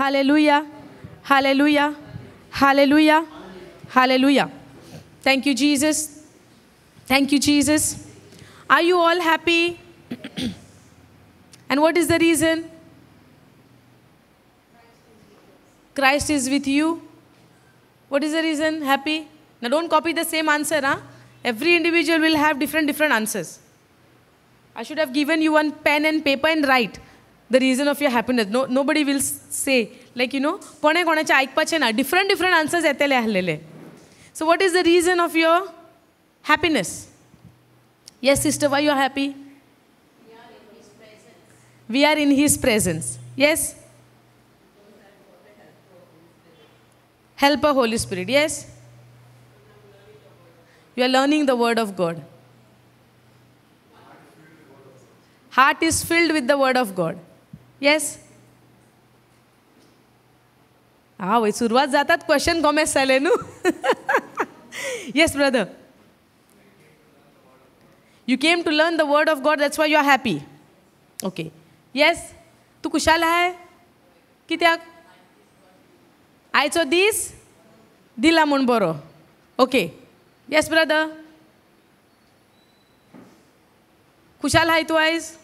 Hallelujah, hallelujah, hallelujah, hallelujah. Thank you Jesus, thank you Jesus. Are you all happy? And what is the reason? Christ is with you. What is the reason? Happy? Now don't copy the same answer, huh? Every individual will have different answers. I should have given you one pen and paper and write the reason of your happiness. No, nobody will say, like, you know, kone konache aikpache na, different answers yetele ahlele. So what is the reason of your happiness? Yes, sister, why you are happy? We are in His presence. We are in His presence. Yes? Helper Holy Spirit. Yes? You are learning the Word of God. Heart is filled with the Word of God. Yes? Ah, wait, सुरवात जातात question कॉमेस जाले न्हू. Yes, brother. You came to learn the Word of God, that's why you are happy. Okay. Yes? तू खुशाल आहाय? कित्याक? आयचो दीस दिला म्हूण बरो. Okay. Yes, brother. खुशाल आहाय तूं आयज?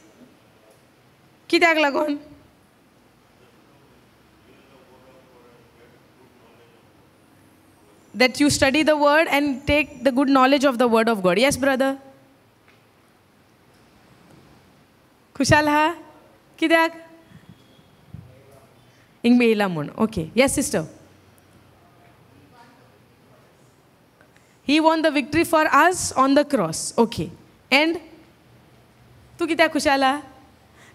कित्याक लागून? That you study the Word and take the good knowledge of the Word of God. Yes, brother. खुशाल हा? कित्याक? इंग मेला म्हूण. Okay. Yes, sister. He won the victory for us on the cross. Okay. And तूं कित्याक खुशाल हा?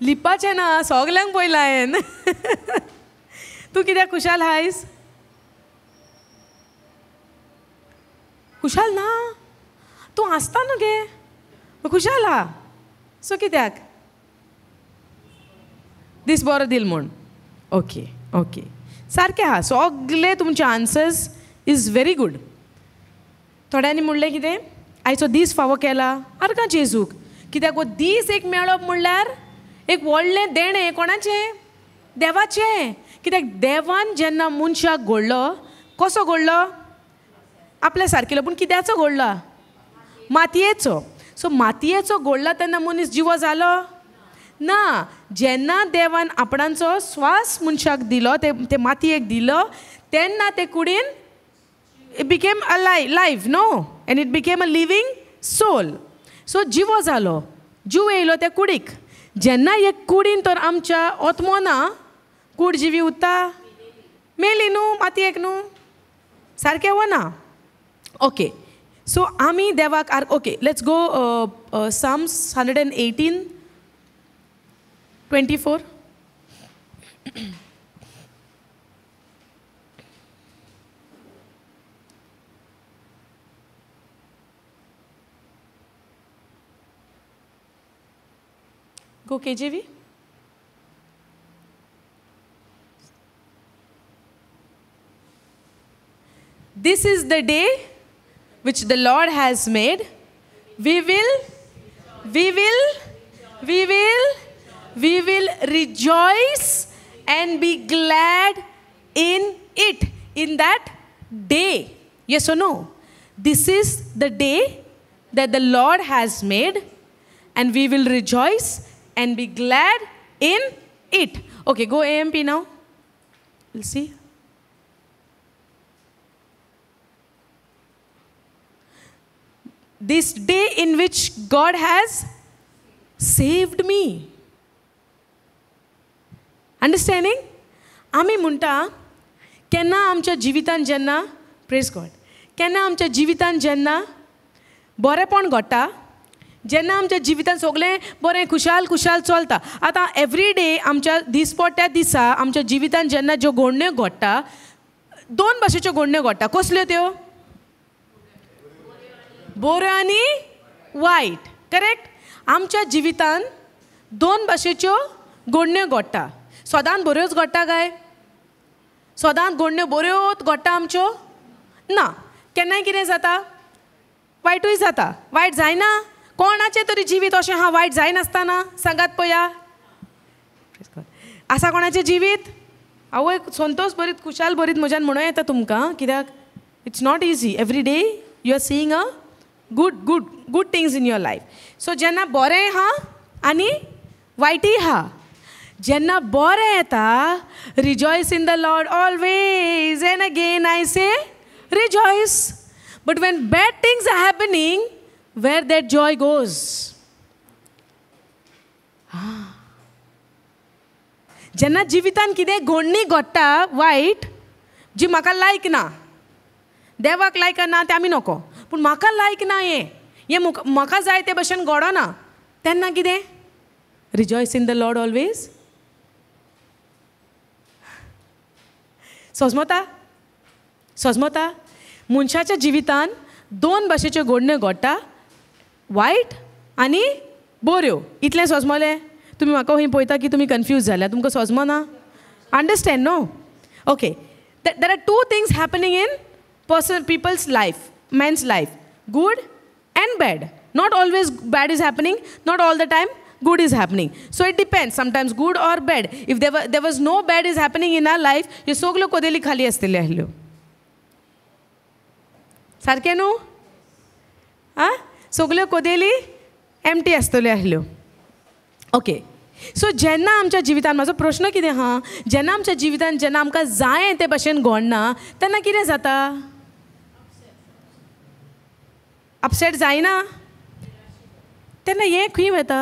लिपाचें ना, सगल्यांक पयलां हांवें. तूं कित्याक खुशाल आहायस? खुशाल ना? तूं हांसता न्हू गे, खुशाल आहा. सो कित्याक? दीस बरो दिल म्हूण. ओके ओके, सारकें आहा सगले तुमचे आन्सर्स is very good. थोड्यांनी म्हणलें कितें, आयचो दीस फावो केला आर्गां जेजूक. कित्याक हो दीस एक मेळप म्हणल्यार एक व्हडलें देणें कोणाचें? देवाचें. कित्याक देवान जेन्ना मनशाक घडलो, कसो घडलो? आपल्या सारकेलो, पूण कित्याचो घडला? मातयेचो. सो मातयेचो घडला तेन्ना मनीस जिवो जालो ना. जेन्ना देवान आपणाचो स्वास मनशाक दिलो, ते मातयेक दिलो, तेन्ना ते कुडीन it became a live, no, and it became a living soul. So जिवो जालो, जीव येयलो त्या कुडीक. जेन्ना एक कुडीन तर आमच्या ओतमो ना, कूड जिवी उरता? मेली न्हू मातयेक न्हू, सारकें वो ना? ओके. सो आमी देवाक okay, let's go Psalms 118:24. Go KJV. This is the day which the Lord has made. We will rejoice and be glad in it, in that day. Yes or no? This is the day that the Lord has made, and we will rejoice and be glad in it. Okay, go AMP now. We'll see. This day in which God has saved me. Understanding? आमी म्हणटा केन्ना आमच्या जिवितान जेन्ना, प्रेज गॉड, केन्ना आमच्या जिवितान जेन्ना बरेंपण घडटा, जेन्ना आमच्या जिवितान सगळें बरें खुशाल खुशाल चलता. आतां एवरी डे आमच्या दिसपट्ट्या दिसा आमच्या जिवितान जेन्ना ज्यो घडण्यो घडटा, दोन भाशेच्यो घडण्यो घडटा. कसल्यो त्यो? बऱ्यो आनी वायट. करेक्ट? आमच्या जिवितान दोन भाशेच्यो घडण्यो घडटा. सदांच बऱ्योच घडटा काय? सदांच घडण्यो बऱ्योच घडटा आमच्यो? ना. केन्नाय कितें जाता? वायटूय जाता. वायट जायना? कोणाचें तरी जिवीत अशें आहा वायट जायनासतना? सांगात पया, आसा कोणाचें जिवीत? आवय संतोश बरीत खुशाल बरीत म्हज्यान म्हणूं येता तुमकां, कित्याक it's not easy. Every day you are seeing a good good good things in your life. So जेन्ना बरें आहा आनी वायटय आहा, जेन्ना बरें येता rejoice in the Lord always and again I say rejoice. But when bad things are happening, where that joy goes? जेन्ना जिवितान कितें घडणी घडटा वायट, जी म्हाका लायक ना, देवाक लायक ना तें आमी नको, पूण म्हाका लायक ना हें हें म्हाका जाय ते भशेन घडना, तेन्ना कितें? Rejoice in the Lord always. सजमता? सजमता? मनशाच्या जिवितान दोन भाशेच्यो घडण्यो घडटा, वायट आनी बऱ्यो. इतलें सजमलें? तुमी म्हाका खंय पळयता की तुमी कन्फ्यूज जाल्या, तुमकां सजमना? Understand no? Okay, there are two things happening in person people's life, man's life, good and bad. Not always bad is happening, not all the time good is happening. So it depends, sometimes good or bad. If there was no bad is happening in our life, ह्यो सगल्यो कोदेली खाली आसतल्यो आसल्यो. सारकें न्हू? आं, सगल्यो कोदेली MT आसतल्यो आसल्यो. ओके, सो जेन्ना आमच्या जिवितान, म्हाजो प्रश्न कितें आहा, जेन्ना आमच्या जिवितान जेन्ना आमकां जाय ते भशेन घडना तेन्ना कितें जाता? अपसेट जायना? तेन्ना हें खंय वता?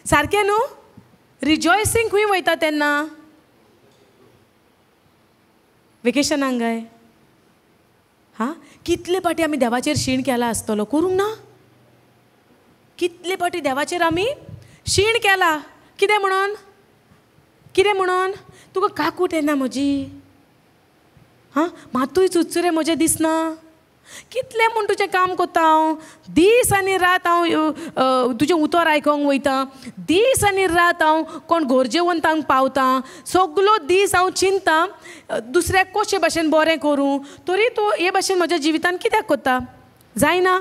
सारकें न्हू? रिजॉयसींग खंय वयता तेन्ना? वेकेशनाक काय? हां, कितले फावटी आमी देवाचेर शीण केला आसतलो, करूंक ना? कितले फावटी देवाचेर आमी शीण केला, कितें म्हणून? कितें म्हणून? तुका काकूट येना म्हजी, हां, मातूय चुचुरे म्हजें दिसना, कितलें म्हूण तुजें काम करता हांव, दीस आनी रात हांव तुजें उतर आयकोंक वयता, दीस आनी रात हांव कोण गरजेवंतांक पावता, सगलो दीस हांव चिंता दुसऱ्याक कशे भाशेन बरें करूं, तरी तूं हे भाशेन म्हज्या जिवितान कित्याक करता? जायना.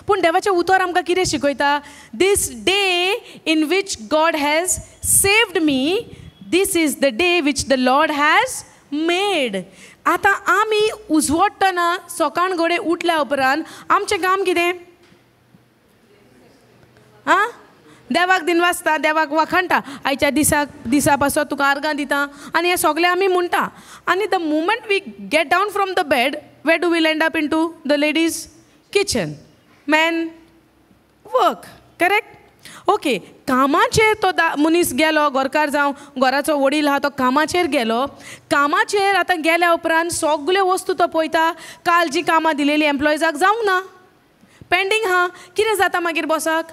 पूण देवाचें उतर आमकां कितें शिकयता? This day in which God has saved me, this is the day which the Lord has made. आतां आमी उजवडटना सकाळ घडये उठल्या उपरांत आमचें काम कितें? आं, देवाक दिनवासता, देवाक वाखाणटा, आयच्या दिसाक दिसा पासत तुका आर्गां दिता, आनी हें सगळें आमी म्हणटा. आनी the moment we get down from the bed, where do we land up? Into the ladies kitchen, man work. Correct? Okay, कामाचेर तो मनीस गेलो, घरकार जावं घराचो वडील आहा तो कामाचेर गेलो. कामाचेर आतां गेल्या उपरांत सगल्यो वस्तू तो पळयता, काल जी कामां दिलेली एम्प्लॉइजाक जावंक ना, पेंडींग आहा. कितें जाता मागीर बॉसाक?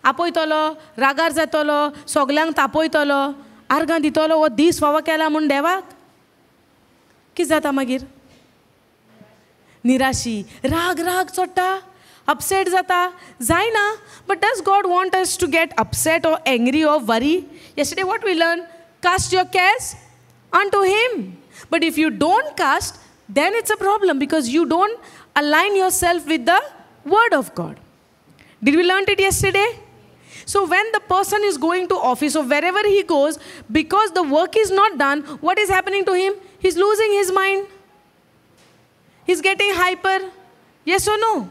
आपयतलो, रागार जातलो, सगल्यांक तापयतलो, आर्गां दितलो, हो दीस फावो केला म्हूण देवाक. कितें जाता मागीर? निराशी, राग राग चडटा, अपसेट जाता. जायना. But does God want us to get upset or angry or worry? Yesterday what we learn? Cast your cares unto him. But if you don't cast, then it's a problem, because you don't align yourself with the word of God. Did we learn it yesterday? So when the person is going to office or wherever he goes, because the work is not done, what is happening to him? He's losing his mind. He's getting hyper. Yes or no?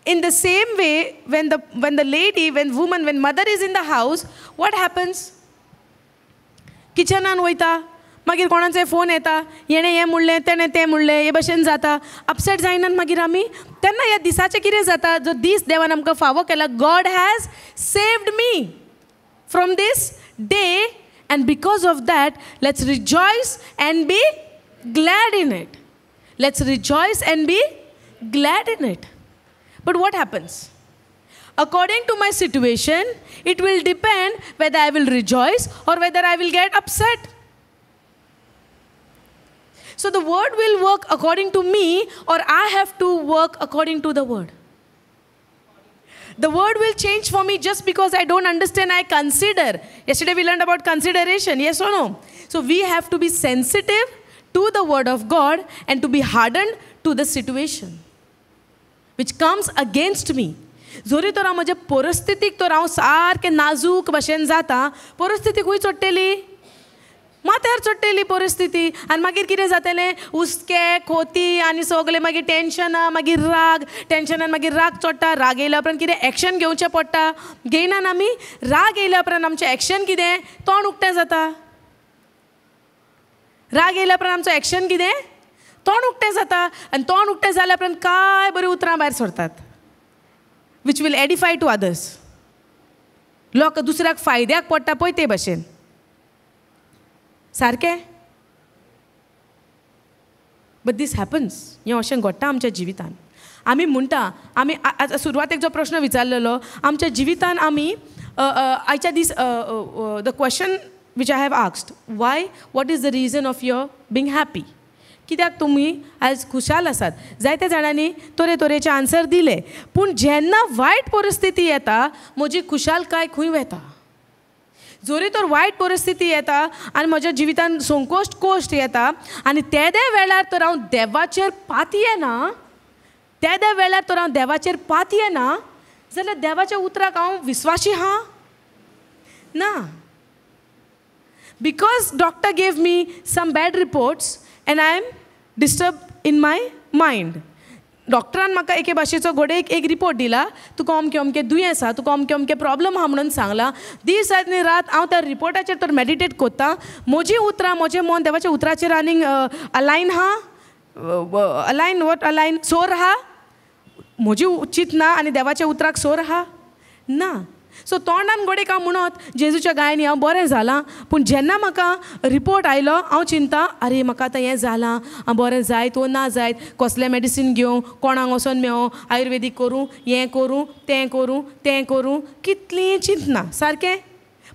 In the same way, when the lady, when woman, when mother is in the house, what happens? किचनान वयता, मागीर कोणाचो phone येता, हेणें हें म्हणलें, तेणें तें म्हणलें, हे भशेन जाता. अपसेट जायनात मागीर आमी? तेन्ना ह्या दिसाचें कितें जाता? जो दीस देवान आमकां फावो केला, God has saved me from this day, and because of that let's rejoice and be glad in it. Let's rejoice and be glad in it. But what happens? According to my situation, it will depend whether I will rejoice or whether I will get upset. So the word will work according to me, or I have to work according to the word. The word will change for me just because I don't understand, I consider. Yesterday we learned about consideration, yes or no? So we have to be sensitive to the word of God and to be hardened to the situation which comes against me. जोरी तर हांव म्हज्या परिस्थितीक तर हांव सारकें नाजूक भाशेन जाता, परिस्थिती खंय चडटली? माथ्यार चडटली परिस्थिती. आनी मागीर कितें जातलें? हुस्के खोती आनी सगलें, मागीर टेंशनां, मागीर राग, टेंशनान मागीर राग चडटा, राग येयल्या उपरांत कितें एक्शन घेवचें पडटा, घेयनान आमी. राग येयल्या उपरांत आमचें एक्शन कितें? तोंड उक्तें जाता. राग येयल्या उपरांत आमचो एक्शन कितें? तोंड उक्तें जाता. आनी तोंड उक्तें जाल्या उपरांत काय बरीं उतरां भायर सरतात, which will edify to others. लोक दुसऱ्याक फायद्याक पडटा पळय ते भाशेन. सारकें? But these happens. हें अशें घडटा आमच्या जिवितान. आमी म्हणटा, आमी सुरवातेक जो प्रश्न विचारलेलो, आमच्या जिवितान आमी आयच्या दीस the question which I have asked, why, what is the reason of your being happy? कित्याक तुमी आयज खुशाल आसात? जायते जाणांनी तरेतरेचे आन्सर दिले. पूण जेन्ना वायट परिस्थिती येता, म्हजी खुशालकाय खंय वता? जोरी तर वायट परिस्थिती येता आनी म्हज्या जिवितान संकोश्ट कोश्ट येता आनी तेदे वेळार तर हांव देवाचेर पातयेना, तेदे वेळार तर हांव देवाचेर पातयेना जाल्यार देवाच्या उतराक हांव विस्वाशी आहा ना. Because doctor gave me some bad reports and I am disturbed in my mind. डॉक्टरान म्हाका एके भाशेचो घोडेक एक रिपोर्ट दिला, तुका अमकें अमकें दुयेंस आसा, तुका अमकें अमकें प्रॉब्लम आहा म्हणून सांगलां. दीस आनी रात हांव त्या रिपोर्टाचेर तर मेडिटेट कोत्ता. म्हजीं उतरां, म्हजें मन देवाच्या उतराचेर आनीक अलायन आहा, अलायन what align सोर आहा, म्हजी चिंतना आनी देवाच्या उतराक सोर आहा ना. सो तोंडान गोडेक हांव म्हणत जेजूच्या गायनी हांव बरें जालां, पूण जेन्ना म्हाका रिपोर्ट आयलो हांव चिंता, अरे म्हाका आतां हें जालां, हांव बरें जायत वो ना जायत, कसलें मेडिसीन घेवं, कोणाक वचोन मेळों, आयुर्वेदीक करूं, हें करूं, तें करूं, तें करूं, कितलीं चिंतना. सारकें?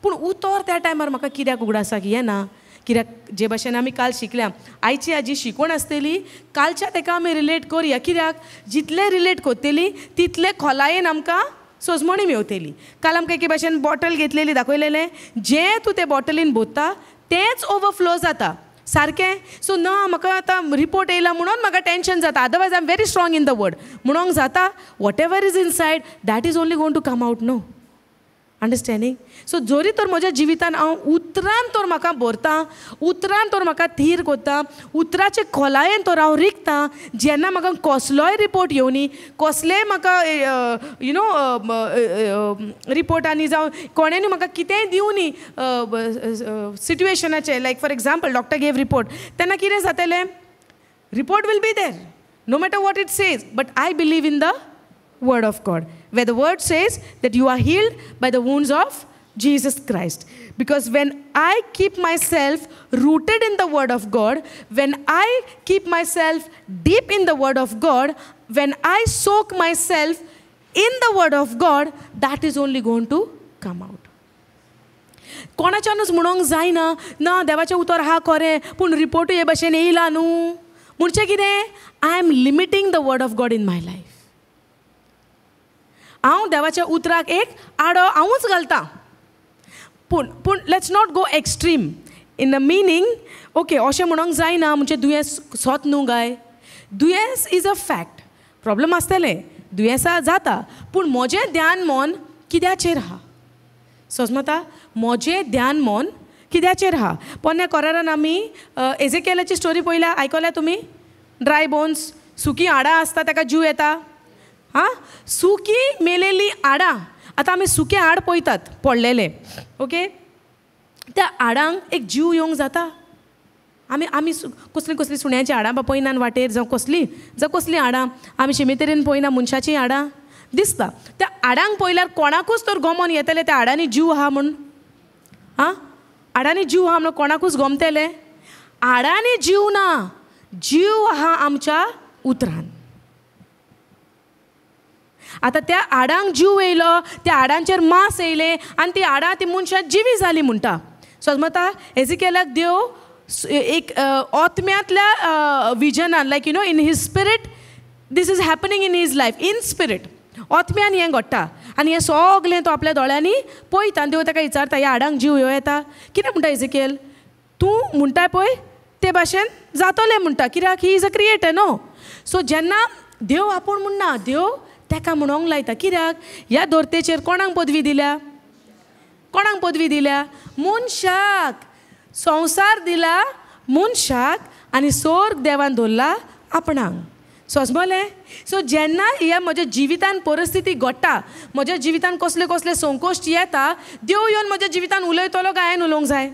पूण उतर त्या टायमार म्हाका कित्याक उगडासाक येना? कित्याक जे भाशेन आमी काल शिकल्या, आयची आजी शिकवण आसतली कालच्या तेका आमी रिलेट करुया. कित्याक जितलें रिलेट करतली तितले खोलायेन आमकां सोजमणी मेवतली. काल आमकां एके भाशेन बॉटल घेतलेली, दाखयलेलें, जें तूं ते बॉटलीन भरता तेंच ओवरफ्लो जाता. सारकें? सो ना, म्हाका आतां रिपोर्ट येयला म्हणून म्हाका टेंशन जाता, otherwise I am very strong in the word म्हणूंक जाता. Whatever is inside that is only going to come out, no? Understanding? So जोरी तर म्हज्या जिवितान हांव उतरान तर म्हाका भरता, उतरान तर म्हाका थीर करता, उतराचे खोलायेन तर हांव रिगता, जेन्ना म्हाका कसलोय रिपोर्ट येवनी, कसलेय म्हाका you know report आनी जावं कोणेनूय म्हाका कितेंय दिवनी सिट्युएशनाचें, like for example doctor gave report, तेन्ना कितें जातलें? Report will be there no matter what it says, but I believe in the word of God, where the word says that you are healed by the wounds of Jesus Christ. Because when I keep myself rooted in the word of God, when I keep myself deep in the word of God, when I soak myself in the word of God, that is only going to come out. कोणाच्यानूच म्हणूंक जायना ना देवाचें उतर आहा खरें, पूण रिपोर्टूय हे भाशेन येयला न्हू, म्हणचें कितें? I am limiting the word of God in my life. हांव देवाच्या उतराक एक आडो हांवूच घालतां. पूण पूण let's not go extreme in the meaning. Okay, अशें म्हणूंक जायना म्हणजे दुयेंस सोत न्हू गाय. दुयेंस is a fact, problem आसतलें, दुयेंसां जाता, पूण म्हजें ध्यान मन कित्याचेर आहा? सोजमता? म्हजें ध्यान मन कित्याचेर आहा? पोन्न्या कोरारान आमी एजेकेलाची स्टोरी पळयल्या, आयकल्या तुमी? ड्राय बोन्स, सुकी हाडां आसता ताका जीव येता. आं, सुकी मेलेली हाडां, आतां आमी सुके हाड पळयतात पडलेले, ओके, त्या हाडांक एक जीव येवंक जाता. आमी आमी कसलीं कसलीं सुण्याचीं हाडां पळयनात वाटेर, जावं कसलीं जावं कसलीं हाडां आमी शिमेतेरेन पळयना, मनशाचीं हाडां दिसता. त्या हाडांक पळयल्यार कोणाकूच तर गोमोन येतलें त्या हाडांनी जीव आहा म्हूण. आं, हाडांनी जीव आहा म्हणून कोणाकूच गोमतेलें? हाडांनी जीव ना, जीव आहा आमच्या उतरान. आतां त्या हाडांक जीव येयलो, त्या हाडांचेर मांस येयलें आनी ती हाडां ती मनशां जिवी जाली म्हणटा. समजता? एजिकेलाक देव एक आत्म्यांतल्या विजनान, like you know in his spirit this is happening in his life, in spirit आत्म्यान हें घडटा आनी हें सगलें तो आपल्या दोळ्यांनी पळयता आनी देव ताका विचारता, ह्या हाडांक जीव ह्यो येता? कितें म्हणटा एजिकेल? तूं म्हणटा पळय ते भाशेन जातलें म्हणटा, कित्याक he is a creator न्हू. सो जेन्ना देव आपूण म्हणना, देव तेका म्हणोंक लायता. कित्याक ह्या धर्तेचेर कोणाक पदवी दिल्या? कोणाक पदवी दिल्या? मनशाक. संवसार दिला मनशाक आनी सोर्ग देवान दवरला आपणाक. सोजमलें? सो जेन्ना ह्या म्हज्या जिवितान परिस्थिती घडटा, म्हज्या जिवितान कसले कसले संकोश्ट येता, देव येवन म्हज्या जिवितान उलयतलो काय हांवें उलोवंक जाय?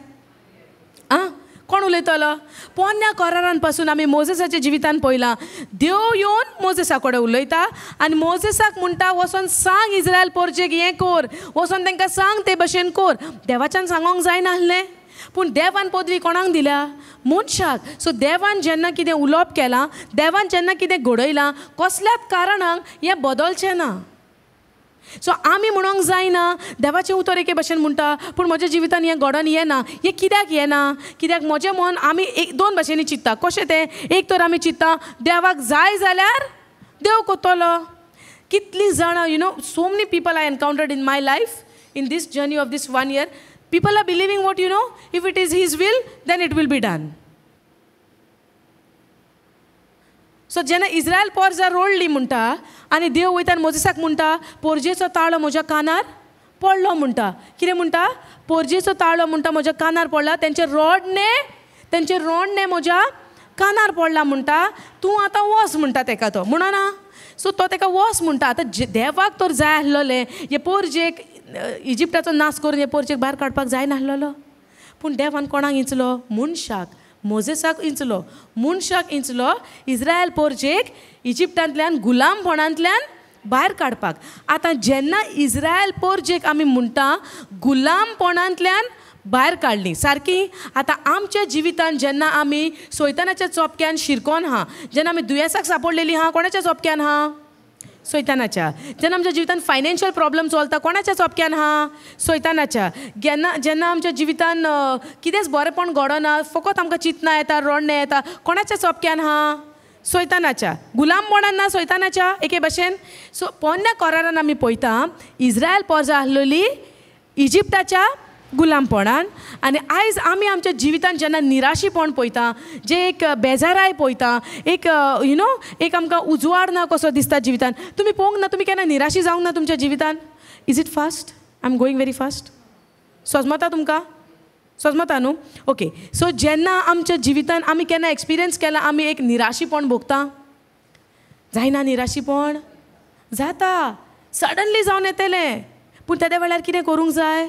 आं, कोण उलयतलो? पोन्न्या करारान पासून आमी मोजेसाच्या जिवितान पळयलां, देव येवन मोजेसा कडेन उलयता आनी मोजेसाक म्हणटा वचोन सांग इस्रायल पोरजेक हें कर, वचोन तांकां सांग ते भशेन कर. देवाच्यान सांगोंक जायनासलें, पूण देवान पदवी कोणाक दिल्या? मनशाक. सो देवान जेन्ना कितें उलोवप केलां, देवान जेन्ना कितें घडयलां, कसल्याच कारणाक हें बदलचें ना. सो आमी म्हणोंक जायना देवाचें उतर एके भशेन म्हणटा पूण म्हज्या जिवितान हें घडोन येना. हें कित्याक येना? कित्याक म्हजें मन आमी एक दोन भाशेंनी चिंत्ता. कशें तें? एक तर आमी चिंत्ता देवाक जाय जाल्यार देव करतलो. कितलीं जाणां, you know, so many people I encountered in my life in this journey of this 1 year, people are believing what, you know, if it is his will then it will be done. So जेन्ना इस्रायल पोरजा रोडली म्हणटा आनी देव वयता आनी मोजेसाक म्हणटा पोरजेचो ताळो म्हज्या कानार पडलो म्हणटा. कितें म्हणटा? पोरजेचो ताळो म्हणटा म्हज्या कानार पडला, तेंचे रोडणे म्हज्या कानार पडला म्हणटा, तूं आतां वच म्हणटा तेका. तो म्हणना, सो तो तेका वच म्हणटा. आतां देवाक तर जाय आसलेलें हे पोरजेक इजिप्टाचो नाश करून हे पोरजेक भायर काडपाक जाय नासलेलो, पूण देवान कोणाक इंचलो? मनशाक. मोजेसाक इंचलो, मनशाक इंचलो इस्रायल पोरजेक इजिप्टांतल्यान गुलामपणांतल्यान भायर काडपाक. आतां जेन्ना इस्रायल पोरजेक आमी म्हणटा गुलामपणांतल्यान भायर काडली सारकी, आतां आमच्या जिवितान जेन्ना आमी सैतानाच्या चोपक्यान शिरकोन आहा, जेन्ना आमी दुयेंसाक सापडलेली आहा, कोणाच्या चोपक्यान आहा? सैतानाच्या. जेन्ना आमच्या जिवितान फायनान्शियल प्रॉब्लम चलता, कोणाच्या चोपक्यान आहा? सैतानाच्या. जेन्ना जेन्ना आमच्या जिवितान कितेंच बरेंपण घडना, फकत आमकां चिंतना येता, रडणें येता, कोणाच्या चोपक्यान आहा? सैतानाच्या. गुलामपणान ना सैतानाच्या एके भशेन. सो पोन्न्या करारान आमी पळयता इस्रायल पोरजा आसलेली इजिप्टाच्या गुलामपणान, आनी आयज आमी आमच्या जिवितान जेन्ना निराशीपण पळयता, जे एक बेजाराय पळयता, एक you know एक आमकां उजवाड ना कसो दिसता जिवितान. तुमी पळोवंक ना, तुमी केन्ना निराशी जावंक ना तुमच्या जिवितान? Is it fast? I am going very fast. सोजमता तुमकां? सोजमता न्हू? ओके. सो जेन्ना आमच्या जिवितान आमी केन्ना एक्सपिरियन्स केला आमी एक निराशीपण भोगता? जायना निराशीपण? जाता, सडनली जावन येतलें. पूण तेद्या वेळार कितें करूंक जाय?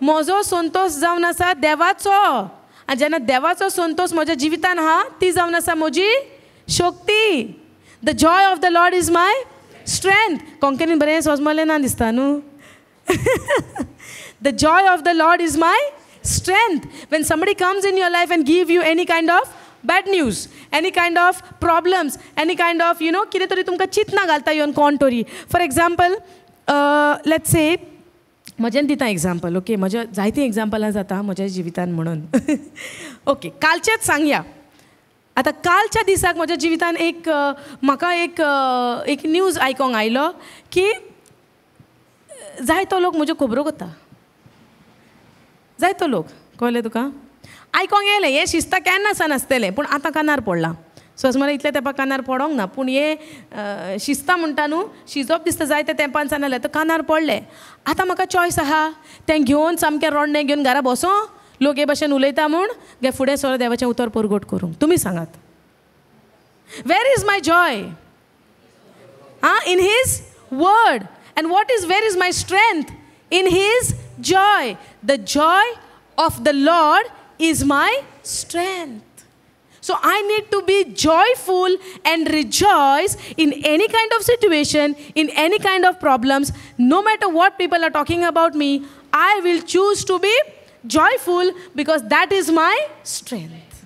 म्हजो संतोश जावन आसा देवाचो, आनी जेन्ना देवाचो संतोश म्हज्या जिवितान आहा ती जावन आसा म्हजी शक्ती. The joy of the Lord is my strength. कोंकणीन बरें सोजमलें ना दिसता न्हू? The joy of the Lord is my strength. When somebody comes in your life and give you any kind of bad news, any kind of problems, any kind of, you know, कितें तरी तुमकां चिंतना घालता येवन कोण तरी. For example, let's say, म्हजेन दिता example, okay, म्हज्या जायतीं एग्जाम्पलां जाता म्हज्या जिवितान म्हणून. ओके, कालचेंच सांगया. आतां कालच्या दिसाक म्हज्या जिवितान एक म्हाका एक एक न्यूज आयकोंक आयलो की जायतो लोक म्हज्यो खबरो करता. जायतो लोक, कळ्ळें तुका? आयकोंक येयलें, हें शिस्ता केन्ना सान आसतलें, पूण आतां कानार पडलां. सो मला इतल्या तेंपाक कानार पडोंक ना, पूण हें शिजता म्हणटा न्हू, शिजप दिसता जायते तेंपान सान जाल्यार तो कानार पडलें. आतां म्हाका चॉयस आहा, तें घेवन सामकें रोडणें घेवन घरा बसों, लोक हे भशेन उलयता म्हूण, गे फुडें सर देवाचें उतर परगट करूंक. तुमी सांगात, where is my joy? Ah, in his word. And what is, where is my strength? In his joy. The joy of the Lord is my strength. So I need to be joyful and rejoice in any kind of situation, in any kind of problems. No matter what people are talking about me, I will choose to be joyful because that is my strength.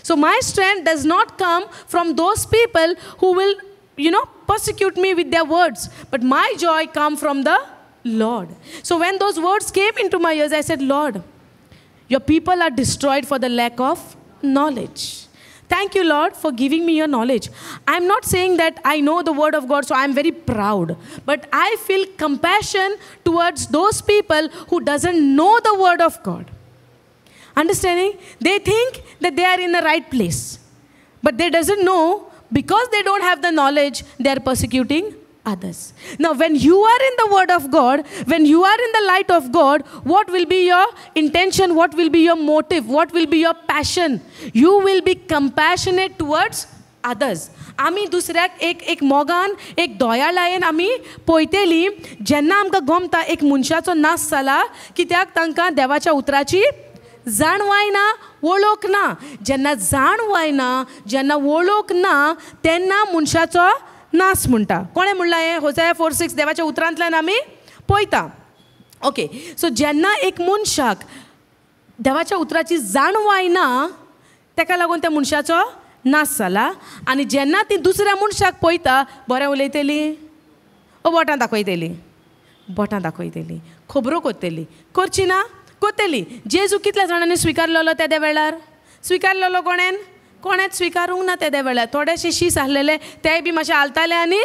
So my strength does not come from those people who will, you know, persecute me with their words. But my joy comes from the Lord. So when those words came into my ears, I said, Lord, your people are destroyed for the lack of knowledge. Thank you, Lord, for giving me your knowledge. I'm not saying that I know the word of God, so I'm very proud. But I feel compassion towards those people who doesn't know the word of God. Understanding? They think that they are in the right place. But they doesn't know Because they don't have the knowledge, they are persecuting others. Now, when you are in the Word of God, when you are in the light of God, what will be your intention? What will be your motive? What will be your passion? You will be compassionate towards others. आमी दुसऱ्याक एक एक मोगान, एक दयाळायेन आमी पळयतली. जेन्ना आमकां गमता एक मनशाचो नाश जाला, कित्याक तांकां देवाच्या उतराची जाणवाय ना, वळख ना. जेन्ना जाणवाय ना, जेन्ना वळख ना, तेन्ना मनशाचो नास म्हणटा. कोणें म्हणलां हें? होसाया 4:6 देवाच्या उतरांतल्यान आमी पळयता. ओके, सो जेन्ना एक मनशाक देवाच्या उतराची जाणवाय ना, तेका लागून त्या मनशाचो नास जाला. आनी जेन्ना ती दुसऱ्या मनशाक पळयता, बरें उलयतली, ओ बोटां दाखयतली, बोटां दाखयतली, खबरो करतली, करची ना, करतली. जेजू कितल्या जाणांनी स्विकारलेलो तेद्या वेळार? स्विकारलेलो कोणेन? कोणेंच स्विकारूंक ना तेद्या वेळार. थोडेशे शीस आसलेले तेय बी मातशे हालताले आनी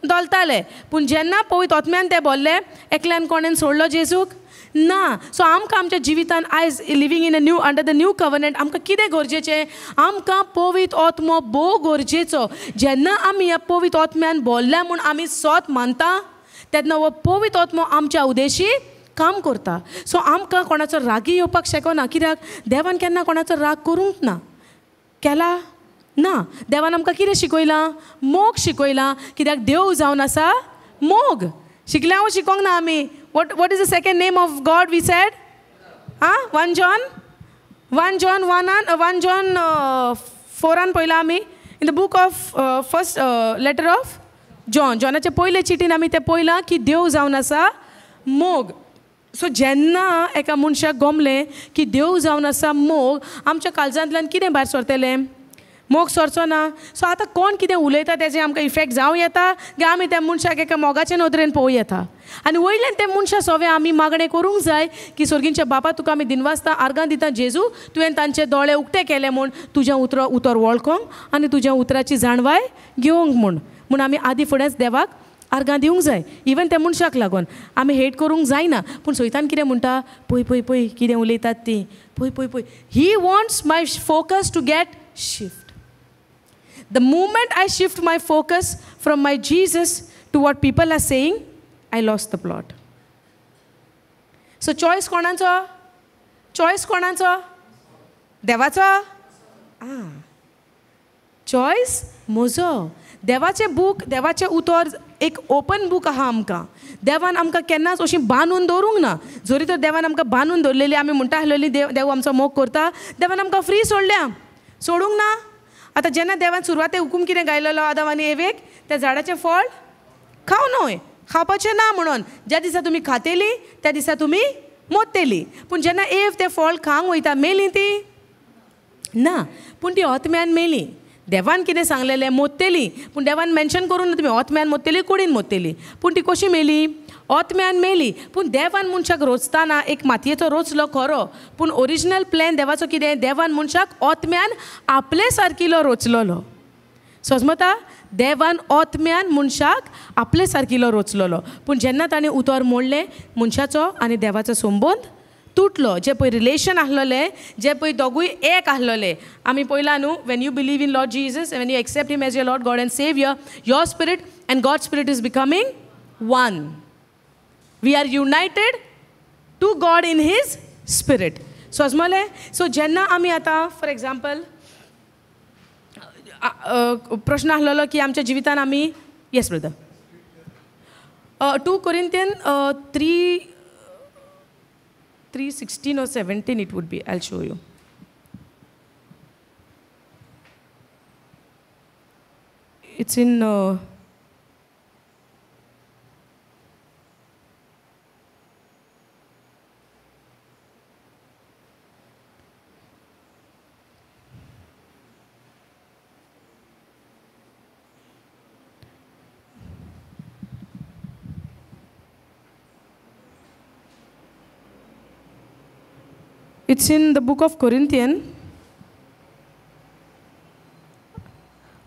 धोलताले. पूण जेन्ना पवित्र आत्म्यान ते बोल्ले, एकल्यान कोणेन सोडलो जेजूक? ना. सो आमकां आमच्या जिवितान आयज living in a new, under the new covenant, आमकां कितें गरजेचें? आमकां पवित्र आत्मो भोव गरजेचो. जेन्ना आमी ह्या पवित्र आत्म्यान बोल्ल्या म्हूण आमी सोत मानता, तेन्ना हो पवित्र आत्मो आमच्या उद्देशी काम करता. सो आमकां कोणाचो रागी येवपाक शकना, कित्याक देवान केन्ना कोणाचो राग करूंक ना, केला ना. देवान आमकां कितें शिकयलां? मोग शिकयलां. कित्याक देव जावन आसा मोग. शिकल्या हांव शिकोंक ना आमी. What is the second name of God we said? Ah, 1 John 1 John 1 John 4 पळयलां आमी. In the book of first letter of John, जॉनाचे पयले चिटीन आमी तें पळयलां की देव जावन आसा मोग. सो जेन्ना एका मनशाक गमलें की देव जावन आसा मोग, आमच्या काळजांतल्यान कितें भायर सरतलें? मोग सरचो ना. सो आतां कोण कितें उलयता तेजें आमकां इफेक्ट जावं येता, गा आमी त्या मनशाक एका मोगाचे नदरेन पळोवं येता. आनी वयल्यान त्या मनशा सोवे आमी मागणें करूंक जाय की सोर्गींच्या बापा तुका आमी दिनवासता, आर्गां दिता जेजू, तुवें तांचे दोळे उक्ते केले म्हूण, तुज्या उतर वळखोंक आनी तुज्या उतराची जाणवाय घेवंक म्हूण. म्हूण आमी आदी फुडेंच देवाक आर्गां दिवंक जाय. इवन त्या मनशाक लागून आमी हेट करूंक जायना. पूण सैतान कितें म्हणटा? पळय पळय पळय कितें उलयतात ती, पळय पळय पळय. He wants my focus to get shift. The moment I shift my focus from my Jesus to what people are saying, I lost the plot. So choice कोणाचो? चॉयस कोणाचो? देवाचो? आं, चॉयस म्हजो. देवाचें बूक, देवाचें उतर एक ओपन बूक आहा आमकां. देवान आमकां केन्नाच अशी बांदून दवरूंक ना. जरी तर देवान आमकां बांदून दवरलेली, आमी म्हणटा आसलेली देव आमचो मोग करता, देवान आमकां फ्री सोडल्या, सोडूंक ना. आतां जेन्ना देवान सुरवातेक हुकूम कितें गायलेलो आदाम आनी एवेक, त्या झाडाचें फळ खावं न्हय, खावपाचें ना म्हणून. ज्या दिसा तुमी खातेली त्या दिसा तुमी मोत्तेली. पूण जेन्ना एव तें फळ खावंक वयता, मेली ती ना, पूण ती आत्म्यान मेली. देवान कितें सांगलेलें? मोत्तेली. पूण देवान मेन्शन करूं ना तुमी आत्म्यान मोत्तेली, कुडीन मोत्तेली. पूण ती कशी मेली? आत्म्यान मेली. पूण देवान मनशाक रोचताना एक मातयेचो रोचलो खरो, पूण ओरिजिनल प्लॅन देवाचो कितें? देवान मनशाक आत्म्यान आपले सारकिलो रोचलोलो. समजता? देवान आत्म्यान मनशाक आपले सारकिलो रोचलोलो. पूण जेन्ना ताणें उतर मोडलें, मनशाचो आनी देवाचो संबंद तुटलो. जे पळय रिलेशन आसलेलें, जे पळय दोगूय एक आसलेले, आमी पळयलां न्हू, when you believe in Lord Jesus, when you accept him as your Lord God and saviour, your spirit and God spirit is becoming one. We are united to God in his spirit. समजलें? So जेन्ना आमी आतां for example प्रश्न आसलेलो की आमच्या जिवितान आमी, yes brother, 2 Corinthians 3:16 or 17 it would be. I'll show you. It's in it's in the book of Corinthians.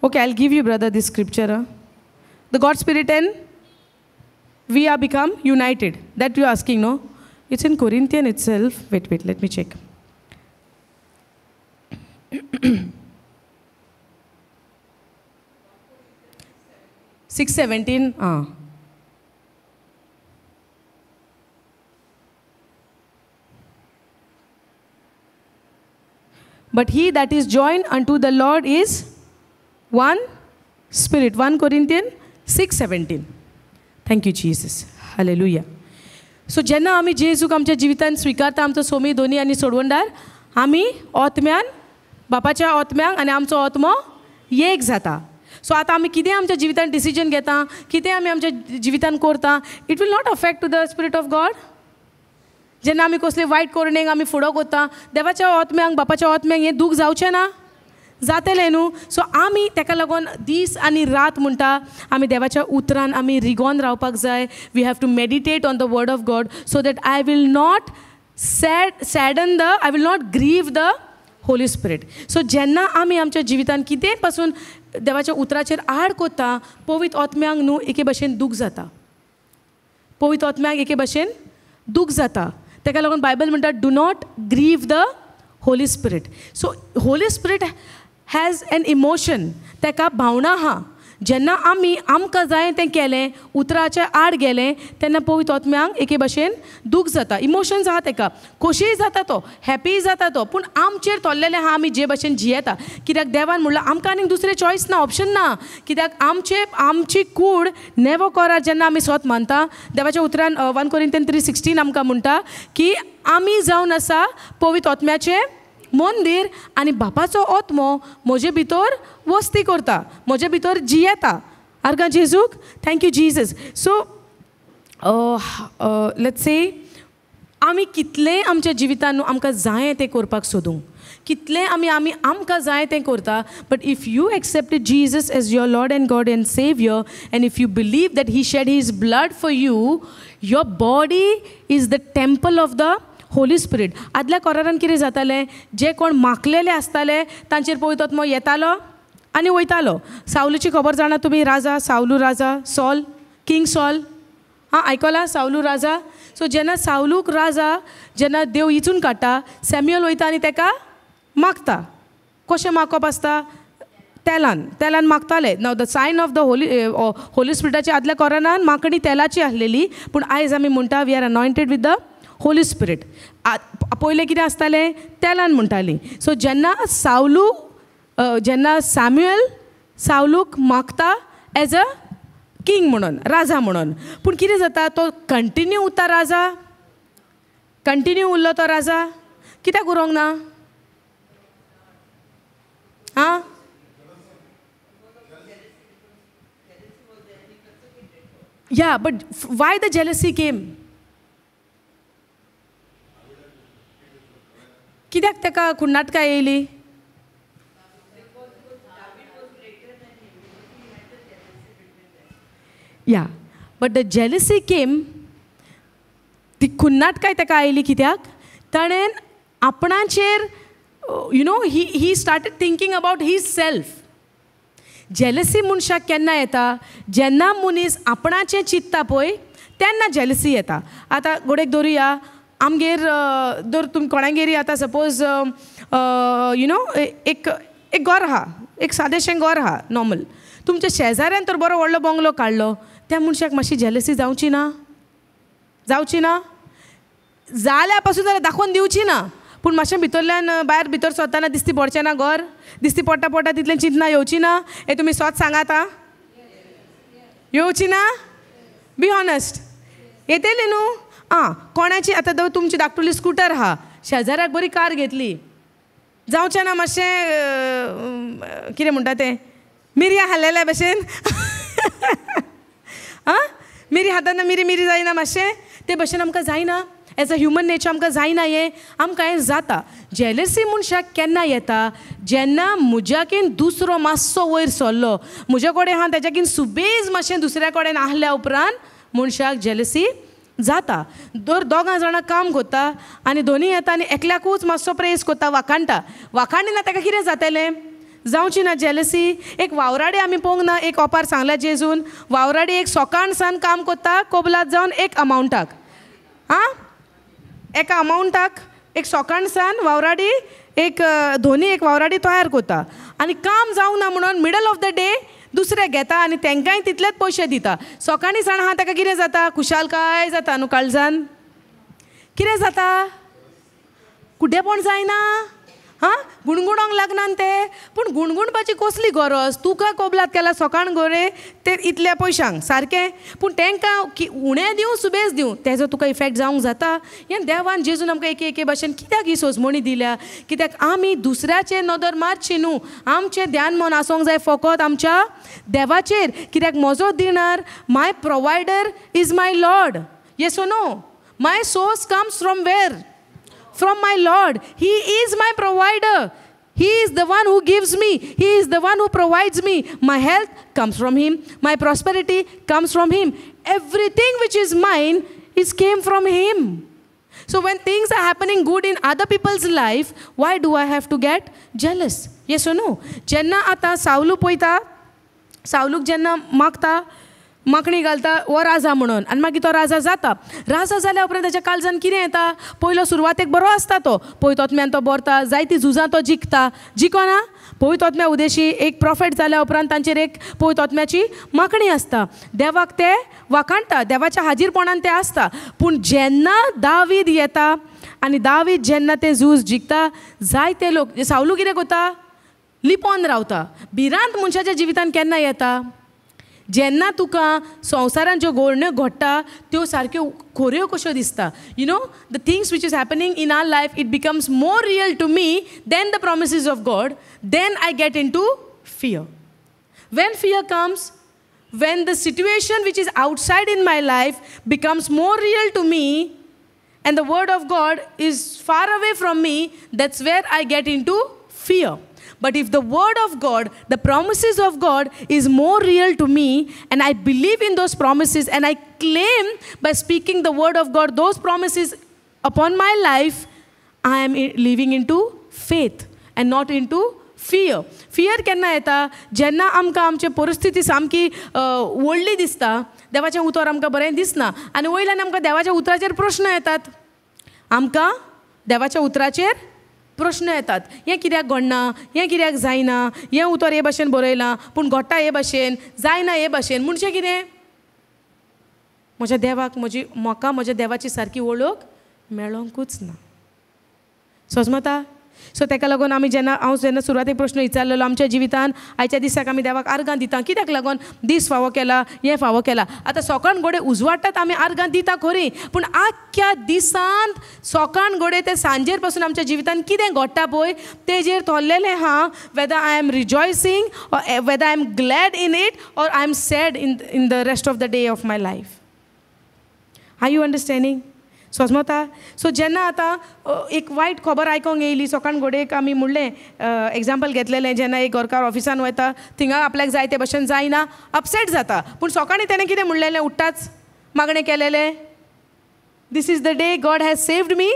Okay, I'll give you, brother, this scripture. The God Spirit and we are become united. That you are asking, no? It's in Corinthians itself. Wait, let me check. 6:17. आं, But he that is joined unto the Lord is one spirit. 1 Corinthians 6:17. Thank you, Jesus. Hallelujah. So जेन्ना आमी जेजूक आमच्या जिवितांत स्विकारता, आमचो सोमी दोनी आनी सोडवणदार, आमी आत्म्यान बापाच्या आत्म्यांक आनी आमचो आत्मो एक जाता. सो आतां आमी कितें आमच्या जिवितांत डिसिजन घेता, कितें आमी आमच्या जिवितांत करता, it will not affect to the spirit of God. जेन्ना आमी कसले वायट करणेक आमी फुडो करता, देवाच्या आत्म्यांक बापाच्या आत्म्यांक हें दूख जावचें ना, जातलें न्हू. सो आमी तेका लागून दीस आनी रात म्हणटा आमी देवाच्या उतरान आमी रिगोन रावपाक जाय. We have to meditate on the word of God so that I will not sadden the, I will not grieve the Holy Spirit. So जेन्ना आमी आमच्या जिवितान कितें पासून देवाच्या उतराचेर आड कोता, पवित्र आत्म्यांक न्हू एके भशेन दूख जाता, पवित्र आत्म्यांक एके भशेन दूख जाता. तेका लागून बायबल म्हणटा do not grieve the Holy Spirit. So Holy Spirit has an emotion, तेका भावना आहा. जेन्ना आमी आमकां जाय तें केलें, उतराच्या आड गेलें, तेन्ना पवित्र आत्म्यांक एके भशेन दूख जाता. इमोशन्स आहा तेका, खोशीय जाता तो, हॅपीय जाता तो, पूण आमचेर तोल्लेलें आहा आमी जे भशेन जियेता. कित्याक देवान म्हणलां आमकां आनीक दुसरें चॉयस ना, ऑप्शन ना. कित्याक आमचे आमची कूड नेवो कोरार जेन्ना आमी स्वत मानता, देवाच्या उतरान 1 Corinthians 3:16 आमकां म्हणटा की आमी जावन आसा पवित्र आत्म्याचें मंदीर आनी बापाचो आत्मो म्हजे भितर वस्ती करता, म्हजे भितर जियेता. आर्गां जेजूक. Thank you Jesus. So let's say आमी कितलें आमच्या जिवितान आमकां जाय तें करपाक सोदूंक, कितलें आमी आमी आमकां जाय तें करता, but if you accepted Jesus as your Lord and God and saviour and if you believe that he shed his blood for you, your body is the temple of the Holy Spirit. आदल्या कोरारान कितें जातालें, जे कोण माखलेले आसताले तांचेर पवित्र आत्मो येतालो आनी वयतालो. सावलूची खबर जाणा तुमी, राजा सावलू, राजा सॉल, किंग सॉल, आं आयकलां सावलू राजा. सो जेन्ना सावलूक राजा जेन्ना देव इचून काडटा, सॅम्युअल वयता आनी तेका मागता. कशें मागप आसता, तेलान, तेलान मागताले. Now the sign of the holy Holy स्पिरिटाची आदल्या कोरानान मागणी तेलाची आसलेली, पूण आयज आमी म्हणटा we are anointed with the Holy Spirit. पयलें कितें आसतालें, तेलान म्हणटाली. सो जेन्ना सावलू, जेन्ना सॅम्युअल सावलूक मागता एज अ किंग म्हणून, राजा म्हणून, पूण कितें जाता, तो कंटिन्यू उरता राजा, कंटिन्यू उरलो तो राजा. कित्याक उरोंक ना? आं, yeah, but why the jealousy came? कित्याक ताका खुन्नाटकां येयली? Yeah, but the jealousy came, ती खुन्नाटकाय ताका आयली कित्याक, ताणें आपणाचेर, you know, he started thinking about his self. Jealousy मनशाक केन्ना येता, जेन्ना मनीस आपणाचें चिंतता पळय तेन्ना जेलसी येता. आतां गोडेक दवरुया, आमगेर दर तुमी कोणागेर आतां सपोज you know एक एक घर आहा, एक सादेशें घर आहा नॉर्मल, तुमच्या शेजाऱ्यान तर बरो व्हडलो बंगलो काडलो, त्या मनशाक मातशी जेलसी जावची ना? जावची ना? जाल्या पासून जाल्यार दाखोवन दिवची ना, पूण मातशें भितरल्यान भायर भितर सोदतना दिसती पडचें ना, घर दिसती पडटा पडटा तितलें चिंतना येवची ना. हें तुमी स्वत सांगात आं, येवची ना? बी ऑनेस्ट, येतली न्हू? आं, कोणाची आतां दवर तुमची धाकटुली स्कुटर आहा, शेजाऱ्याक बरी कार घेतली, जावचें ना मातशें कितें म्हणटा तें, मिरयां खाल्लेल्या भशेन? आं, मिरी खाताना मिरी मिरी जायना मातशें? ते भशेन आमकां जायना, एज अ ह्युमन नेचर आमकां जायना हें, आमकां हें जाता. जेलसी मनशाक केन्ना येता, जेन्ना म्हज्याकीन दुसरो मातसो वयर सरलो, म्हजे कडेन आहा तेज्याकीन सुबेज मातशें दुसऱ्या कडेन आहल्या उपरांत मनशाक जेलसी जाता. दर दोगां जाणां काम करता आनी दोनी येता आनी एकल्याकूच मातसो प्रेस करता, वाखाणटा, वाखाणिना ताका कितें जातलें? जावची ना जेलसी? एक वावराडी आमी पळोवंक ना, एक ओपार सांगला जेजून, वावराडी एक सकाळ सान काम करता कोबलात जावन एक अमावंटाक, आं, एका अमावंटाक एक सकाळ सान वावराडी एक धोनी एक वावराडी तयार करता आनी काम जावंक ना म्हणून मिडल ऑफ the day दुसरे घेता आनी तेंकांय तितलेच पयशे दिता. सकाळीं साण आहा ताका कितें जाता, खुशालकाय जाता न्हू, काळजान कितें जाता, कुड्डेपण जायना, हां गुणगुणोंक लागना ते. पूण गुणगुणपाची कसली गरज, तुका कबलात केला सकाळ गोरे ते इतल्या पयशांक सारकें, पूण तांकां उणें दिवं सुबेज दिवं तेजो तुका इफेक्ट जावंक जाता. हें देवान जेजून आमकां एक एके भाशेन कित्याक ही सोजमणी दिल्या, कित्याक आमी दुसऱ्याचेर नदर मारची न्हू, आमचें ध्यान मन आसूंक जाय फकत आमच्या देवाचेर. कित्याक म्हजो दिणार, my provider is my lord. Yes or no? My source comes from where? From my Lord. He is my provider. He is the one who gives me. He is the one who provides me. My health comes from Him. My prosperity comes from Him. Everything which is mine is came from Him. So when things are happening good in other people's life, why do I have to get jealous? Yes or no? Jenna ata Saulu poita, Sauluk jenna makta, मागणी घालता हो राजा म्हणून, आनी मागीर तो राजा जाता. राजा जाल्या उपरांत ताच्या काळजान कितें येता, पयलो सुरवातेक बरो आसता तो, पयत ओतम्यान तो बरता, जायतीं झुजां तो जिखता, जिखना पयत ओतम्या उदेशी एक प्रोफेट जाल्या उपरांत तांचेर एक पयत ओतम्याची मागणी आसता, देवाक ते वाखाणटा, देवाच्या हाजीरपणान ते आसता. पूण जेन्ना दावीद येता आनी दावीद जेन्ना ते झूज जिखता, जायते लोक सावलू कितें करता, लिपोन रावता. भिरांत मनशाच्या जिवितान केन्ना येता, जेन्ना तुका संवसारान ज्यो घडण्यो घडटा त्यो सारक्यो खोऱ्यो कश्यो दिसता. You know the things which is happening in our life, it becomes more real to me than the promises of God, then I get into fear. When fear comes, when the situation which is outside in my life becomes more real to me and the word of God is far away from me, that's where I get into fear. But if the word of God, the promises of God is more real to me, and I believe in those promises, and I claim by speaking the word of God those promises upon my life, I am living into faith and not into fear. Fear केन्ना येता, जेन्ना आमकां आमची परिस्थिती सामकी व्हडली दिसता, देवाचें उतर आमकां बरें दिसना, आनी वयल्यान आमकां देवाच्या उतराचेर प्रश्न येतात, आमकां देवाच्या उतराचेर प्रश्न येतात, हें कित्याक घडना, हें कित्याक जायना, हें उतर हे भाशेन बरयलां पूण घडटा हे भाशेन, जायना हे भाशेन, म्हणजे कितें, म्हज्या देवाक म्हजी म्हाका म्हज्या देवाची सारकी वळख मेळोंकूच ना. सोजमता? सो ताका लागून आमी जेन्ना हांव जेन्ना सुरवातेक प्रश्न विचारलेलो, आमच्या जिवितान आयच्या दिसाक आमी देवाक आर्गां दिता, कित्याक लागून दीस फावो केला, हें फावो केला. आतां सकाळ घोडे उजवाडटात आमी आर्गां दिता खरी, पूण आख्ख्या दिसांत सकाळ घोडे ते सांजेर पासून आमच्या जिवितान कितें घडटा पळय तेजेर थोरलेलें आहा, whether I am rejoicing or whether I am glad in it or I am sad in the rest of the day of my life. Are you understanding? सोजमता? सो जेन्ना आतां एक वायट खबर आयकोंक येयली, सकाळ घोडेक आमी म्हणलें एग्जाम्पल घेतलेलें, जेन्ना एक घरकार ऑफिसान वयता थिंगा आपल्याक जाय ते भशेन जायना, अपसेट जाता, पूण सकाळीं तेणें कितें म्हणलेलें, उठ्ठाच मागणें केलेलें, this is the day God has saved me,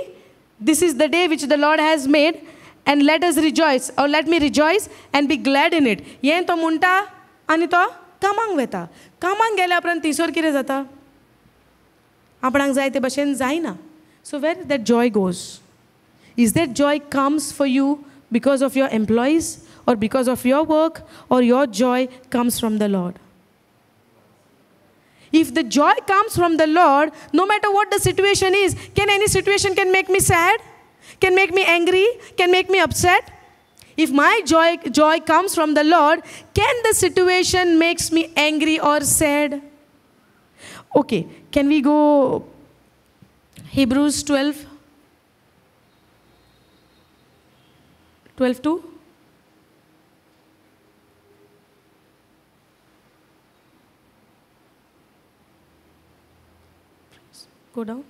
this is the day which the lord has made and let us rejoice or let me rejoice and be glad in it. हें तो म्हणटा आनी तो कामांक वता. कामांक गेल्या उपरांत थंयसर कितें जाता, आपणाक जाय ते भशेन जायना. So where that joy goes? Is that joy comes for you because of your employees or because of your work, or your joy comes from the lord? If the joy comes from the lord, no matter what the situation is, can any situation can make me sad, can make me angry, can make me upset? If my joy comes from the lord, can the situation makes me angry or sad? Okay, can we go Hebrews 12, 12:2? Go down.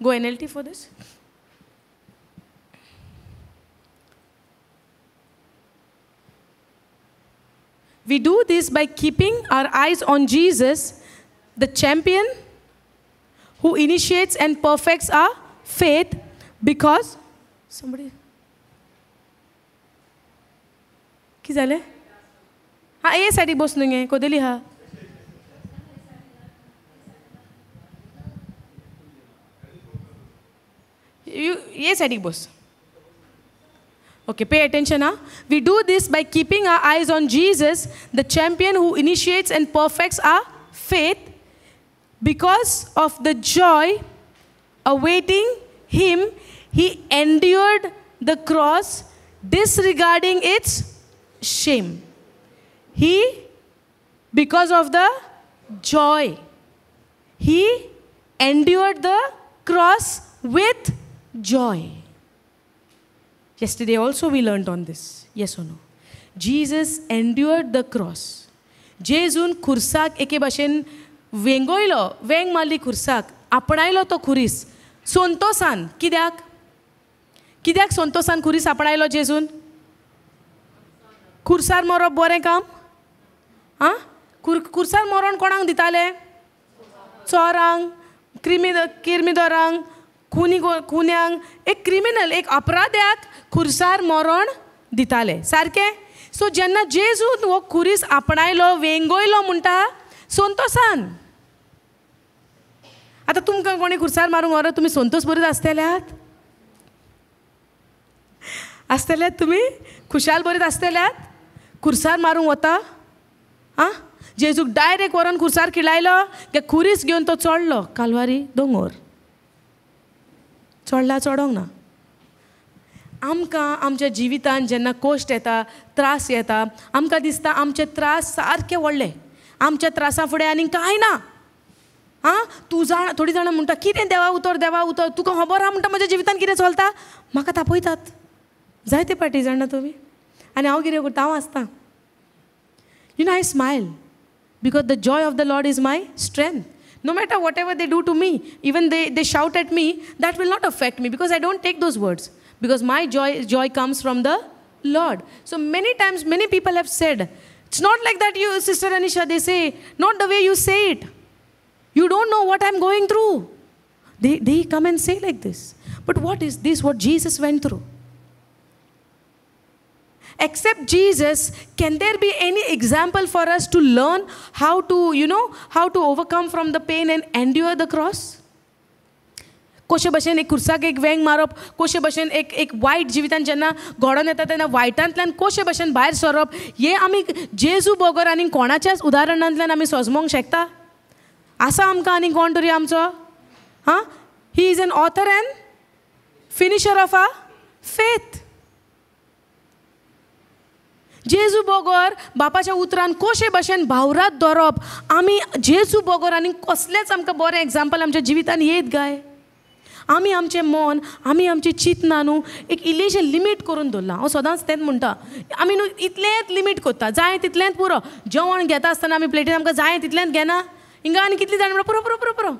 Go NLT for this. We do this by keeping our eyes on Jesus, the champion who initiates and perfects our faith, because somebody की जालें? हाँ ये सायडीक बस न्हू गे कोदेली हा. ये सायडीक बस. Okay, pay attention, huh? We do this by keeping our eyes on Jesus, the champion who initiates and perfects our faith. Because of the joy awaiting him, he endured the cross, disregarding its shame. He, because of the joy, he endured the cross with joy. Yesterday also we learned on this. Yes or no? Jesus endured the cross. जेजून खुर्साक एके भाशेन वेंगयलो, वेंग मारली खुर्साक, आपणायलो तो खुरीस संतोसान. कित्याक? कित्याक संतोसान खुरीस आपणायलो जेजून? खुर्सार मरप बरें काम? आं, खुर्सार मरण कोणाक दिताले? चोरांक, किर्मिदोरांक, खुनी खुन्यांक, एक क्रिमिनल, एक अपराध्याक खुर्सार मरण दिताले. सारकें? सो जेन्ना जेजून हो खुरीस आपणायलो, वेंगयलो म्हणटा संतोसान. आतां तुमकां कोणी खुर्सार मारूंक व्हरत, तुमी संतोष बरीच आसतल्यात? आसतल्यात तुमी खुशाल बरीच आसतल्यात? खुर्सार मारूंक वता? आं, जेजूक डायरेक्ट व्हरोन खुर्सार खिळायलो, ते खुरीस घेवन तो चडलो कालवारी दोंगोर. चडला चडोंक ना. आमकां आमच्या जिवितान जेन्ना कश्ट येता, त्रास येता, आमकां दिसता आमचे त्रास सारके व्हडले, आमच्या त्रासा फुडें आनी कांय ना. आं, तूं जाणा, थोडीं जाणां म्हणटा कितें देवा उतर, देवा उतर, तुका खबर आहा म्हणटा म्हज्या जिवितान कितें चलता, म्हाका तापयतात जायते पाटी, जाणा तुमी. आनी हांव कितें करता, हांव आसता, you know, I smile because the joy of the Lord is my strength. No matter whatever they do to me, even they shout at me, that will not affect me because I don't take those words, because my joy comes from the Lord. So many times, many people have said, it's not like that, you, Sister Anisha, they say, not the way you say it. You don't know what I'm going through. They come and say like this. But what is this, what Jesus went through? Except Jesus, can there be any example for us to learn how to, you know, how to overcome from the pain and endure the cross? कशे भशेन एक खुर्साक एक वेंग मारप, कशे भशेन एक एक वायट जिवितान जेन्ना घडोवन येता तेन्ना वायटांतल्यान कशे भशेन भायर सरप, हें आमी जेजू बगर आनी कोणाच्याच उदाहरणांतल्यान आमी सोजमोंक शकता? आसा आमकां आनी कोण तरी आमचो? हां, he is an author and finisher of our faith. जेजू बगर बापाच्या उतरान कशे भशेन भावरात दवरप, आमी जेजू बगर आनी कसलेंच आमकां बरें एग्जाम्पल आमच्या जिवितान येत गाय? आमी आमचें मन, आमी आमचें चिंतना न्हू एक इल्लेशें लिमीट करून दवरलां. हांव सदांच तेंच म्हणटा, आमी न्हू इतलेंच लिमीट करता, जाय तितलेंच पुरो. जेवण घेता आसतना आमी प्लेटीन आमकां जाय तितलेंच घेना, हिंगा आनी कितलीं जाणां म्हणटा पुरो पुरो पुरो पुरो,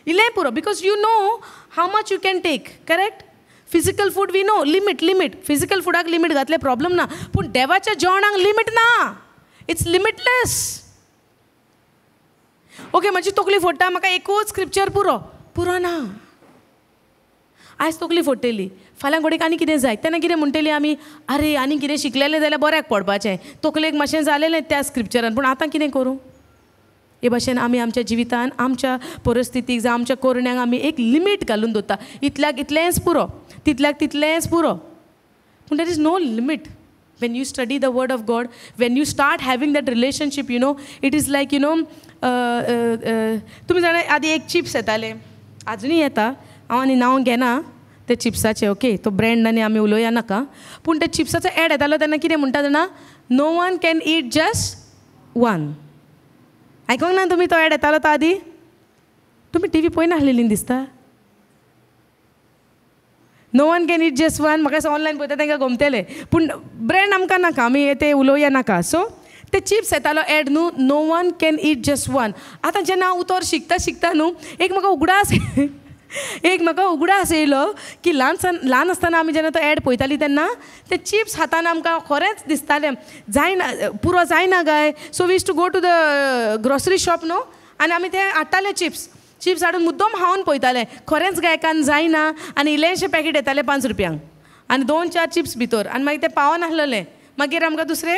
इल्लें पुरो, because you know how much you can take, correct? Physical food we know limit, limit, physical फुडाक limit घातलें प्रॉब्लम ना, पूण देवाच्या जेवणाक लिमीट ना, it's limitless. Okay, म्हजी तकली फोडटा, म्हाका एकूच स्क्रिप्चर पुरो, पुरो ना. आयज तकली फोडटली, फाल्यां घोडेक आनी कितें जाय, तेन्ना कितें म्हणटली आमी, आरे आनी कितें शिकलेलें जाल्यार बऱ्याक पडपाचें, तकलेक मातशें जालेलें त्या स्क्रिप्चरान, पूण आतां कितें करूं? हे भाशेन आमी आमच्या जिवितान आमच्या परिस्थितीक जावं आमच्या कोरण्यांक आमी एक लिमीट घालून दवरता, इतल्याक इतलेंच पुरो, तितल्याक तितलेंच पुरो. पूण there is no limit. When you study the word of God, when you start having that relationship, you know, it is like, you know, तुमी जाणा आदी एक चिप्स येताले, आजुनूय येता, हांव आनी नांव घेना ते चिप्साचें, ओके, तो ब्रँड आनी आमी उलोवया नाका, पूण ते चिप्साचो एड येतालो तेन्ना कितें म्हणटा जाणा, no one can eat just one. आयकोंक ना तुमी तो एड येतालो तो आदी? तुमी टी व्ही पळयनासलेली दिसता. No one can eat just one, म्हाका ऑनलायन पळयता तांकां गमतलें, पूण ब्रँड आमकां नाका, आमी ते उलोवया नाका. सो ते चिप्स येतालो एड न्हू, no one can eat just one. आतां जेन्ना हांव उतर शिकता शिकता न्हू, एक म्हाका उगडास एक म्हाका उगडास येयलो की ल्हान आसतना आमी जेन्ना तो एड पळयताली तेन्ना ते चिप्स हातान आमकां खरेंच दिसतालें जायना, पुरो जायना काय. So we used to go to the grocery shop न्हू, आनी आमी ते हाडटाले चिप्स, चिप्स हाडून मुद्दम खावन पळयताले खरेंच गायकान जायना, आनी इल्लेशें पॅकेट येतालें 5 रुपयांक आनी 2-4 चिप्स भितर, आनी मागीर ते पावनासलेले, मागीर आमकां दुसरें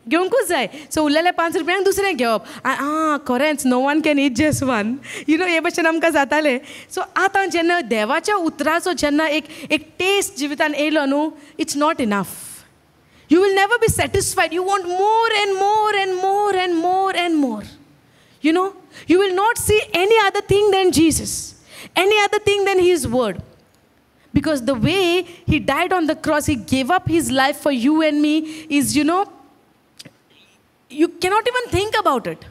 घेवंकूच जाय. सो उरलेले 5 रुपयांक दुसरें घेवप. आं खरेंच, no one can eat just one, you know, हे भशेन आमकां जातालें. सो आतां जेन्ना देवाच्या उतराचो जेन्ना एक एक टेस्ट जिवितान येयलो न्हू, it's not enough. You will never be satisfied. You want more and more and more and more and more. You know, you will not see any other thing than Jesus, any other thing than his word. Because the way he died on the cross, he gave up his life for you and me is, you know, you cannot even think about it.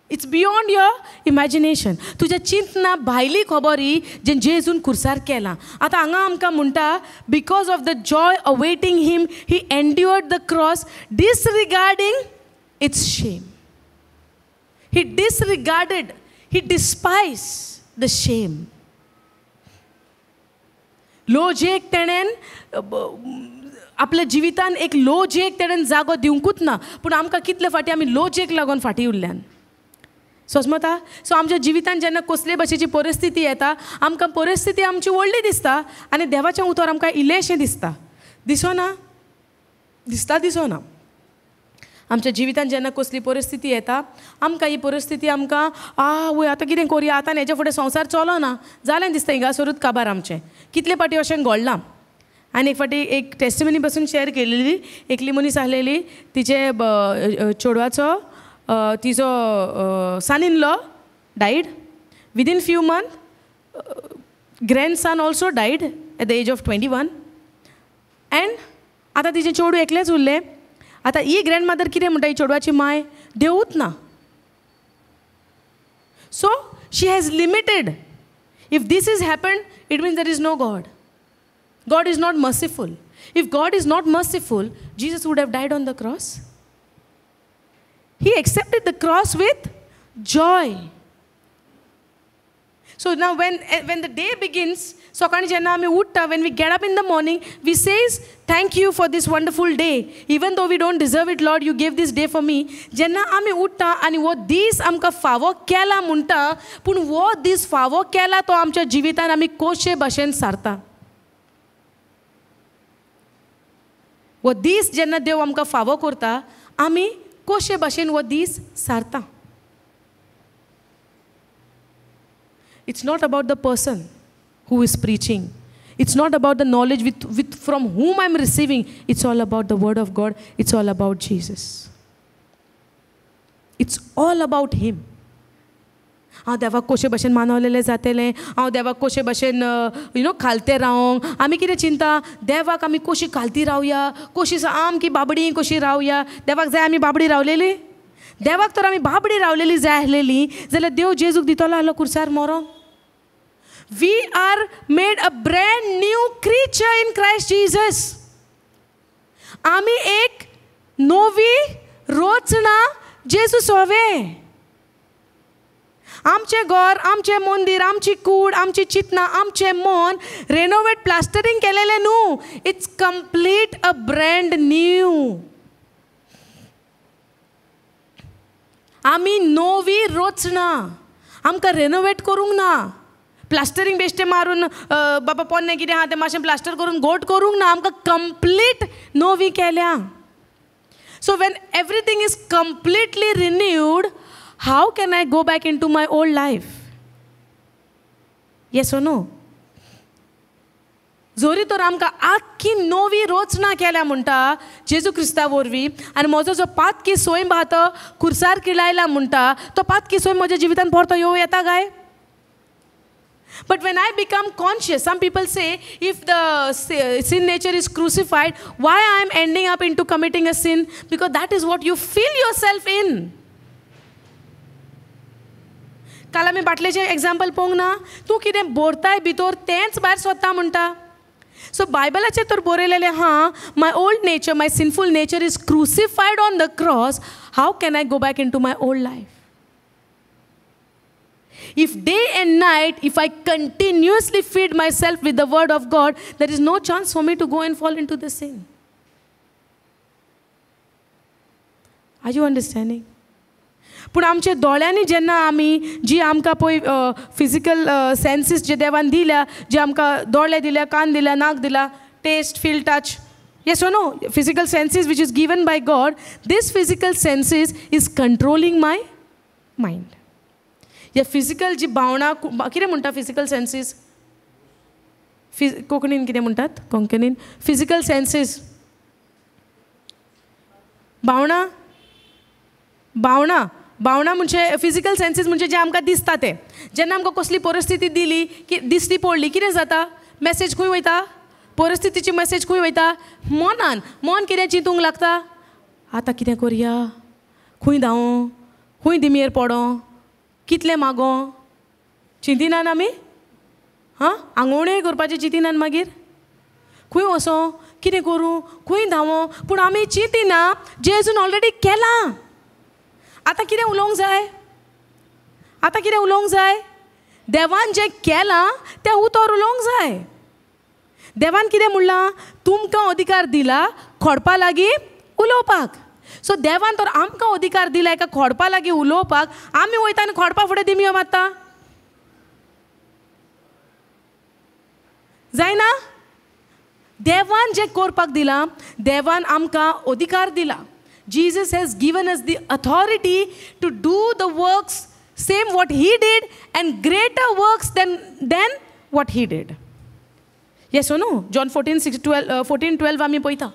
It's beyond your imagination. तुज्या चिंतना भायली खबर ही जें जेजून खुर्सार केलां. आतां हांगा आमकां म्हणटा, because of the joy awaiting him he endured the cross disregarding its shame. He disregarded, he despise the shame. लोजेक तेणेन आपल्या जिवितान एक लोजेक तेणेन जागो दिवंकूच ना. पूण आमकां कितले फाटी आमी लोजेक लागून फाटीं उरल्यान सोजमता. सो आमच्या जिवितान जेन्ना कसले भाशेची परिस्थिती येता, आमकां परिस्थिती आमची व्हडली दिसता आनी देवाचें उतर आमकां इल्लेंशें दिसता. दिसना दिसता, दिसना. आमच्या जिवितान जेन्ना कसली परिस्थिती येता, आमकां ही परिस्थिती आमकां आ वय आतां कितें करुया, आतां हेच्या फुडें संवसार चलना जालें दिसता, हिंगासरूच काबार आमचें. कितले फाटी अशें घडलां. आनी एक फाटी एक टेस्टिमनी पासून शेअर केलेली, एकली मनीस आसलेली, तिचे चेडवाचो तिजो son in law died within few month, grandson also died at the age of 21. And आतां तिचें चेडूं एकलेंच उरलें. आतां ही ग्रँड मदर कितें म्हणटा, ही चेडवाची माय देवूच ना. So she has limited. If this is happen it means there is no God. God is not merciful. If God is not merciful, Jesus would have died on the cross. He accepted the cross with joy. So now when the day begins, सकाळी जेन्ना आमी उठ्ठा, when we get up in the morning, we says, thank you for this wonderful day. Even though we don't deserve it, Lord, you gave this day for me. जेन्ना आमी उठ्ठा आनी हो दीस आमकां फावो केला म्हणटा, पूण हो दीस फावो केला तो आमच्या जिवितान आमी कशे भाशेन सारता. हो दीस जेन्ना देव आमकां फावो करता, आमी कशे भाशेन हो दीस सारता. It's not about the person who is preaching. It's not about the knowledge with from whom I'm receiving. It's all about the word of God. It's all about Jesus. It's all about him. हांव देवाक कशे भाशेन मानवलेलें जातलें, हांव देवाक कशे भाशेन you know खालते रावंक. आमी कितें चिंता, देवाक आमी कशी खालती रावया, कशी आमकी बाबडी कशी रावया. देवाक जाय आमी बाबडी रावलेली, देवाक तर आमी बाबडी रावलेली जाय आसलेली जाल्यार देव जेजूक दितलो आहलो खुर्सार मरोंक. We are made a brand new creature in Christ Jesus. आमी एक नवी रचना जेजू सोवे. आमचें घर, आमचें मंदीर, आमची कूड, आमची चिंतना, आमचें मन रेनोवेट प्लास्टरींग केलेलें न्हू. It's complete a brand new. आमी नवी रचना, आमकां रेनोवेट करूंक ना. प्लास्टरींग बेश्टें मारून बाबा पोन्नें कितें आहा तें मातशें प्लास्टर करून गोट करूंक ना. आमकां कंप्लीट नवी केल्या. So when everything is completely renewed, how can I go back into my old life? Yes or no? जोरी तर आमकां आख्खी नवी रचना केल्या म्हणटा जेजू क्रिस्ता वरवीं, आनी म्हजो जो पातकी स्वयं आहा तो खुर्सार किळायला म्हणटा, तो पातकी स्वयं म्हज्या जिवितान परतो येवं येता काय? But when I become conscious, some people say, if the sin nature is crucified, why I am ending up into committing a sin? Because that is what you feel yourself in. काल आमी बाटलेचें example पळोवंक ना, तूं कितें बोरताय भितर तेंच भायर सोदता म्हणटा. सो बायबलाचेर तर बरयलेलें आहा, my old nature, my sinful nature is crucified on the cross. How can I go back into my old life? If day and night, if I continuously feed myself with the word of God, there is no chance for me to go and fall into the sin. Are you understanding? पूण आमच्या दोळ्यांनी जेन्ना आमी जी आमकां पळय physical senses जे देवान दिल्या, जे आमकां दोळे दिल्या, कान दिल्या, नाक दिला, taste, feel, touch, Yes or no? Physical senses which is given by God, this physical senses is controlling my mind. ह्या फिजिकल जी भावनां कितें म्हणटा फिजिकल सेन्सीस, कोंकणीन कितें म्हणटात, कोंकणीन फिजिकल सेन्सीस भावनां, भावनां, भावनां म्हणजे फिजिकल सेन्सीस म्हणजे जें आमकां दिसता तें. जेन्ना आमकां कसली परिस्थिती दिली की दिसती पडली, कितें जाता, मॅसेज खंय वयता, परिस्थितीची मॅसेज खंय वयता, मनान. मन कितें चिंतूंक लागता, आतां कितें करया, खंय धांवो, खंय दिमयेर पडों, कितलें मागो, चिंतिनान आमी, हां आंगवणेय करपाचें चिंतिनान, मागीर खंय वचों, कितें करूं, खंय धांवो, पूण आमी चिंतिना जेजून ऑलरेडी केलां. आतां कितें उलोवंक जाय, आतां कितें उलोवंक जाय, देवान जें केलां तें उतर उलोवंक जाय. देवान कितें म्हणलां, तुमकां अधिकार दिला खोडपा लागीं उलोवपाक. सो देवान तर आमकां अधिकार दिला एका खोडपा लागीं उलोवपाक, आमी वयता आनी खोडपा फुडें दिमयो मारता, जायना. देवान जें करपाक दिलां, देवान आमकां अधिकार दिला. Jesus has given us the authority to do the works same what he did and greater works than what he did. Yes or no? John 14:12 आमी पळयता.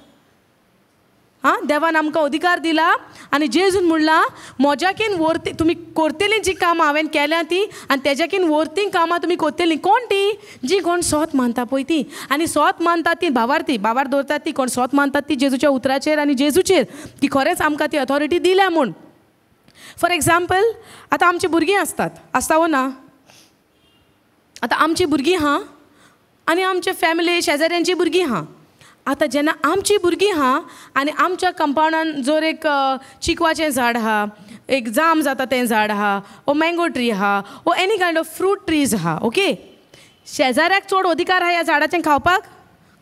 हां, देवान आमकां अधिकार दिला आनी जेजून म्हणलां म्हज्याकीन वरती तुमी करतलीं जीं कामां हांवें केल्यां तीं, आनी तेज्याकीन वरतीं कामां तुमी करतलीं. कोण तीं? जीं कोण सोत मानता पळय तीं, आनी सोत मानता तीं भावार, ती भावार दवरतात ती, कोण सोत मानतात ती जेजूच्या उतराचेर आनी जेजूचेर, की खरेंच आमकां ती ऑथॉरिटी दिल्या म्हूण. फॉर एग्जाम्पल, आतां आमचीं भुरगीं आसतात, आसता वो ना? आतां आमचीं भुरगीं आहा आनी आमचे फॅमिली शेजाऱ्यांची भुरगीं आहा. आतां जेन्ना आमचीं भुरगीं आहा आनी आमच्या कंपावंडान जर एक चिकवाचें झाड आहा, एक जाम जाता तें झाड आहा, वो मँगो ट्री आहा, वो any kind of fruit trees आहा, ओके, शेजाऱ्याक चड अधिकार आहा ह्या झाडाचें खावपाक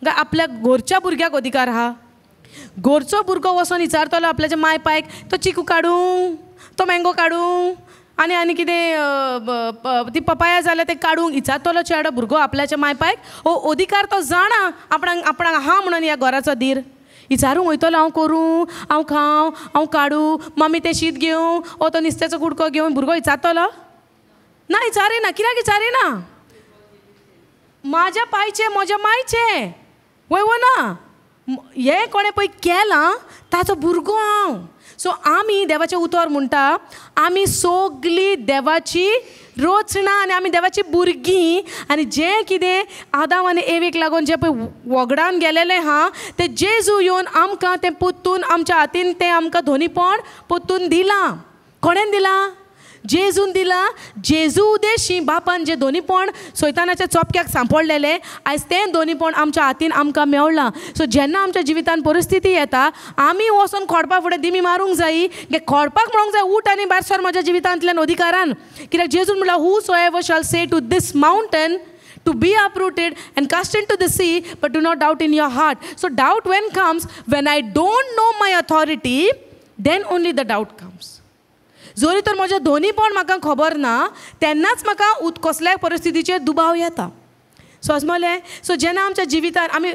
काय आपल्या घरच्या भुरग्याक अधिकार आहा? घरचो भुरगो वचोन विचारतलो आपल्याच्या माय पायक, तो चिकू काडूं, तो मँगो काडूं, आनी आनी कितें ती पपाया जाल्यार तें काडूंक विचारतलो चेडो भुरगो आपल्याच्या माय पायक. हो अधिकार तो जाणा आपणाक, आपणाक आहा म्हणून ह्या घराचो धीर विचारूंक वयतलो, हांव करूं, हांव खावं, हांव काडूं, मम्मी तें शीत घेवं, ओ तो नुस्त्याचो कुडको घेवन, भुरगो विचारतलो ना? विचारिना. कित्याक विचारिना? म्हाज्या पायचें, म्हज्या मायचें, वय वो ना, हें कोणें पळय केलां ताचो भुरगो हांव. सो आमी देवाचें उतर म्हणटा, आमी सगळीं देवाची रचना आनी आमी देवाची भुरगीं, आनी जें कितें आदाम आनी एवेक लागून जें पळय वगडान गेलेलें आहा तें जेजू येवन आमकां तें पोत्तून आमच्या हातीन तें आमकां धोनीपण पोत्तून दिलां. कोणेन दिलां? जेजून दिलां. जेजू उदेशी बापान जें दोनीपण सैतानाच्या चोपक्याक सांपडलेलें, आयज तें दोनीपण आमच्या हातीन आमकां मेवलां. सो जेन्ना आमच्या जिवितान परिस्थिती येता, आमी वचोन खोडपा फुडें दिमी मारूंक जायी, खोडपाक म्हणूंक जाय उठ आनी भायर सर म्हज्या जिवितांतल्यान अधिकारान. कित्याक जेजून म्हणलां, whosoever shall say to this mountain to be uprooted and cast into the sea, but do not doubt in your heart. So doubt when comes? When I don't know my authority, then only the doubt comes. जोरी तर म्हजें दोनीपण म्हाका खबर ना, तेन्नाच म्हाका कसल्याय परिस्थितीचेर दुबाव येता. सो अशें म्हणलें. सो जेन्ना आमच्या जिवितान आमी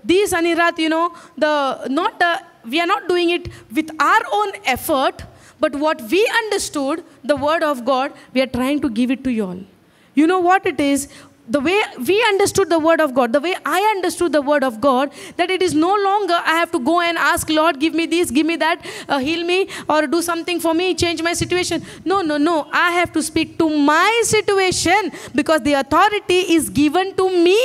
दीस आनी रात, you know, the not we are not doing it with our own effort, but what we understood the word of God, we are trying to give it to you all. You know what it is? The way we understood the word of God, the way I understood the word of God, that it is no longer I have to go and ask Lord, give me this, give me that, heal me or do something for me, change my situation. No, no, no. I have to speak to my situation because the authority is given to me.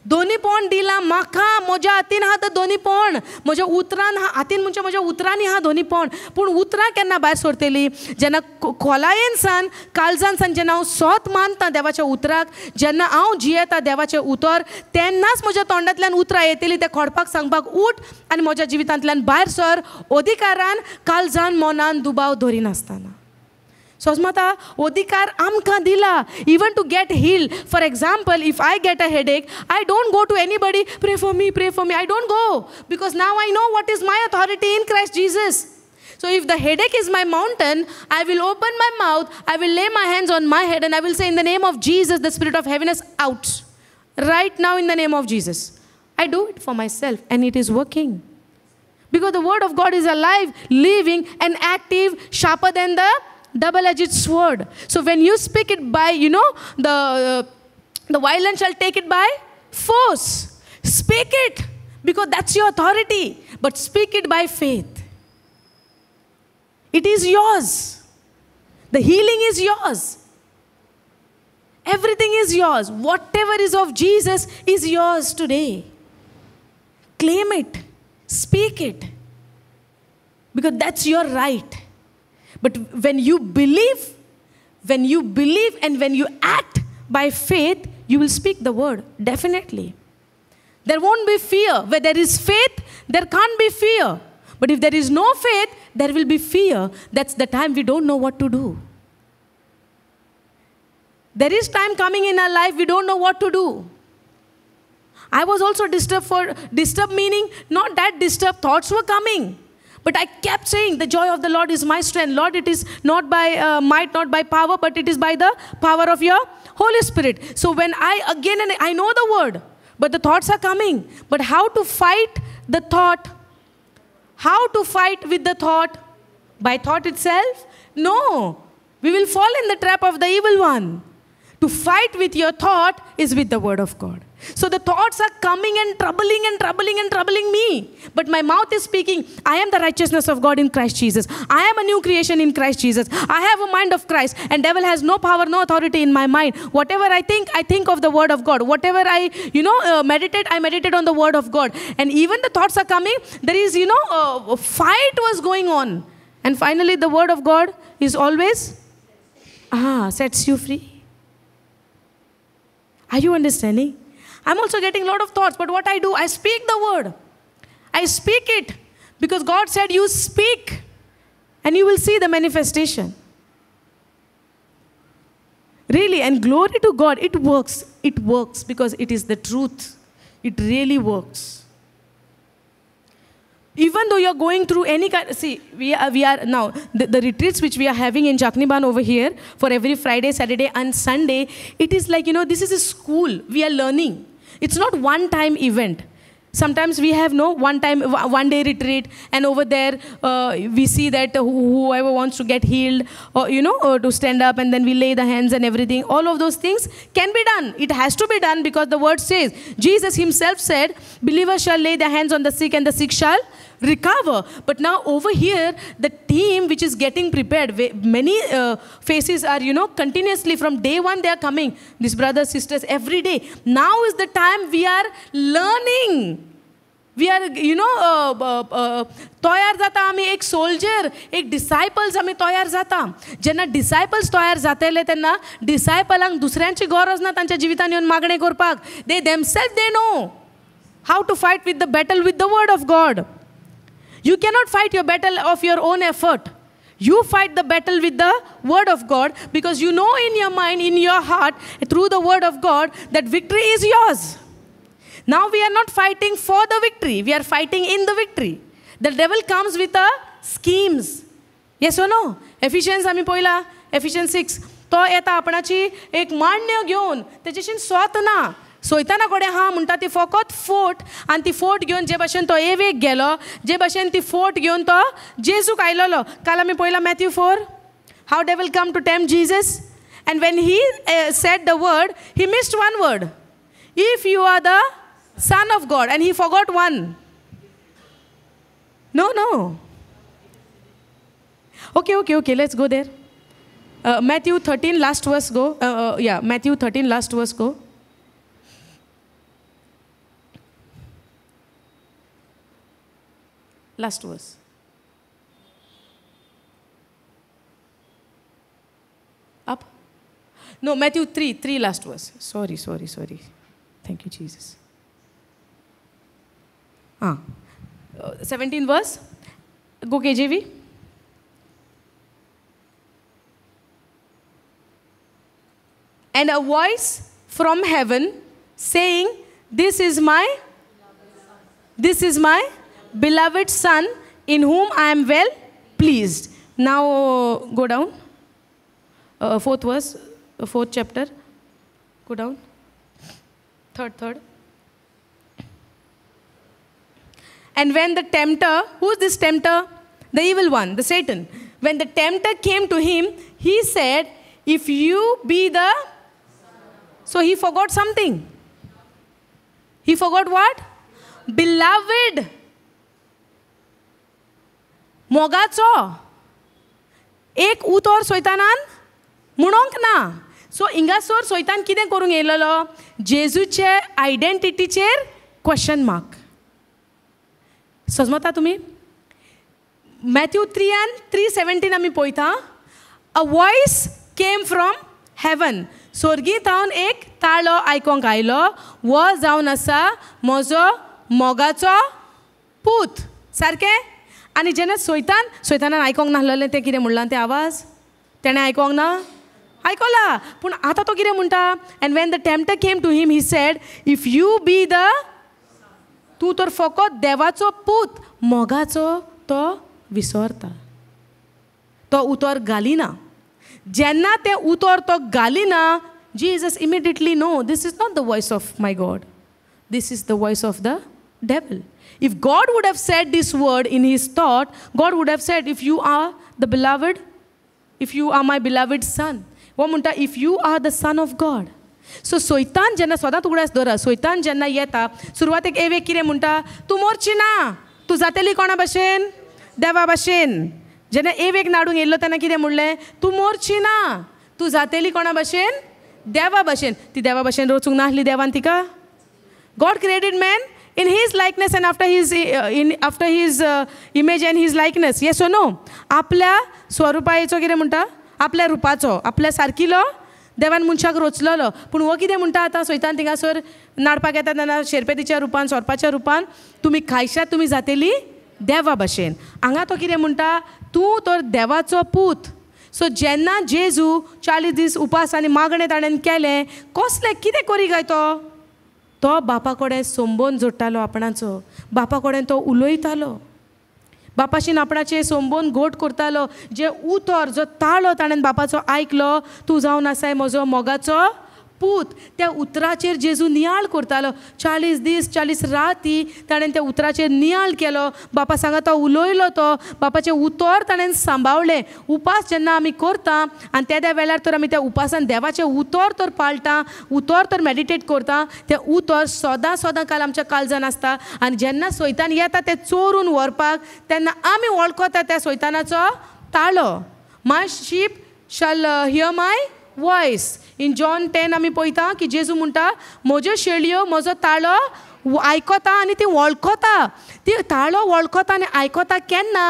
दोनीपण दिला म्हाका, म्हज्या हातीन आहा तो दोनीपण, म्हज्या उतरान हातीन म्हणजे म्हज्या उतरांनी आहा दोनीपण. पूण उतरां केन्ना भायर सरतलीं? जेन्ना खोलायेन सान, काळजान सान जेन्ना हांव सोत मानता देवाच्या उतराक, जेन्ना हांव जियेता देवाचें उतर, तेन्नाच म्हज्या तोंडांतल्यान उतरां येतलीं तें खोडपाक सांगपाक उठ आनी म्हज्या जिवितांतल्यान भायर सर, अधिकारान, काळजान, मनान दुबाव धरिनासतना. सोजमता अधिकार आमकां दिला even to get heal. For example, if I get a headache, I don't go to anybody, pray for me, pray for me. I don't go because now I know what is my authority in Christ Jesus. So if the headache is my mountain, I will open my mouth, I will lay my hands on my head and I will say, in the name of Jesus, the spirit of heaviness out. Right now in the name of Jesus. I do it for myself and it is working. Because the word of God is alive, living and active, sharper than the double-edged sword. So when you speak it by, you know, the violent shall take it by force. Speak it, because that's your authority. But speak it by faith. It is yours. The healing is yours. Everything is yours. Whatever is of Jesus is yours today. Claim it. Speak it. Because that's your right. But when you believe and when you act by faith, you will speak the word, definitely. There won't be fear. Where there is faith, there can't be fear. But if there is no faith, there will be fear. That's the time we don't know what to do. There is time coming in our life, we don't know what to do. I was also disturbed disturbed meaning not that disturbed, thoughts were coming. But I kept saying, the joy of the Lord is my strength. Lord, it is not by might, not by power, but it is by the power of your Holy Spirit. So when I again, and I know the word, but the thoughts are coming. But how to fight the thought? How to fight with the thought? By thought itself? No. We will fall in the trap of the evil one. To fight with your thought is with the word of God. So the thoughts are coming and troubling and troubling and troubling me. But my mouth is speaking, I am the righteousness of God in Christ Jesus. I am a new creation in Christ Jesus. I have a mind of Christ, and devil has no power, no authority in my mind. Whatever I think of the word of God. Whatever I, meditate, I meditate on the word of God. And even the thoughts are coming, there is, a fight was going on. And finally, the word of God is always, sets you free. Are you understanding? I'm also getting a lot of thoughts, but what I do, I speak the word. I speak it because God said you speak and you will see the manifestation. Really, and glory to God, it works. It works because it is the truth. It really works. Even though you're going through any kind, see, we are now, the retreats which we are having in Chakniban over here for every Friday, Saturday and Sunday, it is like, this is a school. We are learning. It's not one-time event. Sometimes we have no one-day retreat, and over there we see that whoever wants to get healed or, or to stand up, and then we lay the hands and everything. All of those things can be done. It has to be done because the word says, Jesus himself said, believers shall lay their hands on the sick and the sick shall recover. But now over here, the team which is getting prepared, many faces are, continuously from day one they are coming. These brothers, sisters, every day. Now is the time we are learning. We are, तयार जाता आमी एक soldier, एक डिसायपल्स आमी तयार जाता. जेन्ना डिसायपल्स तयार जातले तेन्ना डिसायपलांक दुसऱ्यांची गरज ना तांच्या जिवितान येवन मागणें करपाक. They themselves they know how to fight with the battle with the word of God. You cannot fight your battle of your own effort. You fight the battle with the word of God because you know in your mind, in your heart, through the word of God, that victory is yours. Now we are not fighting for the victory. We are fighting in the victory. The devil comes with a schemes. Yes or no? Ephesians आमी पळयला, Ephesians 6. तो येता आपणाची एक माण्य घेवन, तेजेशीन स्वत ना. सोयताना कडेन आहा म्हणटा ती फकत फोट, आनी ती फोट घेवन जे भाशेन तो एवेक गेलो, जे भाशेन ती फोट घेवन तो जेजूक आयलोलो. काल आमी पळयला Matthew 4, how devil come to tempt Jesus, and when he said the word, he missed one word. If you are the Son of God, and he forgot one. No. Okay, let's go there. Matthew 13, last verse go. Matthew 13, last verse go. Last verse. Up? No, Matthew 3, last verse. Sorry. Thank you, Jesus. 17 verse. Go KJV. And a voice from heaven saying, This is my beloved son in whom I am well pleased. Now go down. Fourth verse, fourth chapter. Go down. Third. And when the tempter, who is this tempter? The evil one, the Satan. When the tempter came to him, he said, if you be the, so he forgot something. He forgot what? Beloved. मोगाचो एक उतर सोयतानान म्हणोंक ना. So हिंगासर सोयतान कितें करूंक येयलेलो? जेजूचे आयडेंटिटीचेर question mark. सजमता तुमी? Matthew 3:17 आमी पळयता, a voice came from heaven. स्वर्गी थावन एक ताळो आयकोंक आयलो, वो जावन आसा म्हजो मोगाचो पूत. सारकें? आनी जेन्ना सोयतानान आयकोंक नासलेलें तें कितें म्हणलां तें आवाज तेणें आयकोंक ना, आयकोला. पूण आतां तो कितें म्हणटा? And when the tempter came to him he said, if you be the, तूं तर फकत देवाचो पूत. मोगाचो तो विसरता, तो उतर घालिना. जेन्ना तें उतर तो घालिना, Jesus immediately know this is not the voice of my God, this is the voice of the devil. If God would have said this word in his thought, God would have said, if you are the beloved, if you are my beloved son. वो म्हणटा, if you are the son of God. So सोयतान जेन्ना सदांच उगडास दवरा, सोयतान जेन्ना येता सुरवातेक awake कितें म्हणटा? तूं मोरची ना, तूं जातली कोणा भाशेन? देवा भाशेन. जेन्ना एवेक नाडूंक येयल्लो तेन्ना कितें म्हणलें? तूं मोरची ना, तूं जातली कोणा भाशेन? देवा भाशेन. ती देवा भाशेन रचूंक नासली देवान तिका. God created man in his likeness and after his image and his likeness. Yes or no? आपल्या स्वरुपाचो कितें म्हणटा? आपल्या रुपाचो, आपल्या सारकिलो देवान मनशाक रचलेलो. पूण हो कितें म्हणटा आतां सोयतान थिंगासर नाडपाक येता तेन्ना शेरपेतीच्या रुपान, सोरपाच्या रुपान, तुमी खायशात तुमी जातेली देवा भाशेन. हांगा तो कितें म्हणटा? तूं तर देवाचो पूत. सो जेन्ना जेजू 40 दीस उपास आनी मागणें ताणें केलें, कसलें कितें करी काय तो? तो बापा कडेन संबंद जोडटालो आपणाचो, बापा कडेन तो उलयतालो, बापाशीन आपणाचे संबंद घट करतालो. जे उतर, जो ताळो ताणें बापाचो आयकलो, तूं जावन आसाय म्हजो मोगाचो पूत, त्या उतराचेर जेजू नियाळ करतालो. 40 दीस 40 राती ताणें त्या उतराचेर नियाळ केलो. बापा सांगा तो उलयलो, तो बापाचें उतर ताणें सांबाळ्ळें. उपास जेन्ना आमी करता आनी त्या वेळार तर आमी त्या उपासान देवाचें उतर तर पाळटा, उतर तर मेडिटेट करता, तें उतर सदां सदां काल आमच्या काळजान आसता. आनी जेन्ना सोयतान येता तें चोरून व्हरपाक, तेन्ना आमी वळखता त्या सोयतानाचो ताळो. My sheep shall hear my voice. In John 10 आमी पळयता की जेजू म्हणटा, म्हज्यो शेळयो म्हजो ताळो आयकता आनी ती वळखता. ती ताळो वळखता आनी आयकता केन्ना?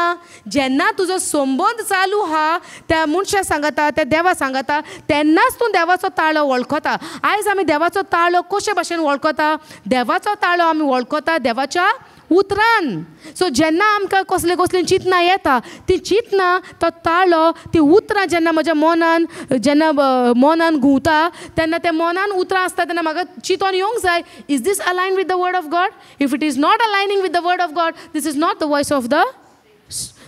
जेन्ना तुजो संबंद चालू आहा त्या मनशा सांगता, त्या देवा सांगता, तेन्नाच तूं देवाचो ताळो वळखता. आयज आमी देवाचो ताळो कशे भाशेन वळखता? देवाचो ताळो आमी वळखता देवाच्या उतरान. सो जेन्ना आमकां कसले कसलीं चिंतनां येता, ती चिंतनां, तो ताळो, ती उतरां जेन्ना म्हज्या मनान, जेन्ना मनान घुंवता, तेन्ना त्या मनान उतरां आसता तेन्ना म्हाका चिंतोन येवंक जाय, is this align with the word of God? If it is not aligning with the word of God, this is not the voice of the,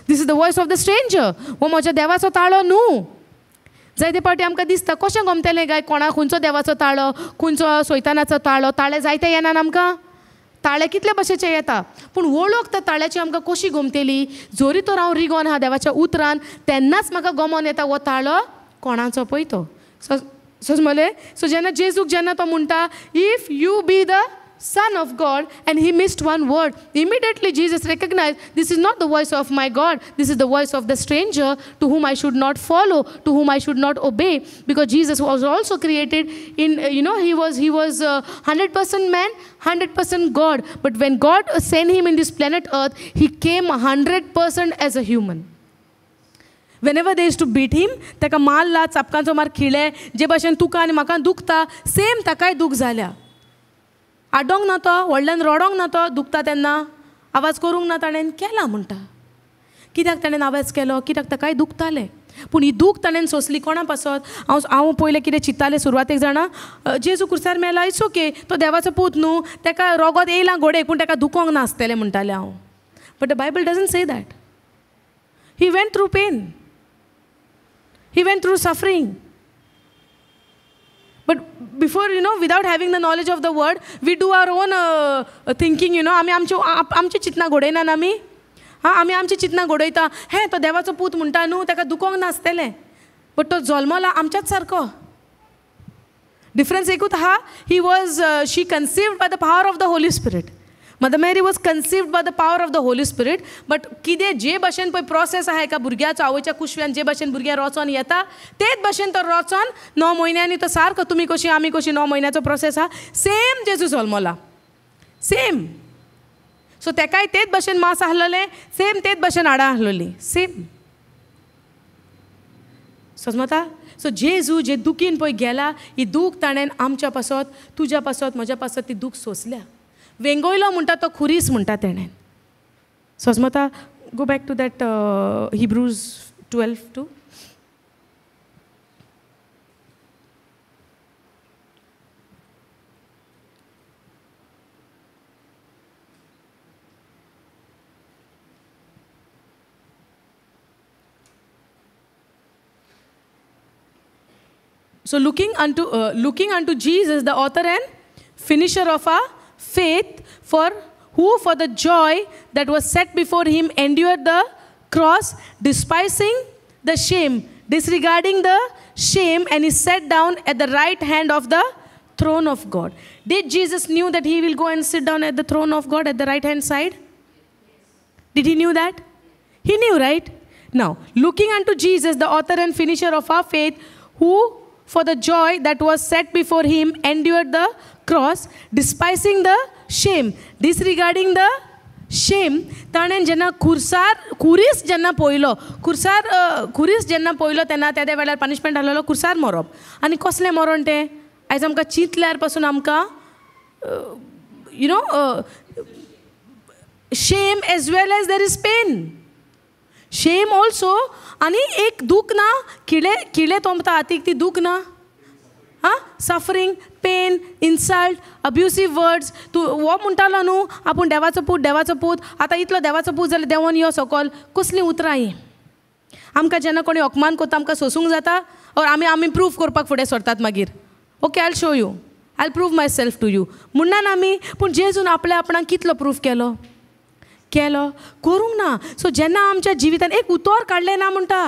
this is the voice of the stranger. हो म्हज्या देवाचो ताळो न्हू. जायते फावटी आमकां दिसता कशें गमतलें काय कोणा खंयचो देवाचो ताळो, खंयचो सोयतानाचो ताळो. ताळे जायते येनात आमकां, ताळे कितले भशेचे येता, पूण वळख त्या ताळ्याची आमकां कशी गोमतेली? जरी तर हांव रिगोन आहा देवाच्या उतरान, तेन्नाच म्हाका गमोन येता हो ताळो कोणाचो पळय तो. समजलें? सो जेन्ना जेजूक जेन्ना तो म्हणटा, if you be the Son of God, and he missed one word, immediately Jesus recognized, this is not the voice of my God, this is the voice of the stranger to whom I should not follow, to whom I should not obey, because Jesus was also created in, you know, he was 100% man, 100% God. But when God sent him in this planet Earth, he came 100% as a human. Whenever they used to beat him, ताका मारला, चापकांचो मार खिळे, जे भाशेन तुका आनी म्हाका दुखता, same ताकाय दूख जाल्या. आडोंक ना तो, व्हडल्यान रडोंक ना तो, दुखता तेन्ना आवाज करूंक ना ताणें केला म्हणटा. कित्याक ताणें आवाज केलो? कित्याक ताकाय दुखतालें. पूण ही दूख ताणें सोंसली कोणा पासत? हांव पयलें कितें चिंत्तालें सुरवातेक जाणा, जेजू कुर्सार मेला, it's okay, तो देवाचो पूत न्हू, ताका रोगोत येयलां घोडेक, पूण ताका दुखोंक नासतलें म्हणटालें हांव. But the Bible doesn't say that. He went through pain, he went through suffering. But before, you know, without having the knowledge of the word, we do our own thinking, you know. आमी आमच्यो आमची चिंतना घडयनात आमी. हां, आमी आमची चिंतना घडयता. हें तो देवाचो पूत म्हणटा न्हू, ताका दुखोंक नासतलें, बट तो जल्मला आमच्याच सारको. डिफरन्स एकूच आहा, he was she conceived by the power of the Holy Spirit. Mother Mary was conceived by the power of the Holy Spirit. But कितें जे भाशेन पळय प्रोसेस आहा एका भुरग्याचो आवयच्या कुशव्यान जे भाशेन भुरग्यां रोचोन येता तेच भाशेन तो रोचोन 9 म्हयन्यांनी तो सारको तुमी कशी आमी कशी 9 म्हयन्याचो प्रोसेस आहा सेम जेजू जल्मला सेम. सो तेकाय तेच भाशेन मास आहलेलें, सेम तेच भाशेन हाडां आहलेलीं सेम. समजता? सो जेजू जे दुखीन पळय गेला, ही दूख ताणें आमच्या पासत, तुज्या पासत, म्हज्या पासत ती दूख सोंसल्या. वेंगयलो म्हणटा तो खुरीस म्हणटा तेणें. समजता? Go back to that Hebrews 12:2. So looking unto Jesus, the author and finisher of our faith, for who for the joy that was set before him endured the cross, despising the shame, disregarding the shame, and he sat down at the right hand of the throne of God. Did Jesus knew that he will go and sit down at the throne of God at the right hand side? Did he knew that? He knew, right? Now, looking unto Jesus, the author and finisher of our faith, who for the joy that was set before him endured the cross, despising the shame, disregarding the shame. ताणें जेन्ना खुर्सार खुरीस जेन्ना पळयलो, खुर्सार खुरीस जेन्ना पळयलो तेन्ना त्या वेळार पनिशमेंट आहलेलो खुर्सार मरप. आनी कसलें मरण तें आयज आमकां चिंतल्यार पासून आमकां you know shame as well as there is pain. Shame also. आनी एक दूख ना, किळे किळे तोंपता हातीक ती दूख ना. आं, suffering, pain, insult, abusive words. तूं हो म्हणटालो न्हू आपूण देवाचो पूत, देवाचो पूत, आतां इतलो देवाचो पूत जाल्यार देवान यो सकल. कसलीं उतरां हीं? आमकां जेन्ना कोणी अपमान करता आमकां सोंसूंक जाता, ओर आमी आमी प्रूव करपाक फुडें सरतात मागीर. Okay, I show you, I prove myself to you म्हणना आमी. पूण जेजून आपल्या आपणाक कितलो प्रूव केलो? केलो करूंक ना. सो जेन्ना आमच्या जिवितान एक उतर काडलें ना म्हणटा,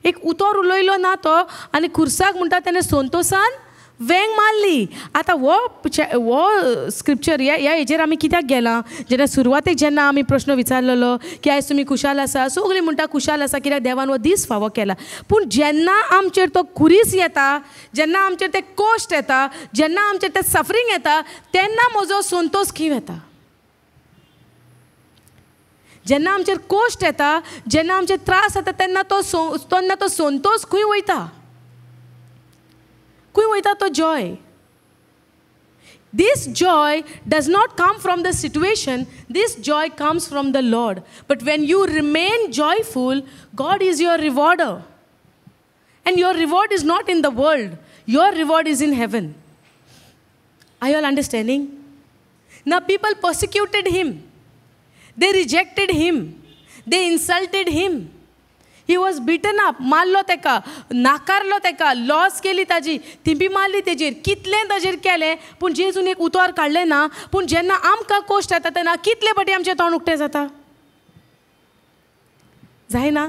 एक उतर उलयलो ना तो, आनी खुर्साक म्हणटा तेणें संतोसान वेंग मारली. आतां हो हो स्क्रिप्चर ह्या ह्या हेजेर आमी कित्याक गेला? जेन्ना सुरवातेक जेन्ना आमी प्रश्न विचारलेलो की आयज तुमी खुशाल आसा, सगळीं म्हणटा खुशाल आसा कित्याक देवान हो दीस फावो केला. पूण जेन्ना आमचेर तो खुरीस येता, जेन्ना आमचेर ते कश्ट येता, जेन्ना आमचेर ते सफरींग येता, तेन्ना म्हजो संतोस खंय येता? जेन्ना आमचेर कश्ट येता, जेन्ना आमचेर त्रास येता, तेन्ना तो तेन्ना तो संतोस खंय वयता? खंय वयता तो joy? This joy does not come from the situation, this joy comes from the Lord. But when you remain joyful, God is your rewarder. And your reward is not in the world, your reward is in heaven. Are you all understanding? Now people persecuted him. They rejected him. They insulted him. He was beaten up. मारलो तेका, नाकारलो तेका, loss केली ताजी, थिंपी मारली तेजेर, कितलें ताजेर केलें, पूण जेजून एक उतर काडलें ना. पूण जेन्ना आमकां कश्ट येता तेन्ना कितले फावटी आमचें तोंड उक्तें जाता? जायना?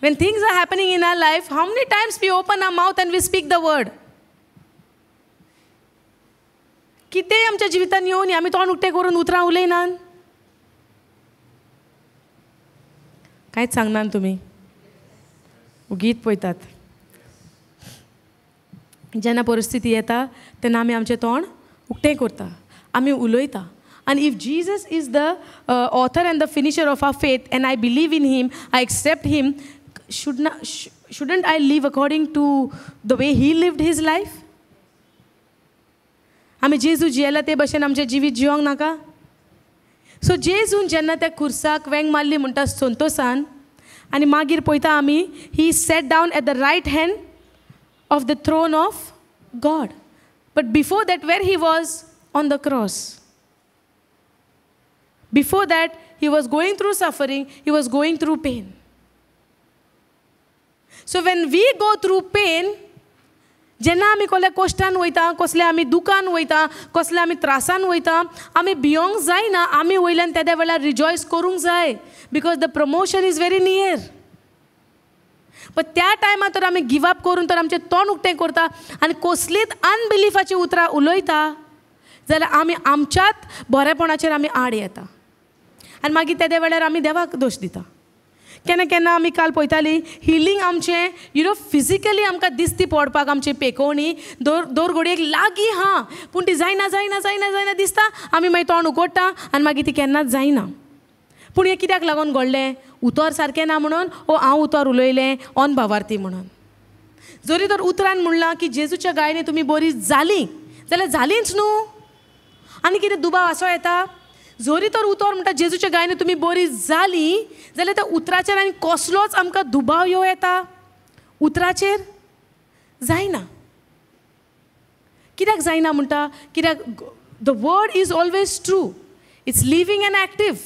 When things are happening in our life, how many times we open our mouth and we speak the word? कितेंय आमच्या जिवितान येवन आमी तोंड उक्तें करून उतरां उलयनात? कांयच सांगनात तुमी, ओगीत पळयतात. जेन्ना परिस्थिती येता तेन्ना आमी आमचें तोंड उक्तें करता, आमी उलयता. आनी if Jesus is the author and the finisher of our faith and I believe in him, I accept him, shouldn't I live according to the way he lived his life? आमी जेजू जियेला ते भशेन आमचें जिवीत जिवंक नाका? सो जेजून जेन्ना त्या खुर्साक वेंग मारली म्हणटा संतोसान, आनी मागीर पळयता आमी he sat down at the right hand of the throne of God. But before that where he was? On the cross. Before that he was going through suffering, he was going through pain. So when we go through pain, जेन्ना आमी कसल्या कोश्टान वयता, कसल्या आमी दुकान वयता, कसल्या आमी त्रासान वयता, आमी भियोंक जायना. आमी वयल्यान तेद्या वेळार रिजॉयस करूंक जाय, because the promotion is very near. पण त्या टायमार तर आमी गिव अप करून तर आमचें तोंड उक्तें करता आनी कसलीच अनबिलिफाची उतरां उलयता जाल्यार आमी आमच्याच बरेपणाचेर आमी आड येता आनी मागीर तेद्या वेळार आमी देवाक दोश दिता. केन्ना केन्ना आमी काल पळयताली हिलींग आमचें you know physically आमकां दिसती पडपाक आमची पेकोवणी दर घडयेक लागीं आहा, पूण ती जायना जायना जायना जायना दिसता. आमी मागीर तोंड उगडटा आनी मागीर ती केन्नाच जायना. पूण हें कित्याक लागून घडलें? उतर सारकें ना म्हणून, ओ हांव उतर उलयलें ऑन भावार्थी म्हणून. जरी तर उतरान म्हणलां की जेजूच्या गायने तुमी बरी जालीं जाल्यार जालींच न्हू. आनी कितें दुबाव असो येता? जरी तर उतर म्हणटा जेजूच्या गायने तुमी बरी जालीं जाल्यार त्या उतराचेर आनी कसलोच आमकां दुबाव येवं येता? उतराचेर जायना. कित्याक जायना म्हणटा? कित्याक the word is always true, it's living and active,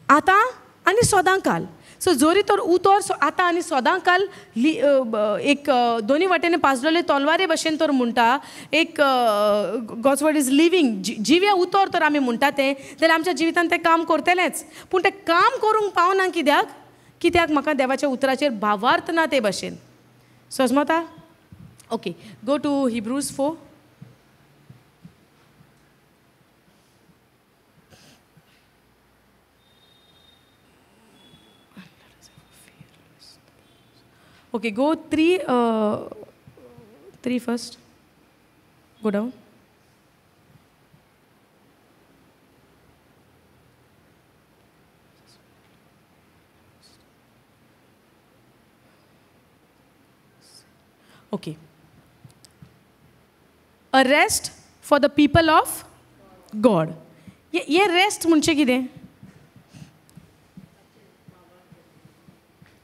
आतां आनी सदां काल. सो जरी तर उतर आतां आनी सदां काल एक दोनी वाटेन पाजलेले तलवारे भशेन तर म्हणटा, एक गॉड्स वर्ड is living, जिव्या उतर तर आमी म्हणटा तें, जाल्यार आमच्या जिवितान तें काम करतलेंच. पूण तें काम करूंक पावना. कित्याक? कित्याक म्हाका देवाच्या उतराचेर भावार्थ ना ते भशेन. सजमता? Okay, go to Hebrews 4. Okay, go 3 first. Go down. Okay. A rest for the people of God. ये rest म्हणजे कितें?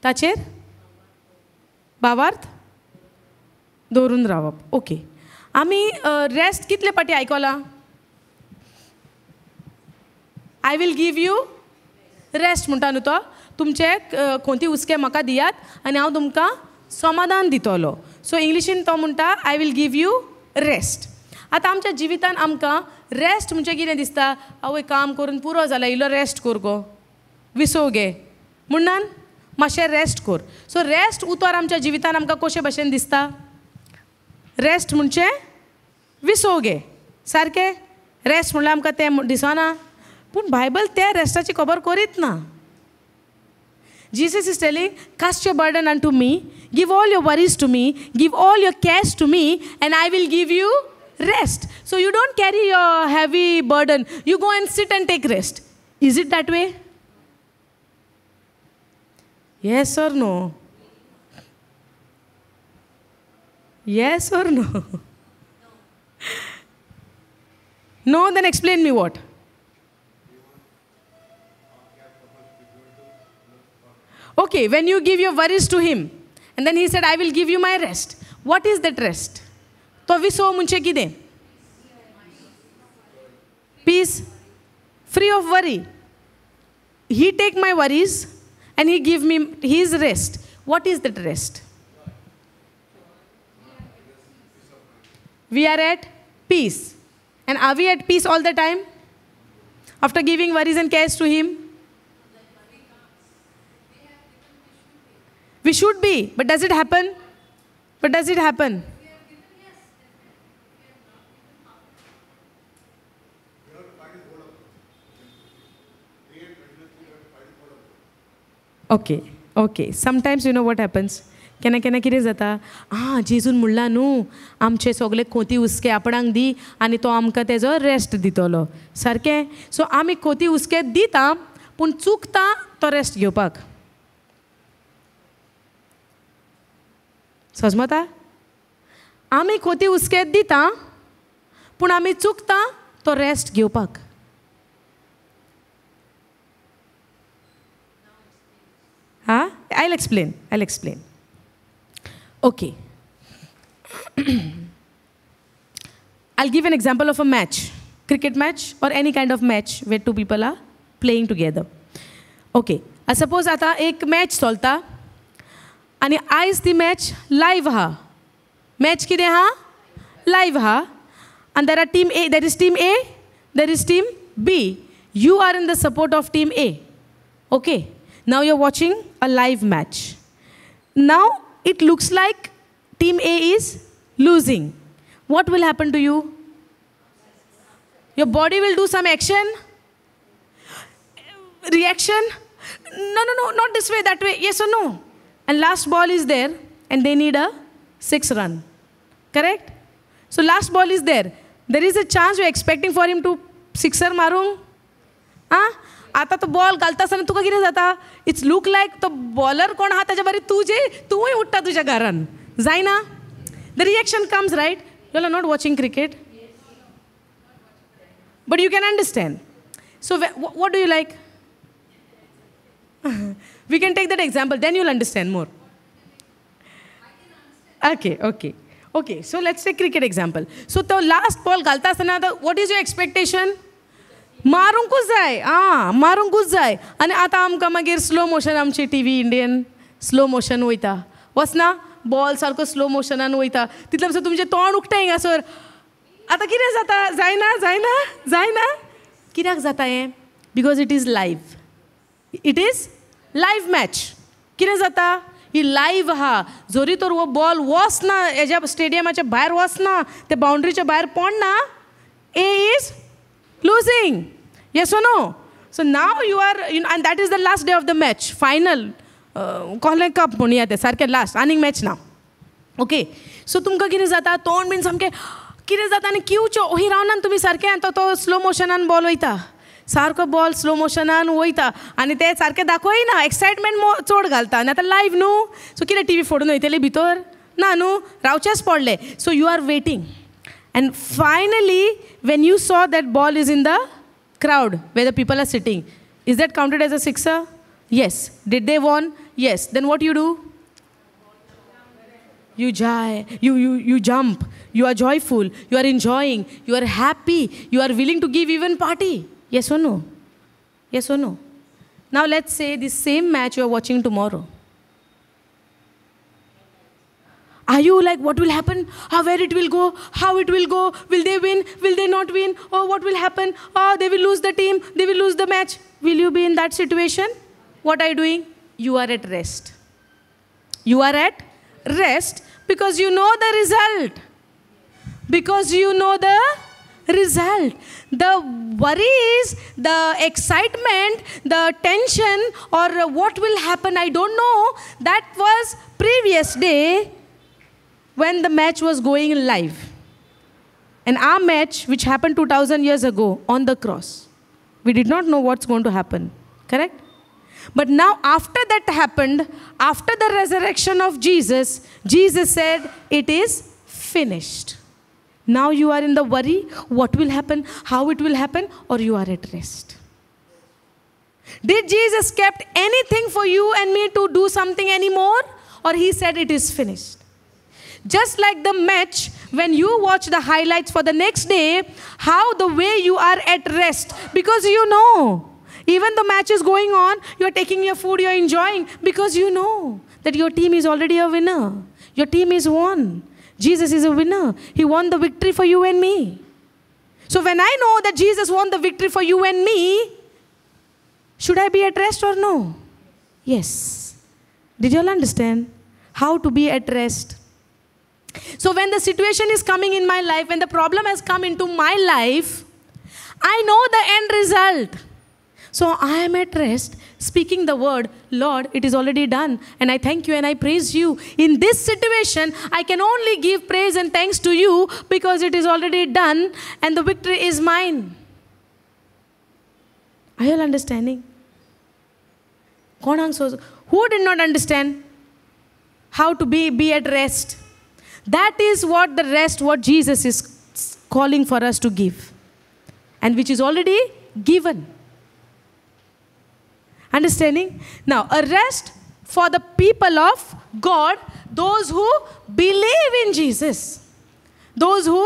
ताचेर भावार्थ दवरून रावप. ओके, आमी रेस्ट कितले पाटी आयकला? I will give you rest म्हणटा न्हू तो. तुमचे कोणती हुस्के म्हाका दियात आनी हांव तुमकां समाधान दितलो. सो इंग्लिशीन तो म्हणटा I will give you rest. आतां आमच्या जिवितान आमकां रेस्ट म्हणजे कितें दिसता? आवय काम करून पुरो जालां, इल्लो रेस्ट कर गो, विसव घे म्हणून मातशें रेस्ट कर. सो रेस्ट उतर आमच्या जिवितान आमकां कशे भशेन दिसता? रेस्ट म्हणजे विसव घे, सारकें. रेस्ट म्हणल्यार आमकां तें दिसना, पूण बायबल त्या रेस्टाची खबर करीत ना. Jesus is telling, cast your burden unto me, give all your worries to me, give all your cares to me, and I will give you rest. So you don't carry your heavy burden, you go and sit and take rest. Is it that way? Yes or no? Yes or no? No, then explain me what? Okay, when you give your worries to him, and then he said, I will give you my rest. What is that rest? तो विसव म्हणजे कितें? Peace, free of worry. He take my worries and he give me his rest. What is that rest? We are at peace. And are we at peace all the time? After giving worries and cares to him? We should be, but does it happen? But does it happen? Okay, okay. Sometimes you know what happens? केन्ना केन्ना कितें जाता, आं जेजून म्हणलां न्हू आमचे सगळे खोती हुस्के आपणाक दी आनी तो आमकां तेजो रेस्ट दितलो, सारकें. सो आमी खोती हुस्के दिता पूण चुकता तो रेस्ट घेवपाक. सजमता? आमी खोती हुस्के दिता पूण आमी चुकता तो रेस्ट घेवपाक. हां, I will explain, I will explain. Okay. I'll give an example of a match, cricket match or any kind of match where two people are playing together. Okay. Suppose आता एक मॅच चलता आनी आयज ती match live आहा. Match कितें आहा? Live आहा. आनी there are team A, there is team A, there is team B. You are in the support of team A. Okay, now you are watching a live match. Now it looks like team A is losing. What will happen to you? Your body will do some action, reaction. No, no, no, not this way, that way. Yes or no? And last ball is there and they need a 6 run. Correct? So last ball is there. There is a chance you are expecting for him to sixer marung. Ah? आता तो ball घालता आसतना तुका कितें जाता? It's look लायक तो bowler कोण आहा ताच्या बरे तुजे तूंय उठ्ठा तुज्या घरान. जायना? The reaction comes, right? You are not watching cricket, but you can understand. So what do you like? We can take that example, then you'll understand more. Okay, okay. Okay, so let's take cricket example. So the last ball घालता आसतना what is your expectation? मारूंकूच जाय. आं, मारूंकूच जाय. आनी आतां आमकां मागीर slow motion, आमची T V Indian slow motion वयता. वचना बॉल सारको स्लो मोशनान वयता, तितले म्हणसर तुमचें तोंड उकतें हिंगासर. आतां कितें जाता? जायना, जायना, जायना. कित्याक जाता हें? Because it is live. It is live match. कितें जाता? ही लायव्ह आहा. जरी तर हो बॉल वचना, हेज्या स्टेडियमाच्या भायर वचना, ते बाउंड्रीच्या भायर पडना, A is losing. Yes or no? So now you are, you know, and that is the last day of the match, final. कहलें कप म्हणया तें सारकें लास्ट, आनीक मॅच ना. ओके, सो तुमकां कितें जाता? तोंड बीन सामकें कितें जाता आनी क्यूच्यो वही रावनान तुमी सारकें. आनी तो स्लो मोशनान बॉल वयता, सारको बॉल स्लो मोशनान वयता आनी ते सारकें दाखयना, एक्सायटमेंट चड घालता. आनी आतां लायव्ह न्हू, सो कितें टी व्ही फोडून वयतली भितर? ना न्हू, रावचेंच पडलें. So you are waiting. And finally, when you saw that ball is in the crowd where the people are sitting, is that counted as a sixer? Yes. Did they won? Yes. Then what you do? You jai, you jump, you are joyful, you are enjoying, you are happy, you are willing to give even party. Yes or no? Yes or no? Now let's say this same match you are watching tomorrow. Are you like, what will happen? How, where it will go? How it will go? Will they win? Will they not win? Oh, what will happen? Oh, they will lose the team. They will lose the match. Will you be in that situation? What are you doing? You are at rest. You are at rest because you know the result. Because you know the result. The worries, the excitement, the tension, or what will happen, I don't know. That was previous day when the match was going live. And our match, which happened 2000 years ago on the cross, we did not know what's going to happen, correct? But now after that happened, after the resurrection of Jesus, Jesus said, it is finished. Now you are in the worry, what will happen, how it will happen, or you are at rest. Did Jesus kept anything for you and me to do something anymore? Or he said it is finished? Just like the match, when you watch the highlights for the next day, how the way you are at rest. Because you know, even the match is going on, you are taking your food, you are enjoying, because you know that your team is already a winner. Your team is won. Jesus is a winner. He won the victory for you and me. So when I know that Jesus won the victory for you and me, should I be at rest or no? Yes. Did you all understand how to be at rest? So when the situation is coming in my life, when the problem has come into my life, I know the end result. So I am at rest, speaking the word, Lord, it is already done, and I thank you and I praise you. In this situation, I can only give praise and thanks to you because it is already done and the victory is mine. Are you all understanding? Who did not understand how to be at rest? That is what the rest, what Jesus is calling for us to give, and which is already given. Understanding? Now, a rest for the people of God, those who believe in Jesus. Those who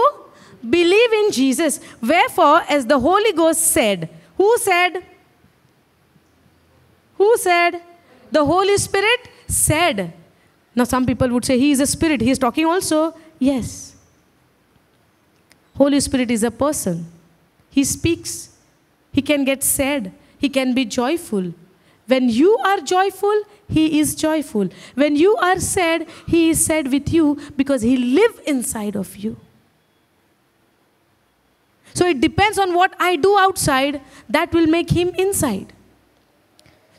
believe in Jesus. Wherefore, as the Holy Ghost said, who said? Who said? The Holy Spirit said. Now some people would say he is a spirit, he is talking also. Yes. Holy Spirit is a person. He speaks. He can get sad. He can be joyful. When you are joyful, he is joyful. When you are sad, he is sad with you because he lives inside of you. So it depends on what I do outside, that will make him inside.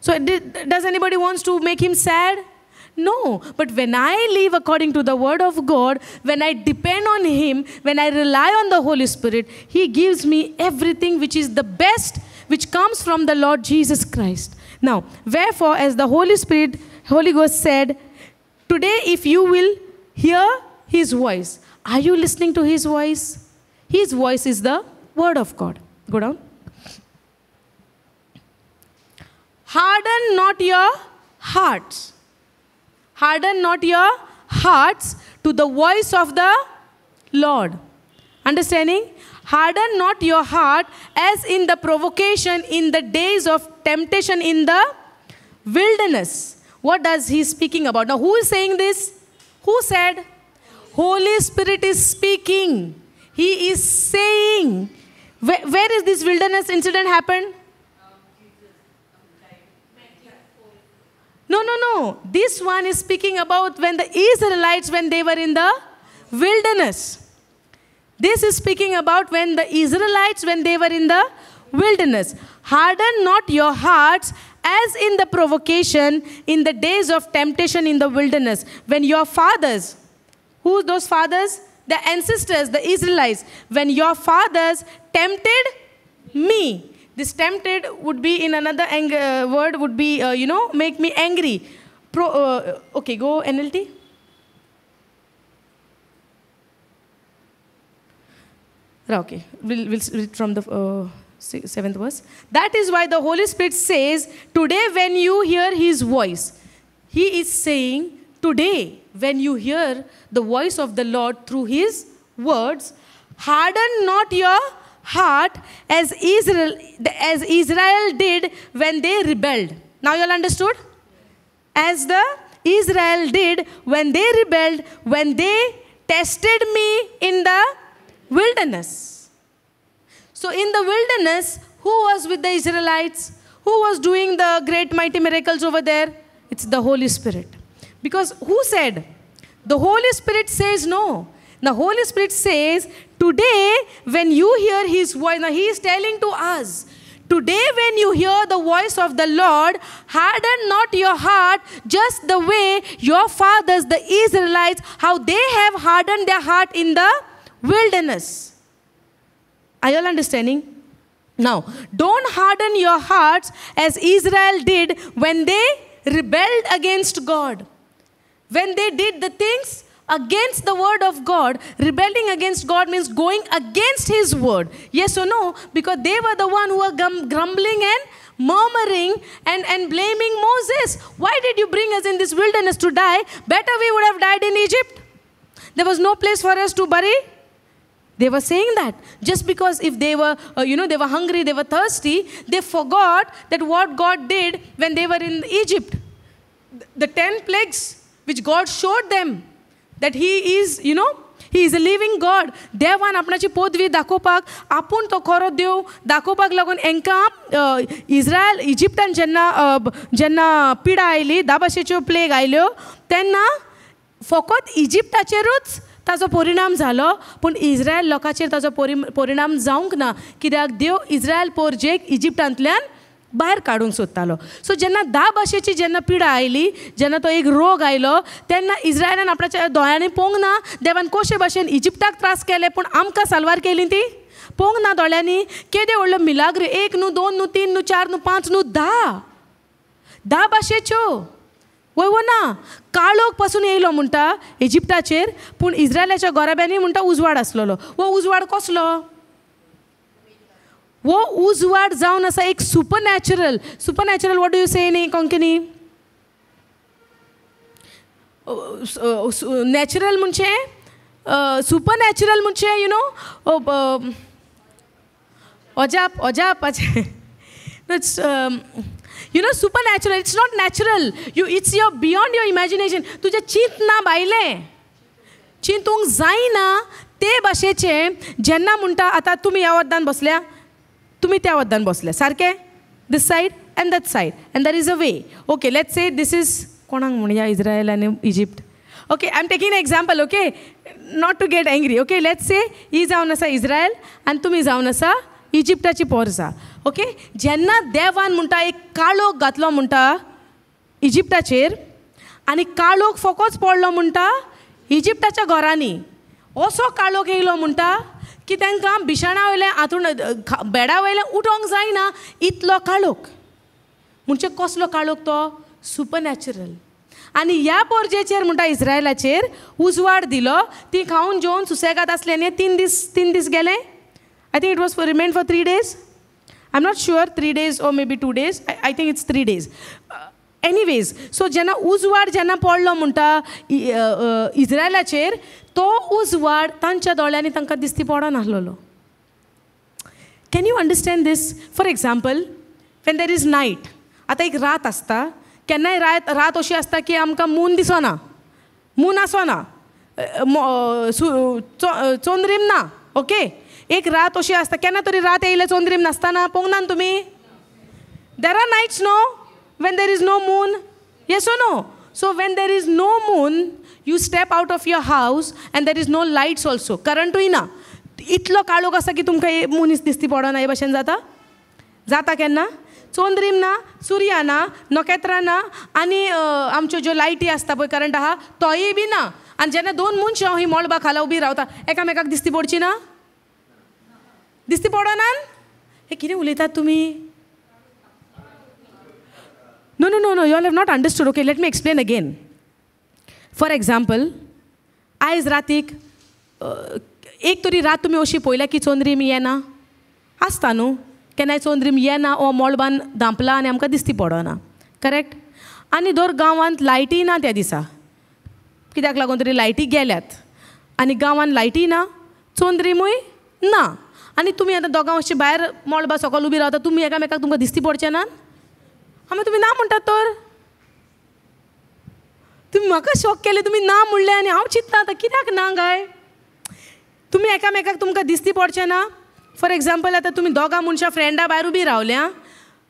So does anybody wants to make him sad? No. But when I live according to the word of God, when I depend on him, when I rely on the Holy Spirit, he gives me everything which is the best, which comes from the Lord Jesus Christ. Now, wherefore, as the Holy Spirit, Holy Ghost said, today if you will hear his voice. Are you listening to his voice? His voice is the word of God. Go down. Harden not your hearts. Harden not your hearts to the voice of the Lord. Understanding? Harden not your heart as in the provocation in the days of temptation in the wilderness. What does he speaking about? Now, who is saying this? Who said? Holy Spirit is speaking. He is saying. Where is this wilderness incident happened? No, no, no. This one is speaking about when the Israelites, when they were in the wilderness. This is speaking about when the Israelites, when they were in the wilderness. Harden not your hearts as in the provocation in the days of temptation in the wilderness. When your fathers, who those fathers? The ancestors, the Israelites. When your fathers tempted me. This tempted would be in another word would be, make me angry. Okay, go NLT. Okay, we'll read from the 7th verse. That is why the Holy Spirit says, today when you hear his voice, he is saying, today when you hear the voice of the Lord through his words, harden not your heart as Israel did when they rebelled. Now you all understood? As the Israel did when they rebelled, when they tested me in the wilderness. So in the wilderness, who was with the Israelites? Who was doing the great mighty miracles over there? It's the Holy Spirit. Because who said? The Holy Spirit says no. The Holy Spirit says, today when you hear his voice, now he is telling to us, today when you hear the voice of the Lord, harden not your heart just the way your fathers, the Israelites, how they have hardened their heart in the wilderness. Are you all understanding? Now, don't harden your hearts as Israel did when they rebelled against God. When they did the things against the word of God. Rebelling against God means going against his word. Yes or no? Because they were the one who were grumbling and murmuring and blaming Moses. Why did you bring us in this wilderness to die? Better we would have died in Egypt. There was no place for us to bury. They were saying that just because if they were, they were hungry, they were thirsty, they forgot that what God did when they were in Egypt. The 10 plagues which God showed them that he is, he is a living God. देवान आपणाची पदवी दाखोवपाक आपूण तो खरो देव दाखोवपाक लागून एंकां इस्रायल इजिप्तान जेन्ना जेन्ना पिडा आयली, धा भाशेच्यो प्लेग आयल्यो, तेन्ना फकत इजिप्ताचेरूच ताजो परिणाम जालो, पूण इस्रायल लोकांचेर ताजो परिणाम जावंक ना. कित्याक देव इस्रायल पोरजेक इजिप्तांतल्यान भायर काडूंक सोदतालो. सो जेन्ना धा भाशेची जेन्ना पिडा आयली, जेन्ना तो एक रोग आयलो, तेन्ना इस्रायलान आपणाच्या दोळ्यांनी पळोवंक ना देवान कशे भाशेन इजिप्ताक त्रास केले, पूण आमकां साल्वार केली ती पळोवंक ना दोळ्यांनी. केदे व्हडलो मिलाग्र, 1 न्हू 2 न्हू 3 न्हू 4 न्हू 5 न्हू 10 धा भाशेच्यो. वय वो ना, काळोख पासून येयलो म्हणटा इजिप्ताचेर, पूण इस्रायलाच्या गोराब्यांनी म्हणटा उजवाड आसलेलो. वो उजवाड कसलो? वो उजवाड जावन आसा एक supernatural. Supernatural what do you say in Konkani? Natural म्हणजे सुपरनॅचरल म्हणजे अजाप अजापाचें. You know, supernatural, it's not natural. You, it's your beyond your imagination. तुजें चिंतना भायलें, चिंतूंक जायना ते भाशेचें. जेन्ना म्हणटा आतां तुमी ह्या वद्दान बसल्या, तुमी त्या वद्दान बसल्या, सारकें, this side and that side, and there is a way. Okay, let's say this is कोणाक म्हणया, इज्रायल आनी Egypt. Okay, I am taking an example, okay, not to get angry. Okay, let's say ही जावन आसा Israel आनी तुमी जावन आसा इजिप्टाची Porsa. Okay, जेन्ना देवान म्हणटा एक काळोख घातलो म्हणटा इजिप्टाचेर, आनी काळोख फोकोच पडलो म्हणटा इजिप्टाच्या घरांनी, असो काळोख येयलो म्हणटा की तांकां बिशाणा वयलें हातून बेडा वयलें उठोंक जायना इतलो काळोख. म्हणजे कसलो काळोख तो? सुपरनॅचरल. आनी ह्या पोरजेचेर म्हणटा इज्रायलाचेर उजवाड दिलो, ती खावन जेवन सुसेगाद आसली आनी 3 दीस, 3 दीस गेले. I think it was for remain for 3 days. I am not sure, 3 days or maybe 2 days. I think it's 3 days. Anyways, so जेन्ना उजवाड जेन्ना पडलो म्हणटा इज्रायलाचेर, तो उजवाड तांच्या दोळ्यांनी तांकां दिसती पडनासलेलो. Can you understand this? For example, when there is night, आतां एक रात आसता, केन्नाय रात रात अशी आसता की आमकां मून दिसना, मून आसना, चंद्रीम ना. ओके, एक रात अशी आसता, केन्ना तरी रात येयले चंद्रीम नासतना पळोवंक ना तुमी. There are nights no when there is no moon, yes or no? So when there is no moon, you step out of your house and there is no lights also, करंटूय ना, इतलो काळोख आसा की तुमकां मनीस दिसती पडना. हे भाशेन जाता जाता केन्ना चंद्रीम ना, सुर्या ना, नखेत्रां ना, आनी आमच्यो ज्यो लायटी आसता पळय करंट आहा तोय बी ना. आनी जेन्ना 2 मनशां ही मळबा खाला उबी रावता, एकामेकाक दिसती पडची ना, दिसती पडना. हे कितें उलयतात तुमी? No, no, no, no, you all have not understood. Okay, let me explain again. For example, आयज रातीक एक तरी रात तुमी अशी पळयल्या की चंद्रीम येना आसता न्हू, केन्नाय चंद्रीम येना ओ मळबान धांपला आनी आमकां दिसती पडना, करेक्ट? आनी दर गांवांत लायटी ना त्या दिसा, कित्याक लागून तरी लायटी गेल्यात आनी गांवांत लायटी ना, चंद्रीमूय ना, आनी तुमी आतां दोगां अशी भायर मळबा सकयल उबी रावता, तुमी एकामेकाक तुमकां दिसती पडचें ना? आमी तुमी ना म्हणटात तर तुमी म्हाका शॉक केले, तुमी ना म्हणलें आनी हांव चिंतता आतां कित्याक ना काय? तुमी एकामेकाक तुमकां दिसती पडचें ना? फॉर एग्जाम्पल, आतां तुमी दोगां मनशां फ्रेंडा भायर उबी रावल्या,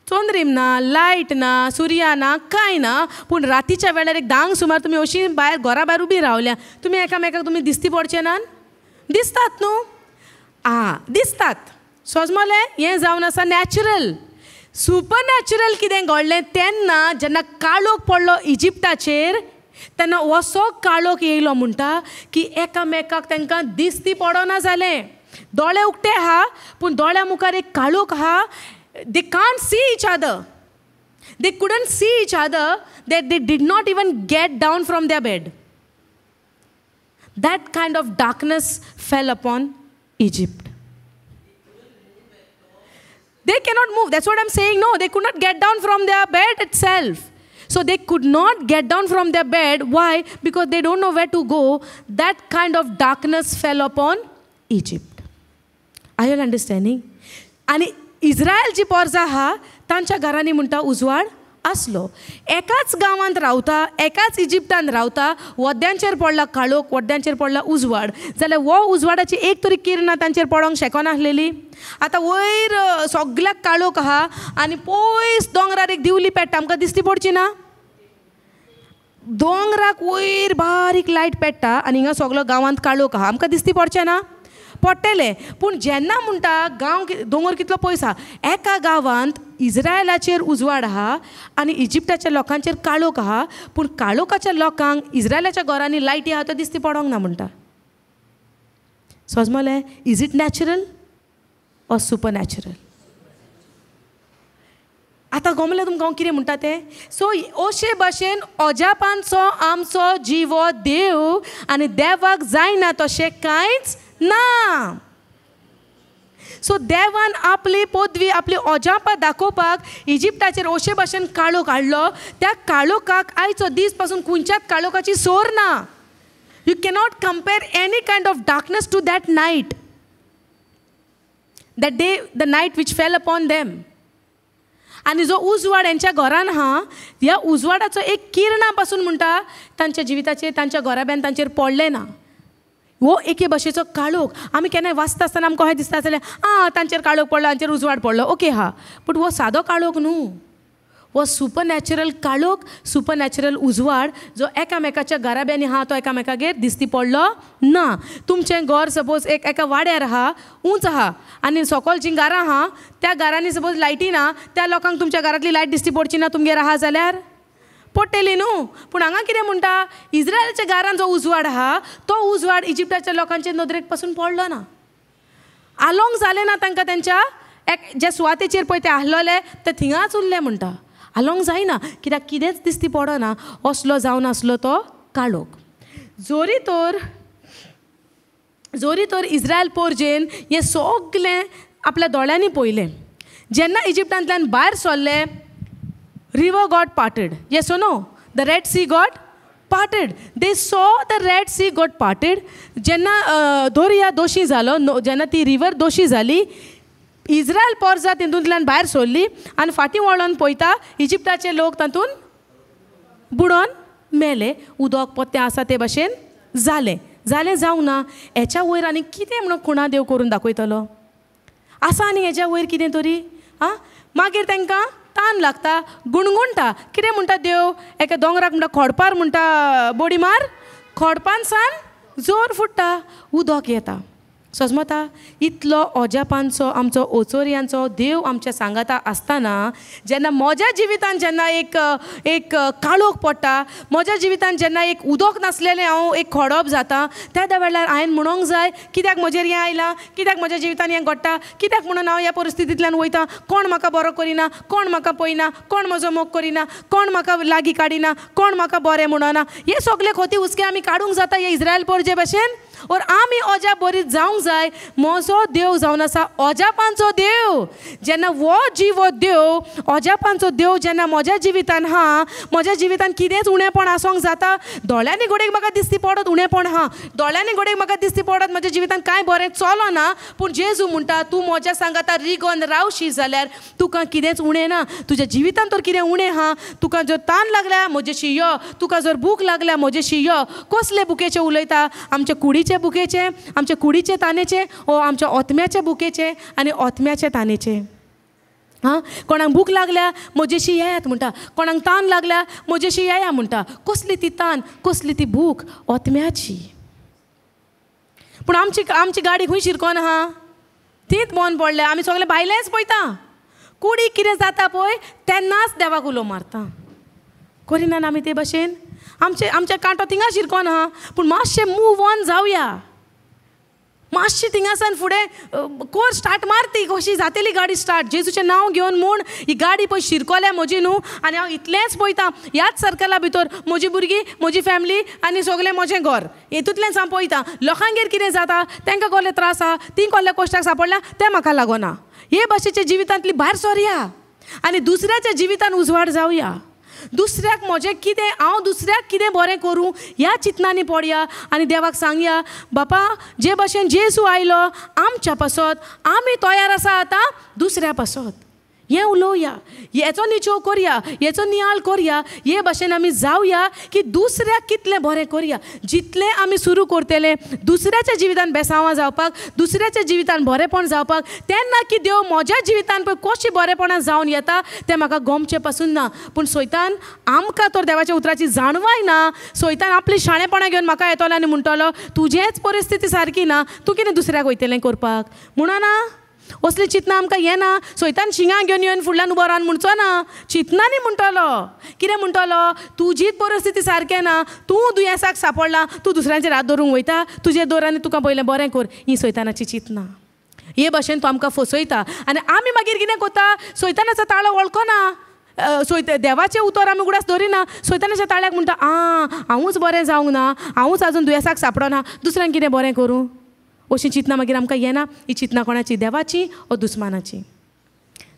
चंद्रीम ना, लायट ना, सुर्या ना, कांय ना, पूण रातीच्या वेळार एक 10 सुमार तुमी अशी भायर घरा भायर उबी रावल्या, तुमी एकामेकाक तुमी दिसती पडचें ना? दिसतात न्हू? आं, दिसतात. सोजमलें? हें जावन आसा नॅचरल. सुपरनॅचरल कितें घडलें तेन्ना, जेन्ना काळोख पडलो इजिप्टाचेर, तेन्ना असो काळोख येयलो म्हणटा की एकामेकाक तांकां दिसती पडना जालें. दोळे उक्ते आहा पूण दोळ्या मुखार एक काळोख आहा. They can't see each other, they couldn't see each other, that they did not even get down from their bed. That kind of darkness fell upon Egypt. They cannot move. That's what I'm saying. No, they could not get down from their bed itself. So they could not get down from their bed. Why? Because they don't know where to go. That kind of darkness fell upon Egypt. Are you understanding? आणि Israel जी पोरजा आहा तांच्या घरांनी म्हणटा उजवाड आसलो. एकाच गांवांत रावता, एकाच इजिप्तान रावता, वड्ड्यांचेर पडला काळोख, वड्ड्यांचेर पडला उजवाड, जाल्यार हो उजवाडाची एक तरी किरणां तांचेर पडोंक शकनासलेली. आतां वयर सगल्याक काळोख आहा आनी पयस दोंगरार एक दिवली पेट्टा, आमकां दिसती पडची ना? दोंगराक वयर बारीक लायट पेट्टा आनी हिंगा सगलो गांवांत काळोख आहा, आमकां दिसती पडचें ना? पडटलें. पूण जेन्ना म्हणटा गांव दोंगर कितलो पयस आहा, एका गांवांत इज्रायलाचेर उजवाड आहा आनी इजिप्टाच्या लोकांचेर काळोख आहा, पूण काळोखाच्या लोकांक इज्रायलाच्या घरांनी लायटी आहा त्यो दिसती पडोंक ना म्हणटा. सोजमलें? Is it natural or supernatural? आतां गमलें तुमकां हांव कितें म्हणटा तें? सो अशे भाशेन अजापांचो आमचो जिवो देव, आनी देवाक जायना तशें कांयच ना. सो देवान आपली पदवी, आपली अजापां दाखोवपाक इजिप्टाचेर अशे भाशेन काळोख हाडलो. त्या काळोखाक आयचो दीस पासून खंयच्याच काळोखाची सोर ना. You cannot compare any kind of darkness to that night, that day, the night which fell upon them. आनी जो उजवाड हेंच्या घरान आहा, ह्या उजवाडाचो एक किरणा पासून म्हणटा तांच्या जिविताचेर, तांच्या घराब्यान तांचेर पडलें ना. हो एके भाशेचो काळोख. आमी केन्नाय वाचता आसतना आमकां अशें दिसता जाल्यार आं तांचेर काळोख पडलो, हांचेर उजवाड पडलो, ओके हा, बट हो सादो काळोख न्हू, हो सुपरनॅचरल काळोख, सुपरनॅचरल उजवाड जो एकामेकाच्या घराब्यांनी आहा तो एकामेकागेर दिसती पडलो ना. तुमचें घर सपोज एक एका वाड्यार आहा, उंच आहा आनी सोकोल जीं घरां आहा त्या घरांनी सपोज लायटी ना, त्या लोकांक तुमच्या घरांतली लायट दिसती पडची ना तुमगेर आहा जाल्यार पडटली न्हू. पूण हांगा कितें म्हणटा, इज्रायलाच्या घरान जो उजवाड आहा तो उजवाड इजिप्ताच्या लोकांचे नदरेक पासून पडलो ना, आलोंग जालें ना तांकां. तेंच्या एक जे सुवातेचेर पळय ते आहलोले ते थिंगाच उरले म्हणटा, आलोंग जायना कित्याक कितेंच दिसती पडना, असलो जावन आसलो तो काळोख. जोरी तर इज्रायल पोरजेन हें सगलें आपल्या दोळ्यांनी पळयलें. जेन्ना इजिप्तांतल्यान भायर सरले, river got parted. Yes or no? The Red Sea got parted. They saw the Red Sea got parted. जेन्ना दर्या दोशी जालो, जेन्ना ती रिवर दोशी जाली, इज्रायल पोरजा तितूंतल्यान भायर सरली आनी फाटीं वळोन पळयता इजिप्ताचे लोक तातूंत बुडोन मेले. उदक पोत्तें आसा ते भाशेन जालें. जालें जावंक ना हेच्या वयर आनी कितें म्हणून खुणा देव करून दाखयतलो आसा आनी हेच्या वयर कितें तरी. आं मागीर तांकां तान लागता, गुणगुणटा. कितें म्हणटा देव, एका दोंगराक म्हणटा खोडपार म्हणटा बोडी मार, खोडपान सान जोर फुट्टा, उदक येता. सजमता इतलो अजापांचो आमचो ओचोरयांचो देव आमच्या सांगाता आसतना जेन्ना म्हज्या जिवितान जेन्ना एक एक काळोख पडटा, म्हज्या जिवितान जेन्ना एक उदक नासलेलें हांव एक खोडप जाता, त्या वेळार हांवें म्हणूंक जाय कित्याक म्हजेर हें आयलां, कित्याक म्हज्या जिवितान हें घडटा, कित्याक म्हणून हांव ह्या परिस्थितींतल्यान वयता, कोण म्हाका बरो करिना, कोण म्हाका पळयना, कोण म्हजो मोग करिना, कोण म्हाका लागीं काडिना, कोण म्हाका बरें म्हणना. हे सगळे खोती हुस्के आमी काडूंक जाता हे इज्रायल पोरजे भाशेन. और आमी अजाप बरी जावंक जाय. म्हजो देव जावन आसा अजापांचो देव. जेन्ना हो जिवो देव अजापांचो देव जेन्ना म्हज्या जिवितान आहा, म्हज्या जिवितान कितेंच उणेपण आसूंक जाता, दोळ्यांनी घडयेक म्हाका दिसती पडत उणेपण आहा, दोळ्यांनी घडयेक म्हाका दिसती पडत म्हज्या जिवितान कांय बरें चलना, पूण जेजू म्हणटा तूं म्हज्या सांगाता रिगोन रावशी जाल्यार तुका कितेंच उणें ना. तुज्या जिवितान तर कितें उणें आहा, तुका जर तान लागल्या म्हजेशी यो, तुका जर भूक लागल्या म्हजेशी यो. कसले भुकेचे उलयता? आमच्या कुडीचे बुकेचे, आमच्या कुडीचे तानेचे, ओ आमच्या ओतम्याचे बुकेचे आनी ओतम्याचे तानेचे. हां, कोणाक भूक लागल्या म्हजेशी येयात म्हणटा, कोणाक तान लागल्या म्हजेशी येया म्हणटा. कसली ती तान, कसली ती भूक? ओतम्याची. पूण आमची आमची गाडी खंय शिरकोन आहा, तीच बंद पडल्या. आमी सगळे भायलेंच पळयता, कुडीक कितें जाता पळय तेन्नाच देवाक उलो मारता. करिना आमी ते भाशेन? आमचे आमचे कांटो थिंगा शिरकोन आहा, पूण मातशें मूव ऑन जावया, मातशें थिंगासान फुडें कोर स्टार्ट मारती कशी जातली गाडी स्टार्ट, जेजूचें नांव घेवन म्हूण ही गाडी पळय शिरकोल्या म्हजी न्हू. आनी हांव इतलेंच पळयता ह्याच सर्कला भितर म्हजी भुरगीं, म्हजी फॅमिली आनी सगलें म्हजें घर, हेतूंतल्यान हांव पळयता लोकांगेर कितें जाता, तांकां कसले त्रास आहा, तीं कसल्या कश्टाक सांपडल्या तें म्हाका लागना. हे भाशेच्या जिवितांतली भायर सरया आनी दुसऱ्याच्या जिवितान उजवाड जावया. दुसऱ्याक म्हजें कितें, हांव दुसऱ्याक कितें बरें करूं ह्या चिंतनांनी पडया आनी देवाक सांगया, बापा जे भाशेन जेजू आयलो आमच्या पासत, आमी तयार आसा आतां दुसऱ्या पासत. हें उलोवया, हेचो निचोव करया, हेचो नियाळ करया. हे भाशेन आमी जावया की दुसऱ्याक कितलें बरें करया. जितलें आमी सुरू करतले दुसऱ्याच्या जिवितान बेसांवां जावपाक, दुसऱ्याच्या जिवितान बरेंपण जावपाक, तेन्ना की देव म्हज्या जिवितान पळय कशी बरेंपणां जावन येता तें म्हाका गोमचें पासून ना. पूण सैतान आमकां तर देवाच्या उतराची जाणवाय ना. सैतान आपली शाणेपणां घेवन म्हाका येतलो आनी म्हणटलो तुजेच परिस्थिती सारकी ना, तूं कितें दुसऱ्याक वयतलें करपाक म्हणना. असली चिंतना आमकां येना. सैतान शिंगां घेवन येवन फुडल्यान उबो रावन म्हणचो ना, चिंतनांनी म्हणटलो. कितें म्हणटलो? तुजीच परिस्थिती सारकें ना, तूं दुयेंसाक सांपडला, तूं दुसऱ्यांचेर हात दवरूंक वयता, तुजे दवर आनी तुका पयलें बरें कर. ही सैतानाची चिंतना. हे भाशेन तो आमकां फसयता आनी आमी मागीर कितें करता, सैतानाचो ताळो वळखना, देवाचें उतर आमी उगडास दवरिना. सैतानाच्या ताळ्याक म्हणटा आं हांवूच बरें जावंक ना, हांवूच आजून दुयेंसाक सांपडना, दुसऱ्यांक कितें बरें करूं. अशी चिंतना मागीर आमकां येना. ही चिंतना कोणाची? देवाची ओ दुस्मानाची?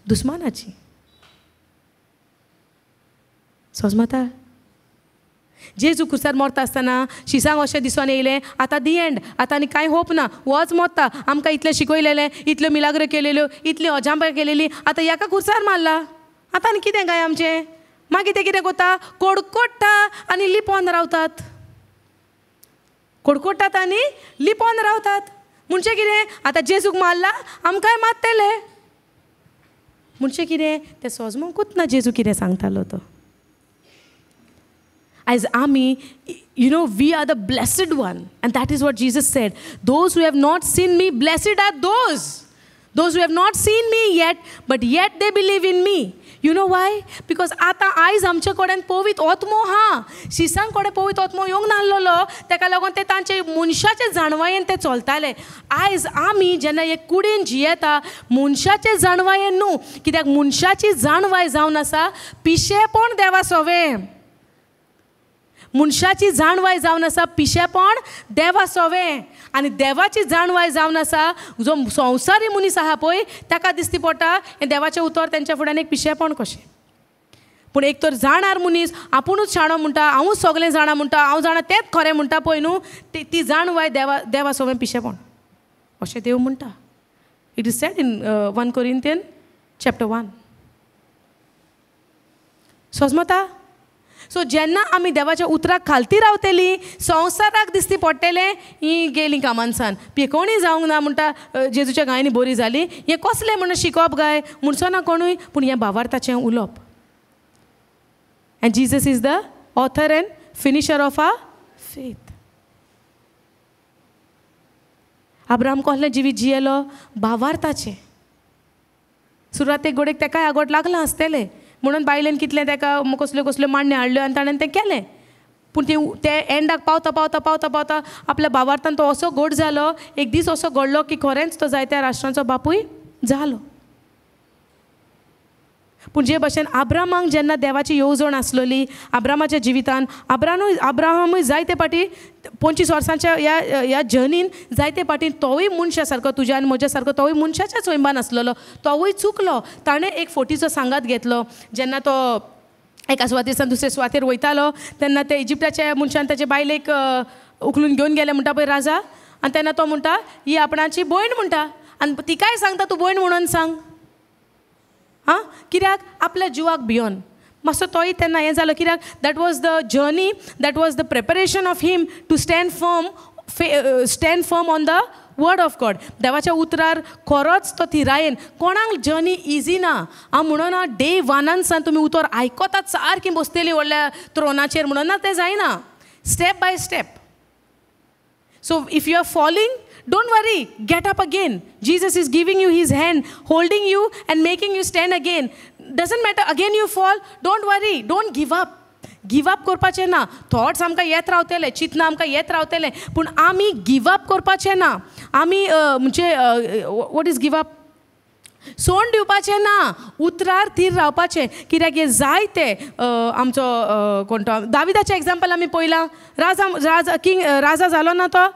दुस्मानाची. सोजमता जेजू खुर्सार मरता आसतना शिसांक अशें दिसून येयलें आतां दी एंड, आतां आनी कांय होप ना, होच मरता, आमकां इतलें शिकयलेलें, इतल्यो मिलाग्रो केलेल्यो, इतल्यो अजांपां केलेली, आतां हेका खुर्सार मारला, आतां आनी कितें काय आमचें? मागीर ते कितें करता, कोडकोडटा आनी लिपोन रावतात, कोडकोडटात आनी लिपोन रावतात. म्हणजे कितें, आतां जेजूक मारला आमकांय मारतले. म्हणजे कितें, तें सोजमोंकूच ना जेजू कितें सांगतालो तो. आयज आमी, you know, we are the blessed one, and that is what Jesus said, those who have not seen me, blessed are those, those who have not seen me yet, but yet they believe in me. You know why? Because आतां आयज आमचे कडेन पवित्र आत्मो आहा, शिसां कडेन पवित्र आत्मो येवंक नासलेलो, ताका लागून ते तांचे मनशाचे जाणवायेन ते चलताले. आयज आमी जेन्ना हे कुडीन जियेता मनशाचे जाणवायेन न्हू, कित्याक मनशाची जाणवाय जावन आसा पिशेपण देवा सोवें. मनशाची जाणवाय जावन आसा पिशेपण देवा सोवें, आनी देवाची जाणवाय जावन आसा जो संवसारी मनीस आहा पळय ताका दिसती पडटा हें देवाचें उतर तेंच्या फुड्यान एक पिशेपण कशें. पूण एक तर जाणार मनीस आपुणूच शाणो म्हणटा, हांवूच सगळें जाणा म्हणटा, हांव जाणा तेंच खरें म्हणटा पळय न्हू, ती जाणवाय देवा देवा सोवें पिशेपण अशें देव म्हणटा. It is said in 1 Corinthians chapter 1. सोजमता? So जेन्ना आमी देवाच्या उतराक खालती रावतली, संवसाराक दिसती पडटलें ही गेली कामानसान, पिकोणी जावंक ना म्हणटा जेजूच्या गायनी बरी जाली, हें कसलें म्हणून शिकोवप गाय म्हणचो ना कोणूय, पूण हें भावार्थाचें उलोवप. And Jesus is the author and finisher of our faith. Abraham कसलें जिवीत जियेलो? भावार्थाचें. सुरवातेक गोडेक तेकाय आगोट लागलां आसतलें म्हणून बायलेन कितलें ताका कसल्यो कसल्यो मांडण्यो हाडल्यो आनी ताणें तें केलें. पूण ती ते एंडाक पावता पावता पावता पावता आपल्या भावार्थान तो असो घोट जालो, एक दीस असो घडलो की खरेंच तो जायत्या राष्ट्रांचो बापूय जालो. पूण जे भशेन आब्रामाक जेन्ना देवाची येवजण आसलेली आब्रामाच्या जिवितान, अब्राहामूय जायते फाटी 25 वर्सांच्या ह्या ह्या जर्नीन जायते फाटी तोवूय मनशा सारको, तुज्या आनी म्हज्या सारको तोवूय मनशाच्या स्वयंबान आसलेलो, तोवूय चुकलो. ताणें एक फोटीचो सांगात घेतलो. जेन्ना तो एका सुवातेर दुसरे सुवातेर वयतालो तेन्ना ते इजिप्ताच्या मनशान ताचे बायलेक उखलून घेवन गेले म्हणटा पळय राजा, आनी तेन्ना तो म्हणटा ही आपणाची भयण म्हणटा, आनी तिकाय सांगता तूं भयण म्हणून सांग. आं, कित्याक आपल्या जिवाक भियोन मातसो तोय तेन्ना हें जालो, कित्याक that was the journey, that was the preparation of him to stand firm, stand firm on the word of God. देवाच्या उतरार खरोच तो थिरायेन. कोणाक जर्नी इजी ना. हांव म्हणना डे वनान सान तुमी उतर आयकतात सारकी बसतली व्हडल्या त्रोनाचेर म्हणून ना, तें जायना. Step by step. So if you are falling, don't worry, get up again. Jesus is giving you his hand, holding you and making you stand again. Doesn't matter, again you fall, don't worry, don't give up. Give up करपाचें ना. Thoughts आमकां येत रावतले, चिंतना आमकां येत रावतले, पूण आमी गिव अप करपाचें ना. आमी म्हणजे what is give up? सोड दिवपाचें ना, उतरार थीर रावपाचें. कित्याक हें जायते आमचो कोण तो दाविदाचें एग्जाम्पल आमी पळयलां. राजा राजा किंग राजा जालो ना तो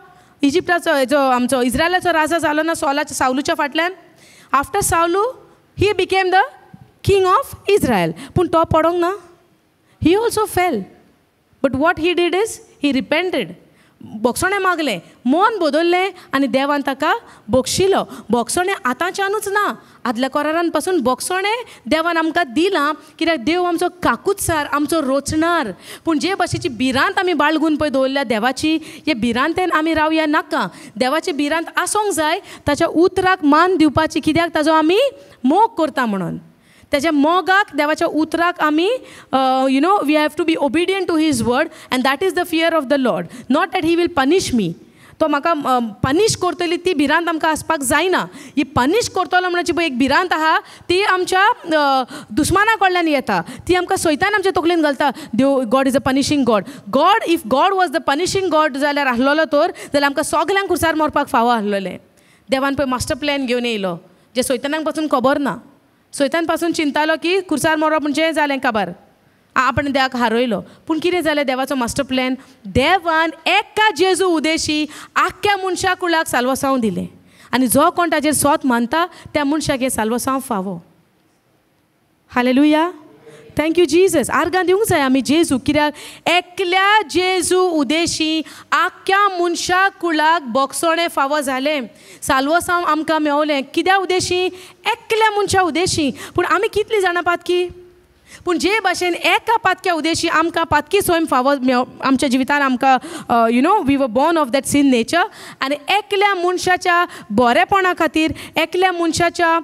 इजिप्ताचो, जो आमचो इस्रायलाचो राजा जालो ना सोलाच्या सावलूच्या फाटल्यान. After Saul he became the king of Israel. पूण तो पडोंक ना, he also fell. But what he did is he repented. बोगसणें मागलें, मन बदललें आनी देवान ताका बक्षिलो. बोगसणें आतांच्यानूच ना, आदल्या करारान पासून बोगसणें देवान आमकां दिलां. कित्याक देव आमचो काकुत्सार, आमचो रोचणार. पूण जे भाशेची भिरांत आमी बाळगून पळय दवरल्या देवाची, हे भिरांतेन आमी रावया नाका. देवाची भिरांत आसूंक जाय, ताच्या उतराक मान दिवपाची, कित्याक ताजो आमी मोग करता म्हणून. ताच्या मोगाक, देवाच्या उतराक आमी you know we have to be obedient to his word, and that is the fear of the Lord. Not that he will punish me. तो म्हाका पनिश करतली ती भिरांत आमकां आसपाक जायना. ही पनिश करतलो म्हणची पळय एक भिरांत आहा, ती आमच्या दुस्माना कडल्यान येता, ती आमकां सैतान आमच्या तकलेन घालता. देव, God is a punishing God. God, if God was the punishing God जाल्यार आसलेलो तर जाल्यार आमकां सगल्यांक खुर्सार मरपाक फावो आसलेलें. देवान पळय मास्टर प्लॅन घेवन येयलो, जे सैतानाक पासून खबर ना. सैतान पासून चिंतालो की खुर्सार मरप म्हणजे जालें काबार, आपण देवाक हारयलो. पूण कितें जालें देवाचो मास्टर प्लॅन, देवान एका जेजू उदेशी आख्ख्या मनशा कुळाक साल्वासांव दिलें, आनी जो कोण ताजेर सोत मानता त्या मनशाक हें साल्वासांव फावो. Hallelujah, thank you Jesus. आर्गां दिवंक जाय आमी जेजू, कित्याक एकल्या जेजू उदेशी आख्ख्या मनशा कुळाक बोगसणें फावो जालें, साल्वासांव आमकां मेवलें. कित्या उदेशी? एकल्या मनशा उदेशी. पूण आमी कितलीं जाणां पातकी? पूण जे भाशेन एका पातक्या उदेशी आमकां पातकी स्वयं फावो आमच्या जिवितान आमकां you know we were born of that sin nature. आनी एकल्या मनशाच्या बरेपणा खातीर, एकल्या मनशाच्या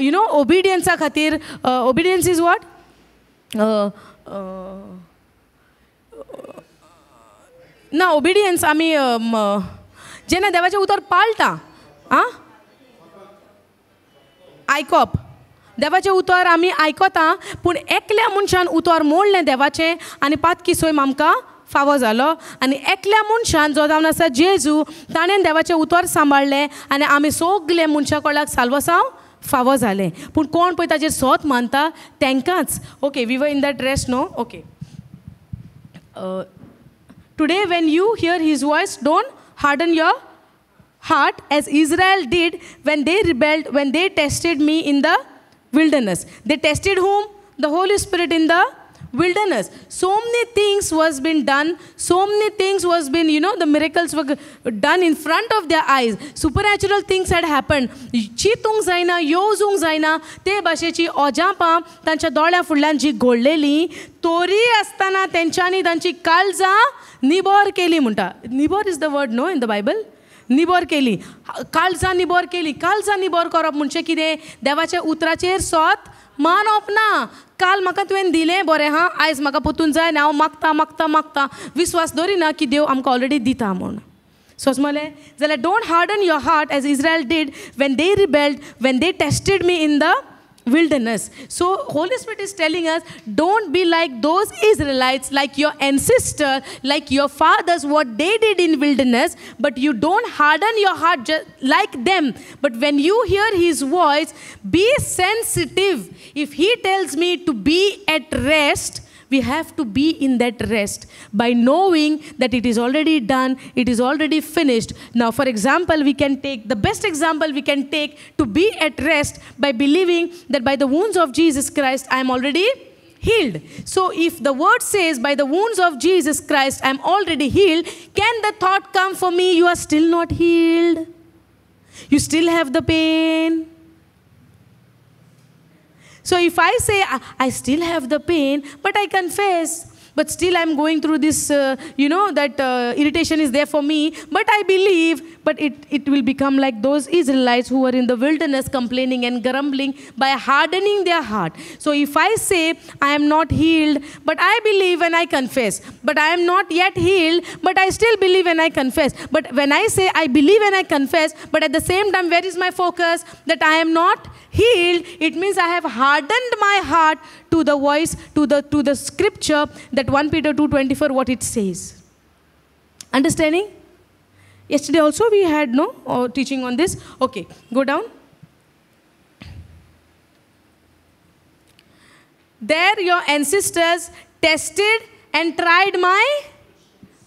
you know ओबिडियन्सा खातीर, ओबिडियन्स is what, ना ओबिडियन्स आमी जेन्ना देवाचें उतर पाळटा, आं आयकप, देवाचें उतर आमी आयकता, पूण एकल्या मनशान उतर मोडलें देवाचें आनी पातकी सोयम आमकां फावो जालो. आनी एकल्या मनशान जो जावन आसा जेजू, ताणें देवाचें उतर सांबाळ्ळें आनी आमी सगले मनशा कडल्याक साल्वसांव फावो जालें. पूण कोण पळय ताजेर सोत मानता तांकांच. Okay, we were in that rest no. Okay, today when you hear his voice, don't harden your heart as Israel did when they rebelled, when they tested me in the wilderness. They tested whom? The Holy Spirit in the wilderness. So many things was been done, so many things was been, you know, the miracles were done in front of their eyes. Supernatural things had happened. चितूंक जायना, येवजूंक जायना ते भाशेची अजापां तांच्या दोळ्या फुडल्यान जी घडलेली, तोरी आसतना तेंच्यांनी तांची काळजां निबोर केली म्हणटा. निबोर is the word no in the Bible. निबोर केली, काळजां निबोर केली. काळजां निबोर करप म्हणजे कितें? देवाच्या उतराचेर सोत मानप ना. काल म्हाका तुवें दिलें बरें हा, आयज म्हाका पोतून जाय आनी हांव मागता मागता मागता, विस्वास दवरिना की देव आमकां ऑलरेडी दिता म्हूण. सोजमलें जाल्यार don't harden your heart as Israel did when they rebelled, when they tested me in the wilderness. So Holy Spirit is telling us, don't be like those Israelites, like your ancestor, like your fathers, what they did in wilderness, but you don't harden your heart just like them. But when you hear his voice, be sensitive. If he tells me to be at rest, we have to be in that rest by knowing that it is already done, it is already finished. Now, for example, we can take the best example we can take to be at rest by believing that by the wounds of Jesus Christ, I am already healed. So if the word says by the wounds of Jesus Christ, I am already healed, can the thought come for me, you are still not healed? You still have the pain? So if I say, I still have the pain, but I confess, but still I'm going through this, you know, that irritation is there for me, but I believe, but it will become like those Israelites who were in the wilderness complaining and grumbling by hardening their heart. So if I say, I am not healed, but I believe and I confess, but I am not yet healed, but I still believe and I confess. But when I say, I believe and I confess, but at the same time, where is my focus? That I am not healed. It means I have hardened my heart to the voice, to the scripture, that 1 Peter 2:24, what it says. Understanding? Yesterday also we had no teaching on this. Okay, go down. There your ancestors tested and tried my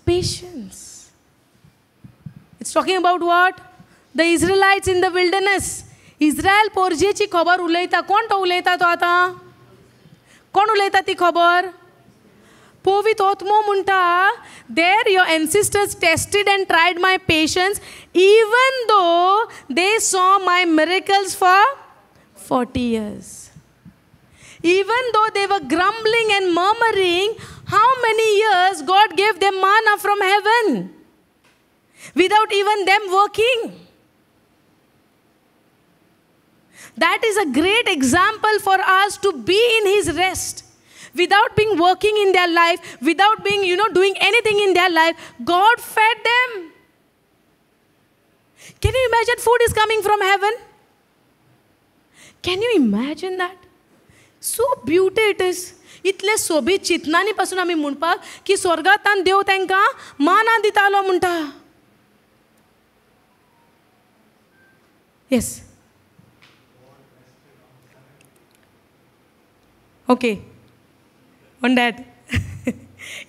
patience. It's talking about what? The Israelites in the wilderness. Israel पोरजेची खबर उलयता. कोण तो उलयता तो आतां? कोण उलयता ती खबर? पवित्र आत्मो म्हणटा, there your ancestors tested and tried my patience, even though they saw my miracles for 40 years. Even though they were grumbling and murmuring, how many years God gave them manna from heaven without even them working? That is a great example for us to be in his rest. Without being working in their life, without being, you know, doing anything in their life, God fed them. Can you imagine food is coming from heaven? Can you imagine that? So beautiful it is. इतले सोबीत चिंतनांनी पासून आमी म्हणपाक की स्वर्गांत देव तांकां माना दितालो म्हणटा. Yes. Okay, on that.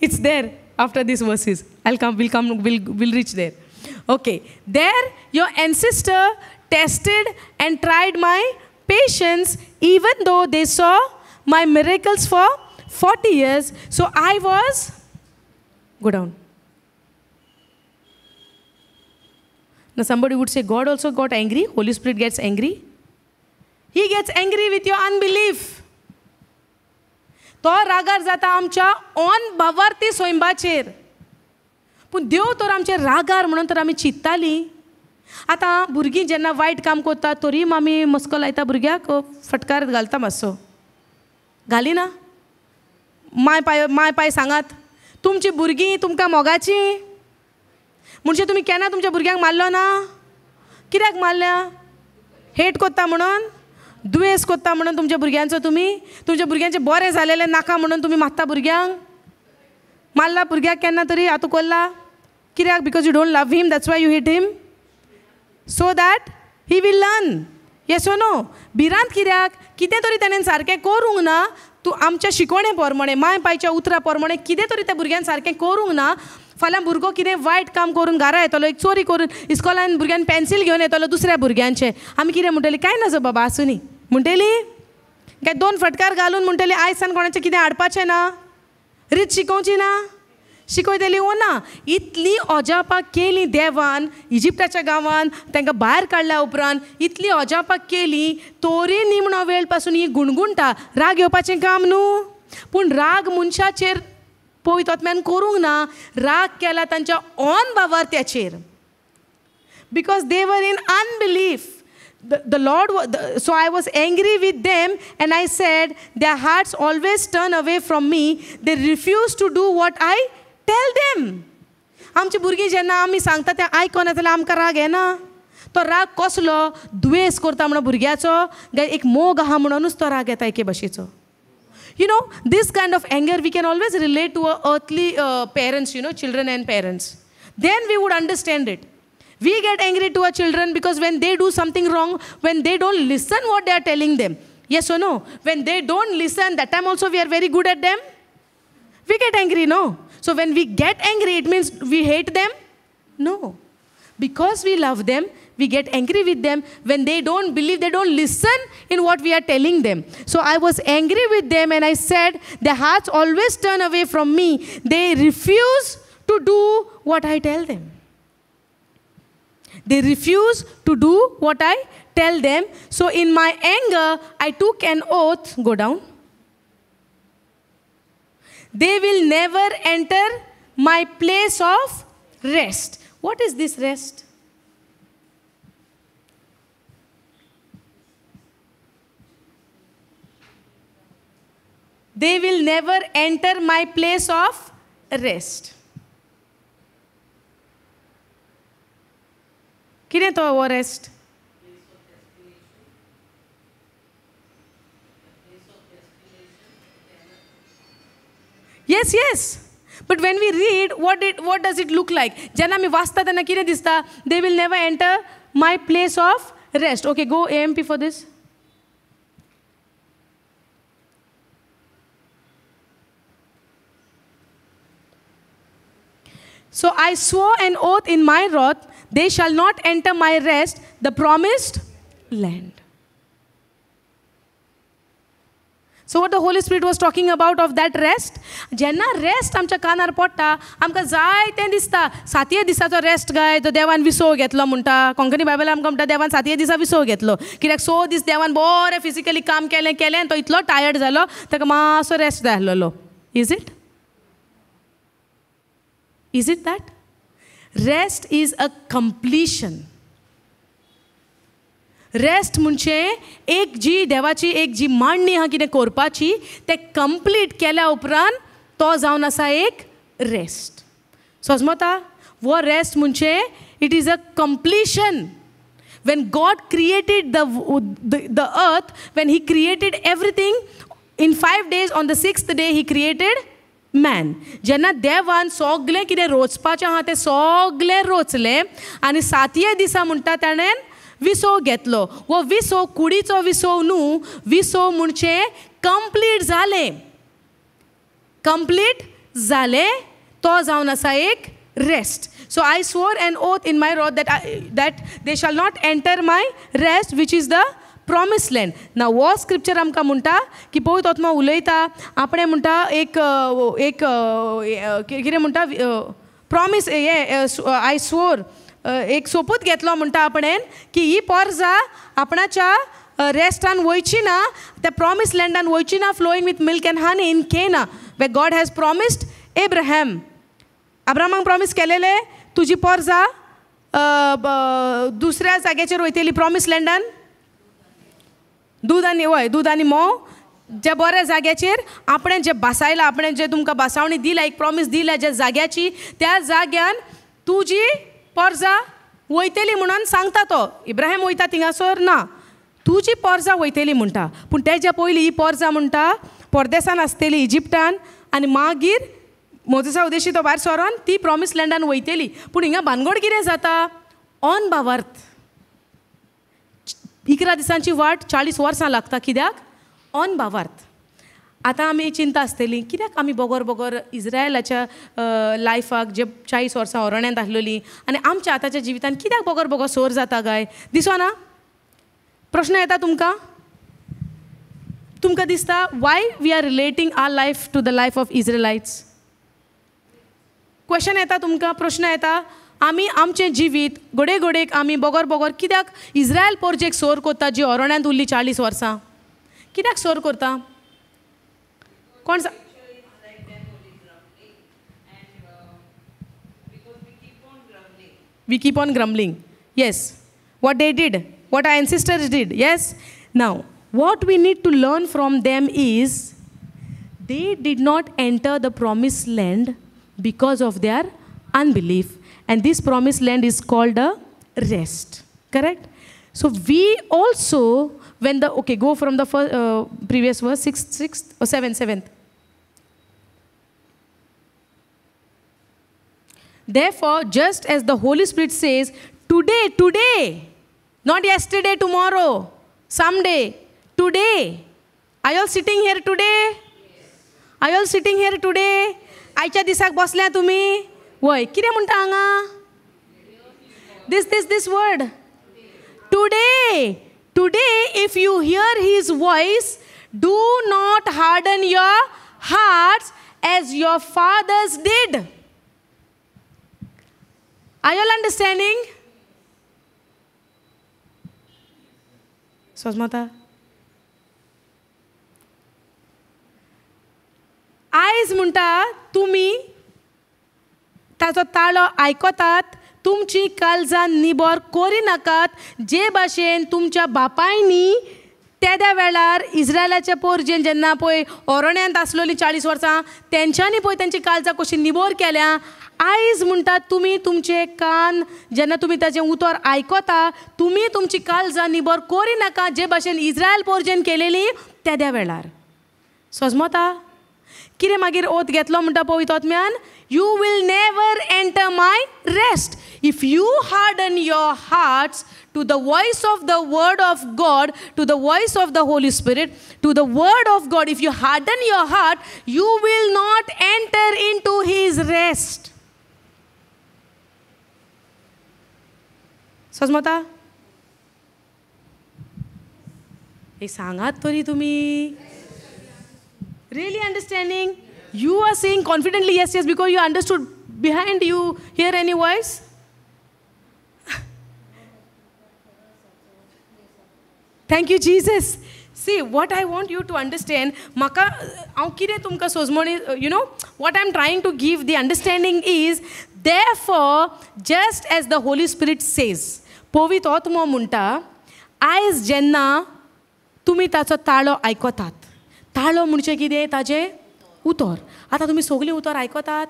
It's there after these verses. We'll reach there. Okay, there your ancestor tested and tried my patience, even though they saw my miracles for 40 years. So I was, go down. Now somebody would say, God also got angry. Holy Spirit gets angry. He gets angry with your unbelief. तो रागार जाता आमच्या on भावार्थी स्वयंबाचेर. पूण देव तर आमचे रागार म्हणून तर आमी चिंत्तालीं. आतां भुरगीं जेन्ना वायट काम करता तरी आमी मस्को लायता भुरग्याक, फटकार घालता मातसो, घालिना? माय पाय, माय पाय सांगात, तुमची भुरगीं तुमकां मोगाचीं म्हणजे तुमी केन्ना तुमच्या भुरग्यांक मारलो ना? कित्याक मारल्या? हेट कोत्ता म्हणून, दुयेंस कोत्ता म्हणून तुमच्या भुरग्यांचो, तुमी तुमच्या भुरग्यांचें बरें जालेलें नाका म्हणून तुमी मारता भुरग्यांक? मारला भुरग्याक केन्ना तरी? आतां कोल्ला कित्याक? Because you don't love him, that's why you hit him, so that he will learn. Yes or no? भिरांत कित्याक? कितें तरी तेणेन सारकें करूंक ना, तूं आमच्या शिकवणे प्रमाणे, माय पायच्या उतरा प्रमाणे कितें तरी त्या भुरग्यान सारकें करूंक ना, फाल्यां भुरगो कितें वायट काम करून घरा येतलो, एक चोरी करून इस्कॉलान भुरग्यान पेन्सील घेवन येतलो दुसऱ्या भुरग्यांचें, आमी कितें म्हणटली? कांय नजो बाबा, आसूं न्ही म्हणटली. काय दोन फटकार घालून म्हणटली आयज सान कोणाचें कितें हाडपाचें ना, रीत शिकोवची ना, शिकयतली ओ ना. इतली अजापां केली देवान इजिप्ताच्या गांवान तांकां भायर काडल्या उपरांत, इतली अजापां केली तरी निमणो वेळ पासून ही गुणगुणटा. राग येवपाचें काम न्हू, पूण राग मनशाचेर पवित्र आत्म्यान करूंक ना, राग केला तांच्या on भावार्थ्याचेर. Because they were in unbelief. The Lord, so I was angry with them and I said, their hearts always turn away from me, they refuse to do what I tell them. आमची भुरगीं जेन्ना आमी सांगता तें आयकना जाल्यार आमकां राग येना. तो राग कसलो? दुयेंस करता म्हणून भुरग्याचो, एक मोग आहा म्हणूनच तो राग येता एके भाशेचो. You know, this kind of anger we can always relate to earthly parents, you know, children and parents. Then we would understand it. We get angry to our children because when they do something wrong, when they don't listen what they are telling them. Yes or no? When they don't listen, that time also we are very good at them. We get angry, no? So when we get angry, it means we hate them? No. Because we love them, we get angry with them when they don't believe, they don't listen in what we are telling them. So I was angry with them and I said, their hearts always turn away from me. They refuse to do what I tell them. They refuse to do what I tell them. So in my anger, I took an oath. Go down. They will never enter my place of rest. What is this rest? They will never enter my place of rest. कितें तो हो rest? Yes, yes. But when we read, what does it look like? जेन्ना आमी वाचता तेन्ना कितें दिसता? They will never enter my place of rest. Okay, go AMP for this. So I swore an oath in my wrath, they shall not enter my rest, the promised land. So what the Holy Spirit was talking about of that rest, जेन्ना rest आमच्या कानार पडटा आमकां जाय तें दिसता. सातये दिसाचो rest गाय तो देवान विसव घेतलो म्हणटा. कोंकणी बायबल आमकां म्हणटा देवान सातये दिसा विसव घेतलो, कित्याक 6 दीस देवान बरें फिजिकली काम केलें केलें आनी तो इतलो टायर्ड जालो ताका मातसो रेस्ट जाय आसलेलो. Is it? Is it that? Rest is a completion. Rest म्हणजे एक जी देवाची एक जी मांडणी आहा कितें करपाची तें कंप्लीट केल्या उपरांत तो जावन आसा एक रेस्ट. समजता? वो रेस्ट म्हणजे it is a completion. When God created the earth, when he created everything in 5 days, on the 6th day he created man. जेन्ना देवान सगळें कितें रोचपाचें आहा तें सगळें रोचलें आनी सातये दिसा म्हणटा ताणें विसव घेतलो. हो विसव कुडीचो विसव न्हू, विसव म्हणजे कंप्लीट जालें, कंप्लीट जालें तो जावन आसा एक rest. So I swore an oath in my wrath that they shall not enter my rest, which is the promised land. Now हो स्क्रिप्चर आमकां म्हणटा की पवित्र आत्मा उलयता आपणें म्हणटा एक एक कितें म्हणटा प्रॉमीस हें I swore एक सोपूत घेतलो म्हणटा आपणें की ही पोरजा आपणाच्या रेस्टान वयची ना, त्या प्रॉमिस लँडान वयची ना, flowing with milk and honey in Canaan where God has promised Abraham. अब्राहमाक promise केलेले तुजी पोरजा दुसऱ्या जाग्याचेर वयतली प्रॉमिस लँडान, दूद आनी वय दूद आनी म्होंव ज्या बऱ्या जाग्याचेर आपणें जें बासायलां, आपणें जें तुमकां बासावणी दिल्या, एक प्रॉमीस दिल्या ज्या जाग्याची, त्या जाग्यान तुजी पोरजा वयतली म्हणून सांगता तो. इब्राहीम वयता थिंगासर ना, तुजी पोरजा वयतली म्हणटा. पूण तेज्या पयलीं ही पोरजा म्हणटा परदेसान आसतली इजिप्टान, आनी मागीर मोजेसा उदेशी तो भायर सरोन ती प्रॉमिस लँडान वयतली. पूण हिंगा भानगड कितें जाता, ऑन भावार्थ 11 दिसांची वाट 40 वर्सां लागता. कित्याक? ऑन भावार्थ. आतां आमी चिंता आसतली कित्याक आमी बोगोर बोगोर इज्रायलाच्या लायफाक जे 40 वर्सां अरण्यांत आसलेलीं आनी आमच्या आतांच्या जिवितान कित्याक बोगोर बोगोर सोर जाता काय दिसना? प्रश्न येता तुमकां? तुमकां दिसता why we are relating our life to the life of Israelites? Question येता तुमकां, प्रश्न येता आमी आमचें जिवीत घडये घडयेक आमी बोगोर बोगोर कित्याक इज्रायल पोरजेक सोर करता जी अरण्यांत उरली 40 वर्सां, कित्याक सोर करता? कोण We keep on grumbling. Yes. What they did, what our ancestors did. Yes. Now, what we need to learn from them is they did not enter the promised land because of their unbelief. And this promised land is called a rest. Correct? So we also, when the, okay, go from the first, previous verse, 6th or 7th. Therefore, just as the Holy Spirit says, today, today, not yesterday, tomorrow, someday, today. Are you all sitting here today? Yes. Are you all sitting here today? आयच्या दिसाक बसल्या तुमी? वय, कितें म्हणटा हांगा? This, this, this word. Today, today, if you hear his voice, do not harden your hearts as your fathers did. Are you all understanding? Sosmata. आयज म्हणटा तुमी ताचो ताळो आयकतात, तुमची काळजां निबोर करिनाकात जे भाशेन तुमच्या बापायनी तेद्या वेळार इज्रायलाच्या पोरजेन जेन्ना पळय अरण्यांत आसलोली 40 वर्सां तेंच्यांनी पळय तेंची काळजां कशी निबोर केल्या. आयज म्हणटात तुमी तुमचे कान जेन्ना तुमी ताचें उतर आयकता तुमी तुमची काळजां निबोर करिनाका जे भाशेन इज्रायल पोरजेन केलेली तेद्या वेळार. सजमता कितें मागीर ओत घेतलो म्हणटा पवित्र आत्म्यान, you will never enter my rest if you harden your hearts to the voice of the word of God, to the voice of the Holy Spirit, to the word of God. If you harden your heart, you will not enter into his rest. सजमता हे सांगात तरी तुमी. Really understanding? You are saying confidently yes, yes, because you understood. Behind you hear any voice? Thank you, Jesus. See, what I want you to understand, maka, हांव कितें तुमकां सोजमणी, you know, what I am trying to give the understanding is, therefore, just as the Holy Spirit says, पवित्र आत्मो म्हणटा, आयज जेन्ना तुमी ताचो ताळो आयकतात, ताळो म्हणजे कितें? ताजें उतर. आतां तुमी सगळीं उतर आयकतात?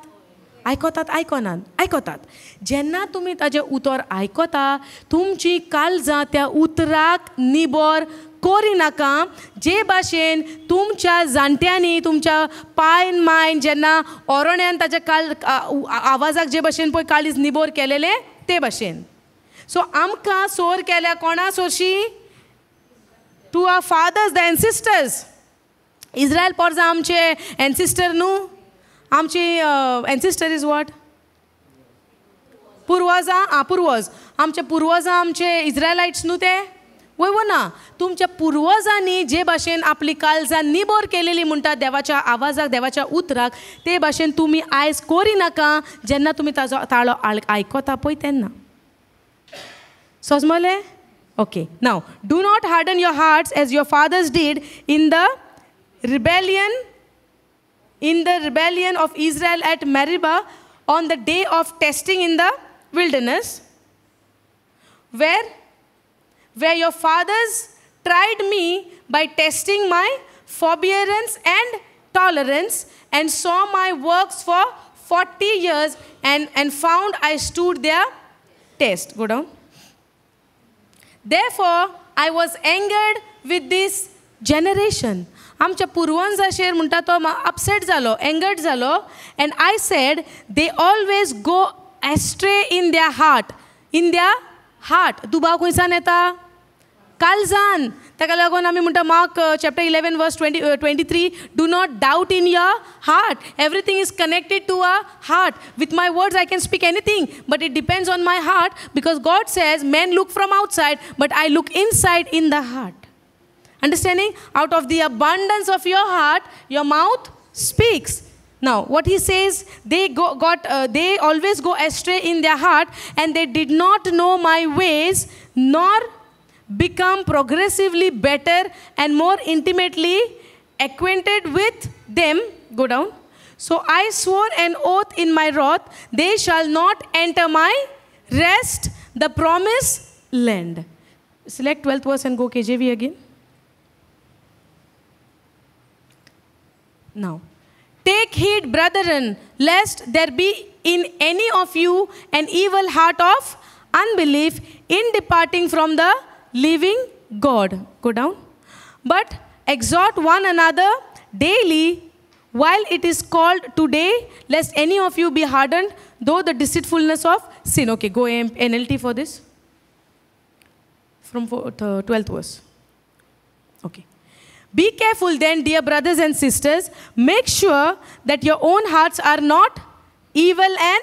आयकतात, आयकनात? आयकतात. जेन्ना तुमी ताजें उतर आयकता तुमची काळजां त्या उतराक निबोर करिनाका जे भाशेन तुमच्या जाणट्यांनी तुमच्या पायन मायन जेन्ना अरण्यान ताच्या काळ आवाजाक जे भाशेन पळय काळीज निबोर केलेलें ते भाशेन. सो आमकां सोर केल्या कोणा सोरशी? To our fathers, the ancestors. Israel पोरजां आमचे एन्सिस्टर न्हू, आमची एन्सिस्टर is what? पुर्वजां. आं, पुर्वज. आमचे पुर्वजां आमचे इज्रायलायट्स न्हू ते? वय वो ना? तुमच्या पुर्वजांनी जे भाशेन आपली काळजां निबोर केलेली म्हणटा देवाच्या आवाजाक, देवाच्या उतराक, ते भाशेन तुमी आयज करिनाका जेन्ना तुमी ताजो ताळो आयकता पळय तेन्ना. सजमलें? Okay, now, do not harden your hearts as your fathers did in the rebellion of Israel at Meribah on the day of testing in the wilderness, where your fathers tried me by testing my forbearance and tolerance and saw my works for 40 years and found I stood their test. Go down. Therefore, I was angered with this generation. आमच्या पुर्वांचा म्हणटा तो upset जालो, angered जालो, and I said, they always go astray in their heart. In their heart. दुबाव खंयसान येता? कालजान. ताका लागून आमी म्हणटा Mark chapter 11 verse 23, do not doubt in your heart. Everything is connected to our heart. With my words I can speak anything, but it depends on my heart, because God says men look from outside, but I look inside in the heart. Understanding? Out of the abundance of your heart, your mouth speaks. Now, what he says, they always go astray in their heart, and they did not know my ways, nor become progressively better and more intimately acquainted with them. Go down. So I swore an oath in my wrath, they shall not enter my rest, the promised land. Select 12th verse and go KJV again. Now, take heed, brethren, lest there be in any of you an evil heart of unbelief in departing from the living God. Go down. But exhort one another daily while it is called today, lest any of you be hardened though the deceitfulness of sin. Okay, go NLT for this. From 12th verse. Okay. Be careful then, dear brothers and sisters. Make sure that your own hearts are not evil and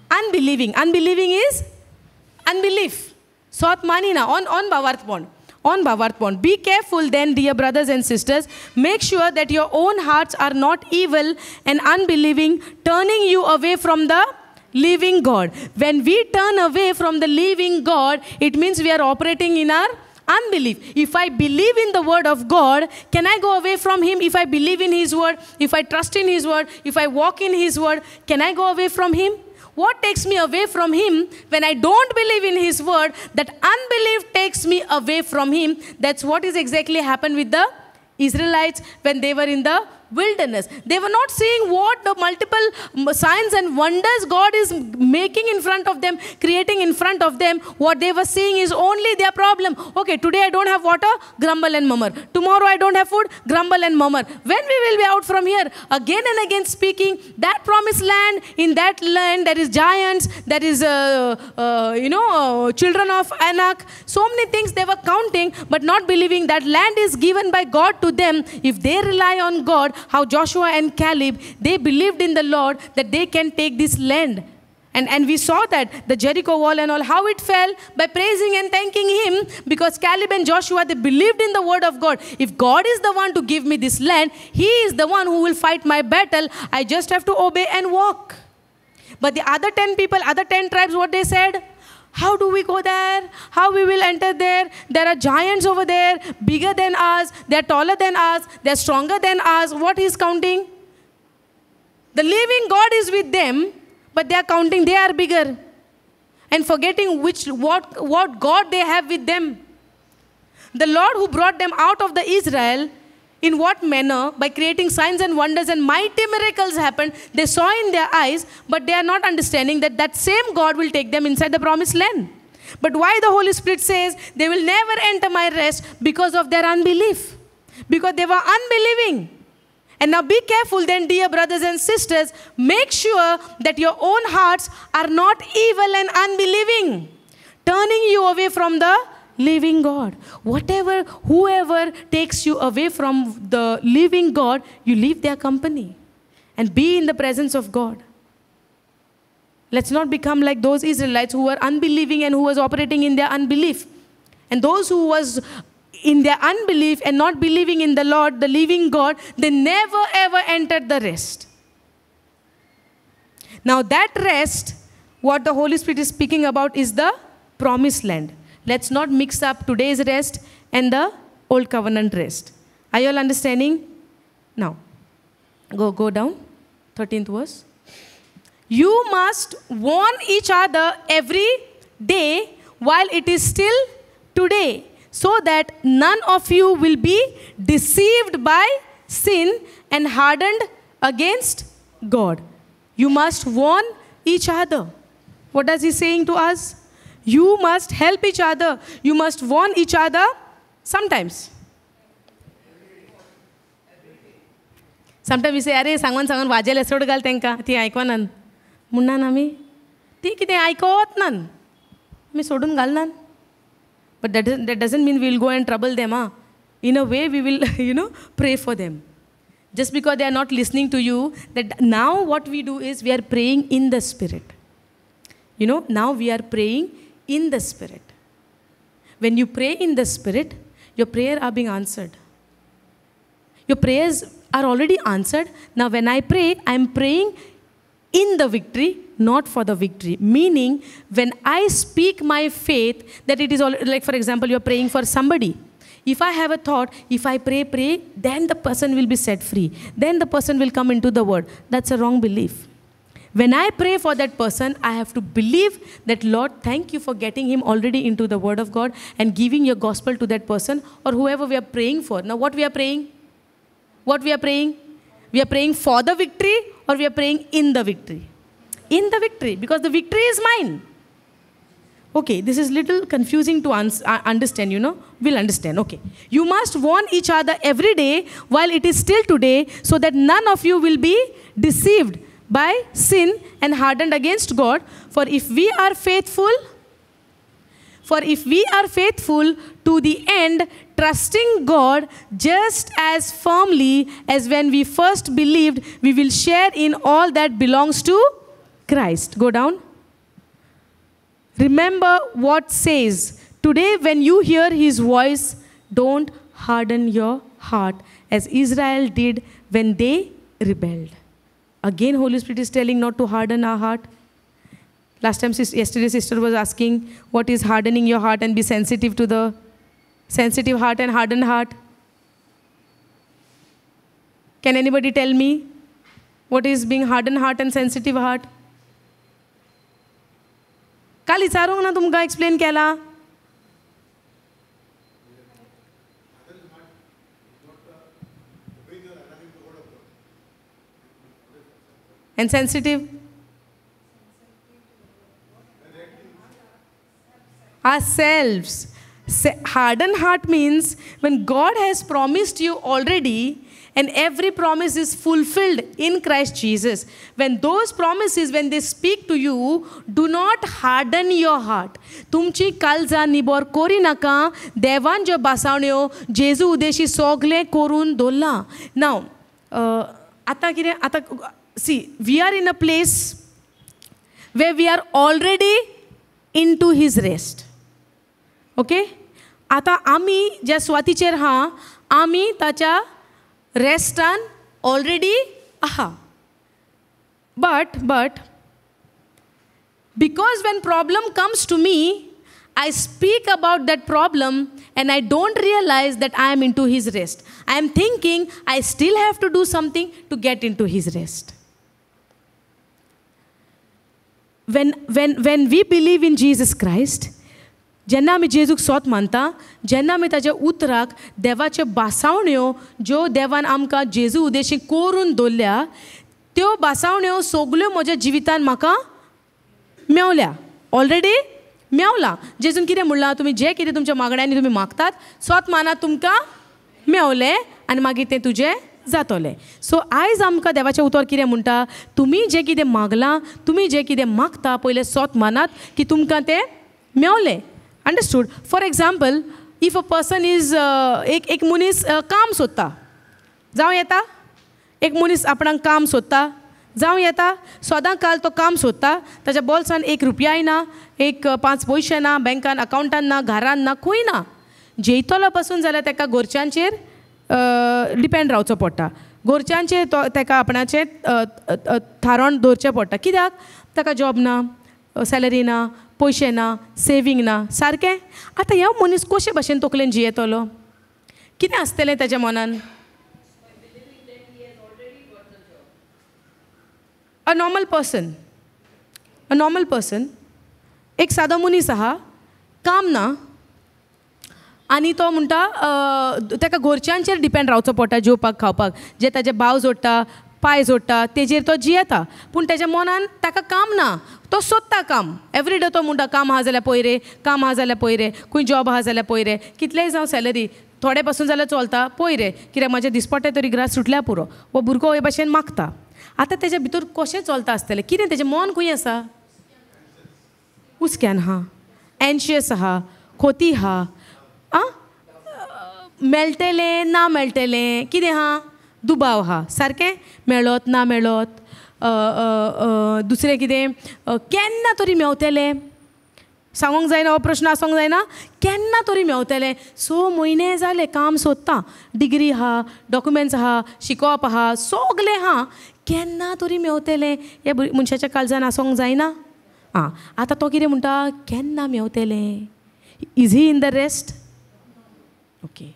unbelieving. Unbelieving is unbelief. Sot manina, on bhavarth bond. On bhavarth bond. Be careful then, dear brothers and sisters. Make sure that your own hearts are not evil and unbelieving, turning you away from the living God. When we turn away from the living God, it means we are operating in our unbelief. If I believe in the word of God, can I go away from him? If I believe in his word, if I trust in his word, if I walk in his word, can I go away from him? What takes me away from him when I don't believe in his word? That unbelief takes me away from him. That's what is exactly happened with the Israelites when they were in the wilderness. They were not seeing what the multiple signs and wonders God is making in front of them, creating in front of them. What they were seeing is only their problem. Okay, today I don't have water, grumble and murmur. Tomorrow I don't have food, grumble and murmur. When we will be out from here? Again and again speaking, that promised land, in that land there is giants, there is, children of Anak. So many things they were counting, but not believing that land is given by God to them. If they rely on God, how Joshua and Caleb, they believed in the Lord that they can take this land. And we saw that the Jericho wall and all, how it fell by praising and thanking him, because Caleb and Joshua, they believed in the word of God. If God is the one to give me this land, he is the one who will fight my battle. I just have to obey and walk. But the other 10 people, other 10 tribes, what they said? How do we go there? How we will enter there? There are giants over there, bigger than us, they are taller than us, they are stronger than us. What is counting? The living God is with them, but they are counting they are bigger and forgetting what God they have with them. The Lord who brought them out of the Israel, in what manner? By creating signs and wonders and mighty miracles happened. They saw in their eyes, but they are not understanding that that same God will take them inside the promised land. But why the Holy Spirit says they will never enter my rest? Because of their unbelief. Because they were unbelieving. And now be careful then, dear brothers and sisters. Make sure that your own hearts are not evil and unbelieving, turning you away from the living God. Whatever, whoever takes you away from the living God, you leave their company and be in the presence of God. Let's not become like those Israelites who were unbelieving and who was operating in their unbelief. And those who was in their unbelief and not believing in the Lord, the living God, they never ever entered the rest. Now that rest, what the Holy Spirit is speaking about is the promised land. Let's not mix up today's rest and the old covenant rest. Are you all understanding? Now, go down, 13th verse. You must warn each other every day while it is still today, so that none of you will be deceived by sin and hardened against God. You must warn each other. What does he saying to us? You must help each other. You must warn each other sometimes. Sometimes we say, अरे सांगून सांगून वाजेले सोड घाल तेंकां, ती आयकोनान म्हणनान आमी, ती कितें आयकोत नान, आमी सोडून घालनान. But that doesn't mean we will go and trouble them. In a way we will, you know, pray for them. Just because they are not listening to you, that now what we do is we are praying in the Spirit. You know, now we are praying in the Spirit. When you pray in the Spirit, your prayer are being answered. Your prayers are already answered. Now when I pray, I am praying in the victory, not for the victory. Meaning, when I speak my faith, that it is all, like for example, you are praying for somebody. If I have a thought, if I pray, then the person will be set free. Then the person will come into the word. That's a wrong belief. When I pray for that person, I have to believe that, Lord, thank you for getting him already into the word of God and giving your gospel to that person or whoever we are praying for. Now, what we are praying? What we are praying? We are praying for the victory or we are praying in the victory? In the victory, because the victory is mine. Okay, this is little confusing to understand, you know. We'll understand, okay. You must warn each other every day while it is still today, so that none of you will be deceived by sin and hardened against God. For if we are faithful, to the end, trusting God just as firmly as when we first believed, we will share in all that belongs to Christ. Go down. Remember what says, today when you hear his voice, don't harden your heart as Israel did when they rebelled. Again, Holy Spirit is telling not to harden our heart. Last time, yesterday, sister was asking, what is hardening your heart, and be sensitive to the sensitive heart and hardened heart. Can anybody tell me what is being hardened heart and sensitive heart? काल विचारूंक ना तुमकां explain केला. And sensitive? Ourselves. Hardened heart means when God has promised you already and every promise is fulfilled in Christ Jesus. When those promises, when they speak to you, do not harden your heart. तुमची कालजा निबोर कोरी नाका, देवान ज्यो बासावण्यो जेजू उदेशी सोगले करून दवरला. Now, आतां कितें, आतां see, we are in a place where we are already into his rest. Okay? आतां आमी ज्या सुवातीचेर आहा, आमी ताच्या रेस्टान ऑलरेडी आहा. But because when problem comes to me, I speak about that problem and I don't realize that I am into his rest. I am thinking I still have to do something to get into his rest. When we believe in Jesus Christ, जेन्ना आमी जेजूक सोत मानता, जेन्ना आमी ताच्या उतराक देवाच्यो बासावण्यो ज्यो देवान आमकां जेजू उदेशी करून दवरल्या त्यो बासावण्यो सगल्यो म्हज्या जिवितान म्हाका मेवल्या, ऑलरेडी मेवला. जेजून कितें म्हणलां, तुमी जें कितें तुमच्या मागण्यांनी तुमी मागतात सोत मानात तुमकां मेवलें आनी मागीर तें तुजें जातलें. सो आयज आमकां देवाचें उतर कितें म्हणटा, तुमी जें कितें मागलां, तुमी जें कितें मागता पयलें सोत मानात की तुमकां तें मेवलें. Understood? For example, if a person is एक मनीस काम सोदता, जावं येता, एक मनीस आपणाक काम सोदता, जावं येता, सदां काल तो काम सोदता, ताच्या बोल्सान एक रुपयाय ना, एक 5 पयशे ना, बँकान अकावंटान ना, घरान ना, खंय ना. जेयतलो पसून जाल्यार ताका घरच्यांचेर डिपेंड रावचो पडटा, घरच्यांचेर तो ताका आपणाचें थारावन दवरचें पडटा. कित्याक? ताका जॉब ना, सॅलरी ना, पयशे ना, सेवींग ना, सारकें. आतां ह्या मनीस कशे भाशेन तकलेन जियेतलो? कितें आसतलें ताच्या मनान? A normal person, a normal person, एक सादो मनीस आहा, काम ना, आनी तो म्हणटा ताका घरच्यांचेर डिपेंड रावचो पडटा जेवपाक खावपाक, जे ताजे भाव जोडटा, पांय जोडटा तेजेर तो जियेता. पूण ताच्या मनान ताका काम ना, तो सोदता काम. एवरी डे तो म्हणटा काम आहा जाल्यार पळय रे, काम आहा जाल्यार पळय रे, खंय जॉब आहा जाल्यार पळय रे, कितलेय जावं सॅलरी थोडे पासून जाल्यार चलता, पळय रे, कित्याक म्हाजें दिसपट्टें तरी ग्रास सुटल्या पुरो. हो भुरगो हे भाशेन मागता. आतां तेज्या भितर कशें चलता आसतलें? कितें तेजें मन खंय आसा? हुस्क्यान आहा, एन्शियस आहा, खोती आहा, आं मेळटलें ना मेळटलें, कितें आहा, दुबाव आहा, सारकें, मेळत ना मेळत, दुसरें कितें, केन्ना तरी मेवतलें, सांगूंक जायना, हो प्रश्न आसूंक जायना, केन्ना तरी मेवतलें. 6 म्हयने जाले काम सोदता, डिग्री आहा, डॉक्युमेंट्स आहा, शिकोवप आहा, सगलें आहा, केन्ना तरी मेवतलें, हे मनशाच्या काळजान आसूंक जायना. आं आतां तो कितें म्हणटा, केन्ना मेवतलें? Is he in the rest? Okay.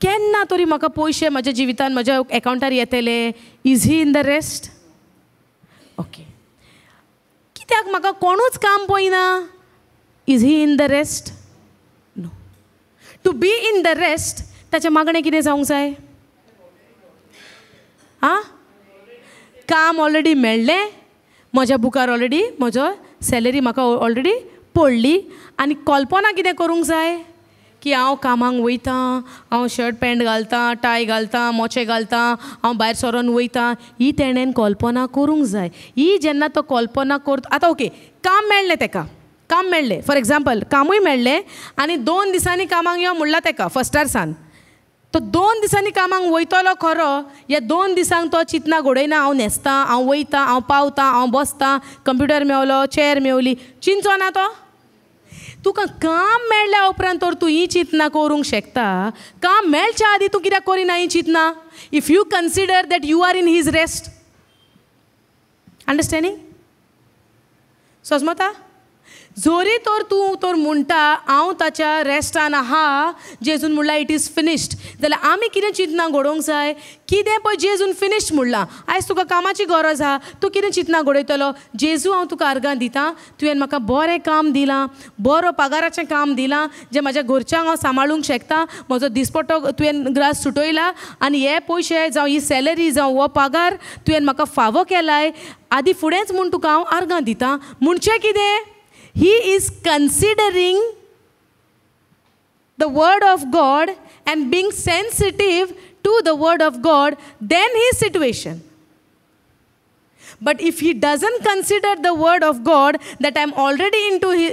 केन्ना तरी म्हाका पयशे म्हज्या जिवितान म्हज्या एकावंटार येतले? Is he in the rest? Okay. कित्याक म्हाका कोणूच काम पळयना? Is he in the rest? No. To be in the rest ताचें मागणें कितें जावंक जाय? आं काम ऑलरेडी मेळ्ळें, म्हज्या बुकार ऑलरेडी म्हजो सॅलरी म्हाका ऑलरेडी पडली, आनी कल्पना कितें करूंक जाय की हांव कामाक वयतां, हांव शर्ट पॅन्ट घालतां, टाय घालतां, मोचे घालतां, हांव भायर सरोन वयतां, ही तेणेन कल्पना करूंक जाय. ही जेन्ना तो कल्पना करता, आतां ओके काम मेळ्ळें तेका, काम मेळ्ळें, फॉर एग्जाम्पल कामूय मेळ्ळें आनी 2 दिसांनी कामाक यो म्हणलां तेका फस्टार सान, तो 2 दिसांनी कामाक वयतलो खरो, ह्या 2 दिसांक तो चिंतना घडयना, हांव न्हेसतां, हांव वयतां, हांव पावतां, हांव बसतां, कंप्युटर मेवलो, चेर मेवली, चिंतचो ना तो. तुका काम मेळ्ळ्या उपरांत तर तूं ही चिंतना करूंक शकता. काम मेळच्या आदीं तूं कित्याक करिना ही चिंतना? If you consider that you are in his rest. Understanding? सजमता? जोरी तर तूं तर म्हणटा हांव ताच्या रेस्टान आहा, जेजून म्हणलां it is finished, जाल्यार आमी कितें चिंतना घडोवंक जाय? कितें पळय जेजून फिनिश्ड म्हणलां, आयज तुका कामाची गरज आहा, तूं कितें चिंतना घडयतलो? जेजू हांव तुका आर्गां दिता, तुवें म्हाका बरें काम दिलां, बरो पगाराचें काम दिलां, जें म्हाज्या घरच्यांक हांव सांबाळूंक शकता, म्हजो दिसपट्टो तुवें ग्रास सुटयला, आनी हे पयशे जावं ही सॅलरी जावं हो पगार तुवें म्हाका फावो केलाय, आदी फुडेंच म्हूण तुका हांव आर्गां दिता. म्हणचें कितें? He is considering the word of God and being sensitive to the word of God, then his situation. But if he doesn't consider the word of God, that I'm already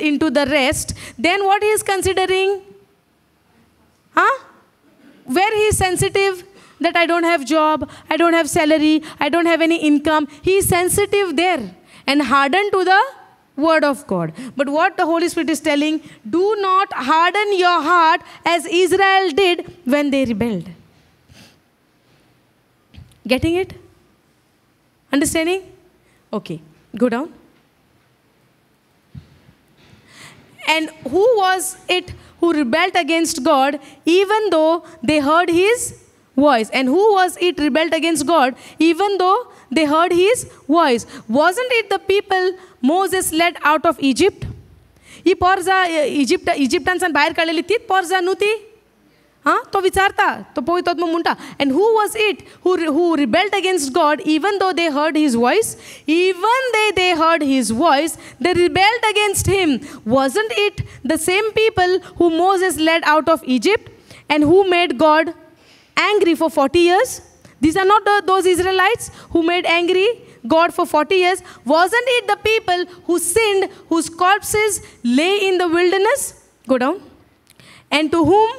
into the rest, then what he is considering? Huh? Where he is sensitive? That I don't have job, I don't have salary, I don't have any income. He is sensitive there and hardened to the word of God. But what the Holy Spirit is telling, do not harden your heart as Israel did when they rebelled. Getting it? Understanding? Okay, go down. And who was it who rebelled against God even though they heard his voice? And who was it rebelled against God even though they heard his voice? Wasn't it the people Moses led out of Egypt? ही पोरजा इजिप्टांसान भायर काडलेली तीच पोरजा न्हू ती? हां, तो विचारता, तो पळय तो म्हणटा, and who was it who rebelled against God even though they heard his voice? Even they heard his voice, they rebelled against him. Wasn't it the same people who Moses led out of Egypt and who made God angry for 40 years? These are not those Israelites who made angry God for 40 years. Wasn't it the people who sinned, whose corpses lay in the wilderness? Go down. And to whom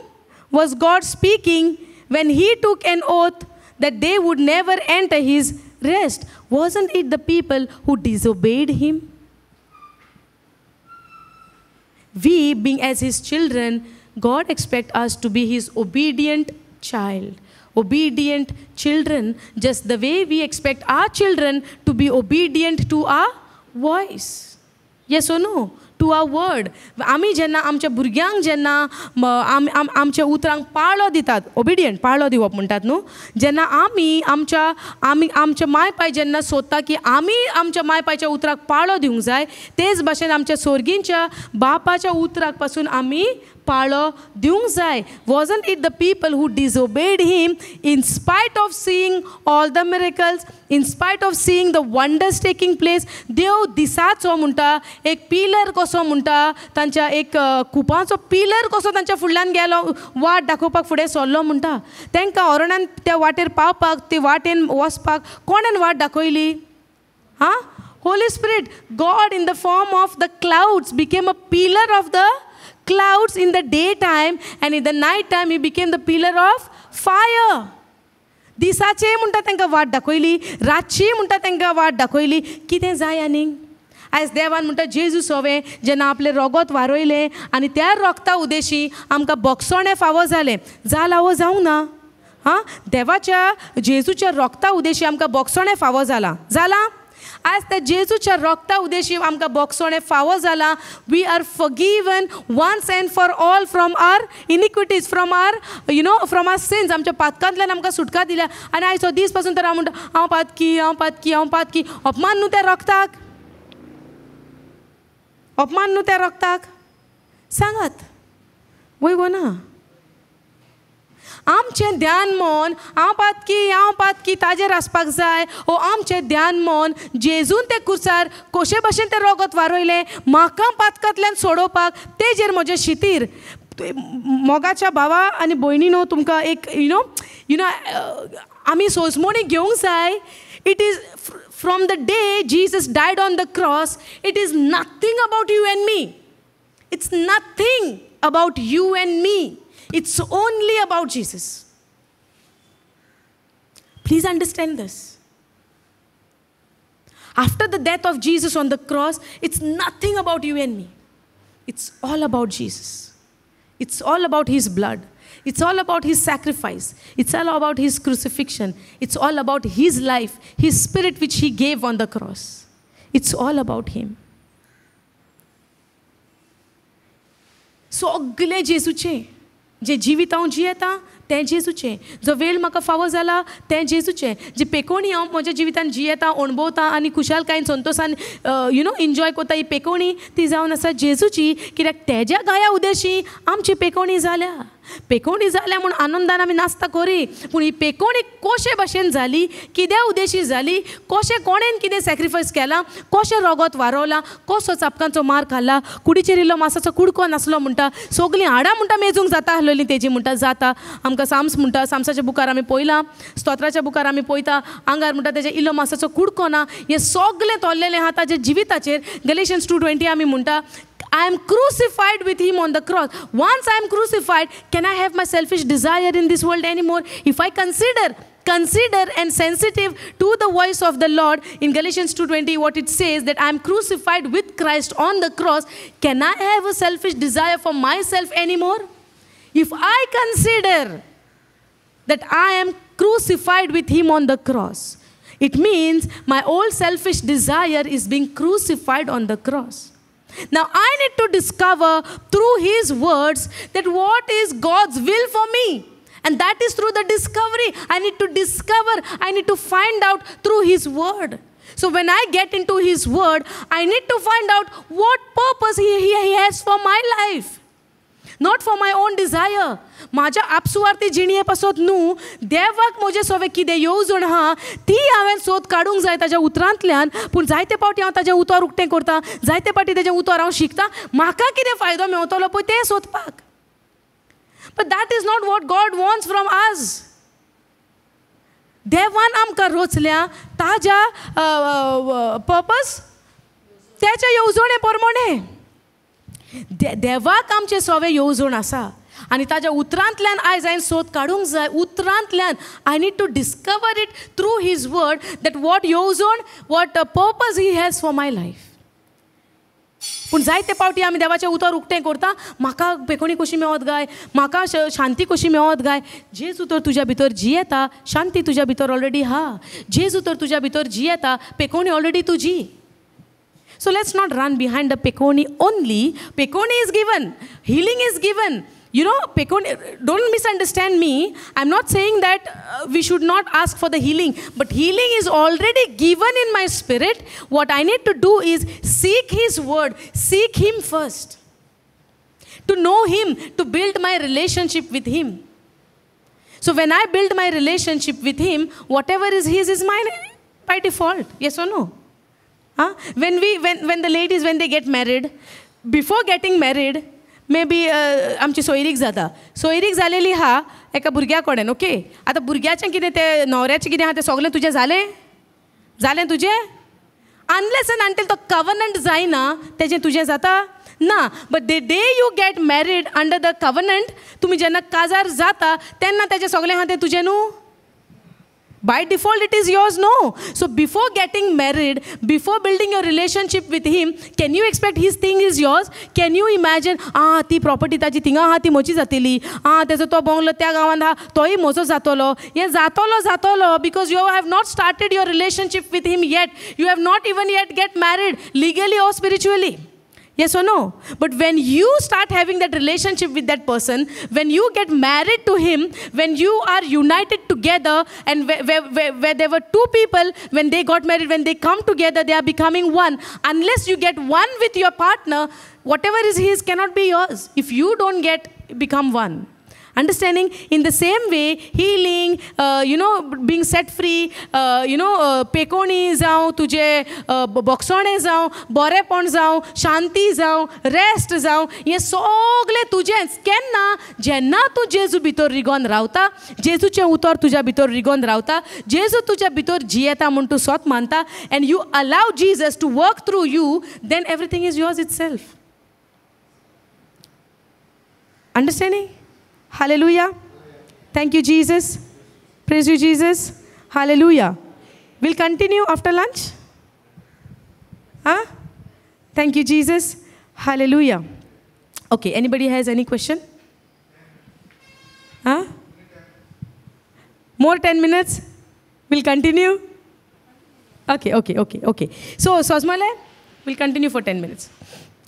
was God speaking when he took an oath that they would never enter his rest? Wasn't it the people who disobeyed him? We, being as his children, God expects us to be his obedient child, obedient children, just the way we expect our children to be obedient to our voice. Yes or no? To our word. आमी जेन्ना आमच्या भुरग्यांक जेन्ना आमच्या उतरांक पाळो दितात, obedient पाळो दिवप म्हणटात न्हू, जेन्ना आमी आमच्या आमी आमच्या माय पाय जेन्ना सोदता की आमी आमच्या माय पायच्या उतराक पाळो दिवंक जाय, तेच भाशेन आमच्या सोर्गींच्या बापाच्या उतराक पासून आमी पाळो दिवंक जाय. Wasn't it the people who disobeyed him in spite of seeing all the miracles, in spite of seeing the wonders taking place? देव दिसाचो म्हणटा एक पिलर कसो म्हणटा, तांच्या एक कुपाचो पिलर कसो तांच्या फुडल्यान गेलो, वाट दाखोवपाक फुडें सरलो म्हणटा. तांकां ओरणान त्या वाटेर पावपाक, ते वाटेन वचपाक कोणेन वाट दाखयली? हां, Holy Spirit. God in the form of the clouds became a pillar of the clouds in the daytime, and in the night time he became the pillar of fire. दिसाचे म्हणटा तांकां वाट दाखयली, रातची म्हणटा तांकां वाट दाखयली. कितें जाय आनीक? आयज देवान म्हणटा जेजू सोवें जेन्ना आपलें रोगोत वारयलें आनी त्या रोगता उदेशी आमकां बोगसणें फावो जालें. जालां वो जावंक ना? हां, देवाच्या जेजूच्या रोगता उदेशी आमकां बोगसणें फावो जालां. जालां? आयज त्या जेजूच्या रोगता उदेशी आमकां बोगसणें फावो जालां. We are forgiven once and for all from our iniquities, from our you know from our sins. आमच्या पातकांतल्यान आमकां सुटका दिल्या. आनी आयज हो दीस पासून तर हांव म्हणटा हांव पातकी, हांव पातकी, हांव पातकी. अपमान न्हू त्या रोगताक, अपमान न्हू त्या रोगताक. सांगात वय गो ना? आमचें ध्यान मन हांव पातकी, हांव पातकी ताजेर आसपाक जाय. ओ आमचें ध्यान मन जेजून ते कुर्सार कशे भशेन तें रोगत वारयलें म्हाका पातकांतल्यान सोडोवपाक, तेजेर म्हजें शितीर. मोगाच्या भावा आनी भयणीनो, तुमकां एक you know you know आमी सोजमणी घेवंक जाय. It is from the day Jesus died on the cross, it is nothing about you and me. It's nothing about you and me. It's only about Jesus. Please understand this. After the death of Jesus on the cross, it's nothing about you and me. It's all about Jesus. It's all about His blood. It's all about His sacrifice. It's all about His crucifixion. It's all about His life, His spirit which He gave on the cross. It's all about Him. सगळें जेजूचें. जें जिवीत हांव जियेता तें जेजूचें, जो वेळ म्हाका फावो जाला तें जेजूचें, जी पेकोणी हांव म्हज्या जिवितान जियेता, अणभवता आनी खुशालकायेन संतोशान you know enjoy करता, ही पेकोणी ती जावन आसा जेजूची. कित्याक तेज्या गाया उदेशी आमची पेकोणी जाल्या. पेकोणी जाल्या म्हूण आनंदान आमी नाचता खरी, पूण ही पेकोणी कशे भशेन जाली, कित्या उदेशी जाली, कशें कोणेन कितें सॅक्रिफायस केलां, कशें रोगोत वारवलां, कसो चापकांचो मार खाल्ला, कुडीचेर इल्लो मासाचो कुडको नासलो म्हणटा, सगळीं हाडां म्हणटा मेजूंक जाता आसलेलीं तेजी म्हणटा जाता. आमकां साम्स म्हणटा, साम्साच्या बुकार आमी पळयलां, स्तोत्राच्या बुकार आमी पळयता, आंगार म्हणटा तेजें इल्लो मासाचो कुडको ना. हें सगळें तोल्लेलें आहा ताज्या जिविताचेर. गलेशियन्स 2:20 आमी म्हणटा, I am crucified with Him on the cross. Once I am crucified, can I have my selfish desire in this world anymore? If I consider and sensitive to the voice of the Lord, in Galatians 2:20 what it says, that I am crucified with Christ on the cross, can I have a selfish desire for myself anymore? If I consider that I am crucified with Him on the cross, it means my old selfish desire is being crucified on the cross. Now I need to discover through His words that what is God's will for me. And that is through the discovery. I need to discover, I need to find out through His word. So when I get into His word, I need to find out what purpose He has for my life. Not for my own desire. म्हाज्या आपसुवार्थी जिणये पासत न्हू, देवाक म्हजे सोवे कितें येवजण आहा ती हांवें सोद काडूंक जाय ताज्या उतरांतल्यान. पूण जायते फावटी हांव ताजें उतर उक्तें करता, जायते फावटी ताजें उतर हांव शिकता, म्हाका कितें फायदो मेवतलो पळय तें सोदपाक. But that is not what God wants from us. देवान आमकां रचल्या ताज्या पर्पस, त्याच्या येवजणे प्रमाणे. देवाक आमचें सोवे येवजण आसा आनी ताज्या उतरांतल्यान आयज हांवें सोद काडूंक जाय. उतरांतल्यान I need to discover it through His word that what येवजण, what purpose He has for my life. पूण जायते फावटी आमी देवाचें उतर उक्तें करता, म्हाका पेकोणी कशी मेवत गाय, म्हाका शांती कशी मेवत गाय. जेजू तर तुज्या भितर जियेता, शांती तुज्या भितर ऑलरेडी आहा. जेजू तर तुज्या भितर जियेता, पेकोणी ऑलरेडी तुजी. So let's not run behind the pekoni only. Pekoni is given, healing is given. You know, pekoni, don't misunderstand me. I'm not saying that we should not ask for the healing, but healing is already given in my spirit. What I need to do is seek His word, seek Him first. To know Him, to build my relationship with Him. So when I build my relationship with Him, whatever is His is mine by default. Yes or no? Huh? When the ladies, when they get married, before getting married, maybe आमची सोयरीक जाता, सोयरीक जालेली हा एका भुरग्या कडेन, okay. आतां भुरग्याचें कितें तें न्हवऱ्याचें कितें आहा तें सगळें तुजें जालें जालें तुजें, अनलेस एंड अंटील तो कवनंट जायना तेजें तुजें जाता ना. But the day you get married under the covenant, तुमी जेन्ना काजार जाता तेन्ना तेजें सगळें आहा तें तुजें न्हू. By default it is yours, no. So before getting married, before building your relationship with him, can you expect his thing is yours? Can you imagine, ah, ती property ताजी थिंगा आहा ती म्हजी जातली, ah, तेजो तो बंगलो त्या गांवांत आहा तोय म्हजो जातलो, हें जातलो जातलो, because you have not started your relationship with him yet. You have not even yet get married legally or spiritually. Yes or no? But when you start having that relationship with that person, when you get married to him, when you are united together, and where there were two people, when they got married, when they come together, they are becoming one. Unless you get one with your partner, whatever is his cannot be yours if you don't become one. Understanding? In the same way, healing, being set free, pekoni जावं, तुझे बोगसोणे जावं, बरेपण जावं, शांती जावं, rest जावं, हें सगळें तुजेंच. केन्ना? जेन्ना तूं जेजू भितर रिगोन रावता, जेजूचें उतर तुज्या भितर रिगोन रावता, जेजू तुज्या भितर जियेता म्हूण तूं स्वत मानता, and you allow Jesus to work through you, then everything is yours itself. Understanding? Hallelujah. Thank you, Jesus. Praise you, Jesus. Hallelujah. We'll continue after lunch. Huh? Thank you, Jesus. Hallelujah. Okay, anybody has any question? Huh? More 10 minutes? We'll continue? Okay. So, Sosmale, we'll continue for 10 minutes.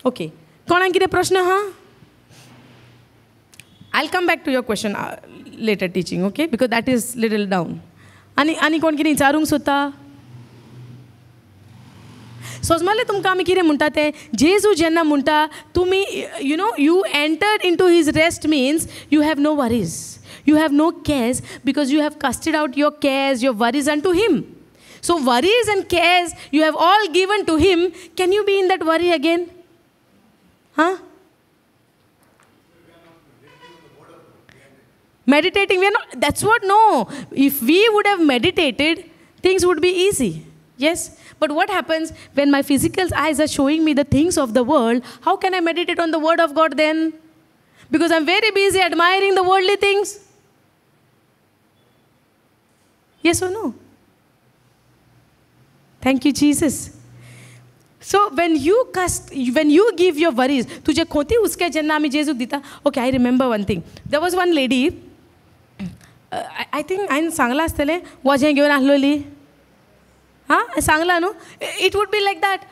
Okay. Kona kide prashna ha? I'll come back to your question later teaching, okay? Because that is little down. Ani कोण कितें विचारूंक सोदता? सोजमाले तुमकां आमी कितें म्हणटा तें, जेजू जेन्ना म्हणटा तुमी, you know, you entered into his rest means you have no worries, you have no cares, because you have casted out your cares, your worries unto him. So worries and cares you have all given to him. Can you be in that worry again? Huh? Meditating, we are not, that's what, no. If we would have meditated, things would be easy. Yes? But what happens when my physical eyes are showing me the things of the world? How can I meditate on the word of God then? Because I'm very busy admiring the worldly things. Yes or no? Thank you, Jesus. So when you cast, when you give your worries, tujhe khoti uske jenna ami Jesu dita. Okay, I remember one thing. There was one lady, I think हांवें सांगलां आसतलें, वजें घेवन आसलोली. हां, सांगलां न्हू. It would be like that.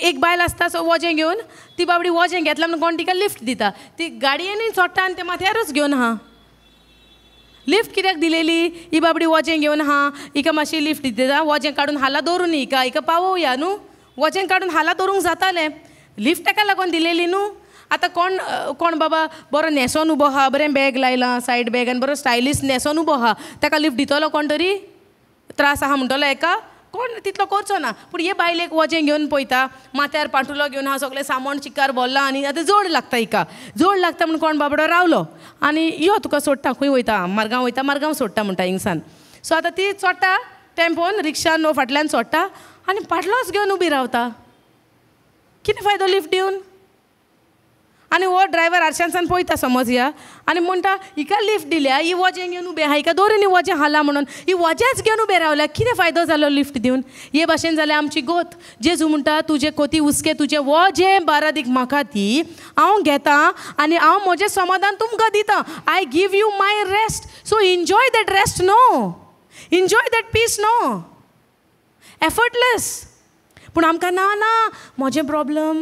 एक बायल आसता सो वजें घेवन, ती बाबडी वजें घेतलां म्हणून कोण तिका लिफ्ट दिता, ती गाडयेनूय चोडटा आनी ते माथ्यारूच घेवन आहा. लिफ्ट कित्याक दिलेली? ही बाबडी वजें घेवन आहा, हिका मातशी लिफ्ट दिता, वजें काडून हाला दवरून हिका, हिका पावोवया न्हू, वजें काडून हाला दवरूंक जातालें, लिफ्ट ताका लागून दिलेली न्हू. आतां कोण कोण बाबा बरो न्हेसोन उबो आहा, बरें बॅग लायलां, सायड बॅग, आनी बरो स्टायलीश न्हेसोन उबो आहा, ताका लिफ्ट दितलो कोण तरी? त्रास आहा म्हणटलो हेका, कोण तितलो करचो ना. पूण हे बायलेक वजें घेवन पळयता, माथ्यार पांटुलो घेवन आहा, सगळें सामान चिकार भरलां, आनी आतां जोड लागता हिका, जोड लागता म्हूण कोण बाबडो रावलो आनी यो तुका सोडटा, खंय वयता, मारगांव वयता, मारगांव सोडटा म्हणटा हिंगसान. सो आतां ती चोडटा टेम्पोन, रिक्षान नो फाटल्यान चोडटा आनी पाटलोच घेवन उबी रावता. कितें फायदो लिफ्ट दिवन? आनी हो ड्रायवर आरशांसान पळयता समज या, आनी म्हणटा हिका लिफ्ट दिल्या, ही वजें घेवन उबें आहा, हिका दवरून ही वजें हाला म्हणून, ही वजेंच घेवन उबें रावल्या, कितें फायदो जालो लिफ्ट दिवन? हे भाशेन जाल्यार आमची गोत. जेजू म्हणटा तुजे कोती हुस्के, तुजें वजें बारादीक म्हाका दी, हांव घेता आनी हांव म्हजें समाधान तुमकां दिता. I give you my rest. So enjoy that rest, no, enjoy that peace, no, effortless. पूण आमकां ना ना म्हजें प्रॉब्लम,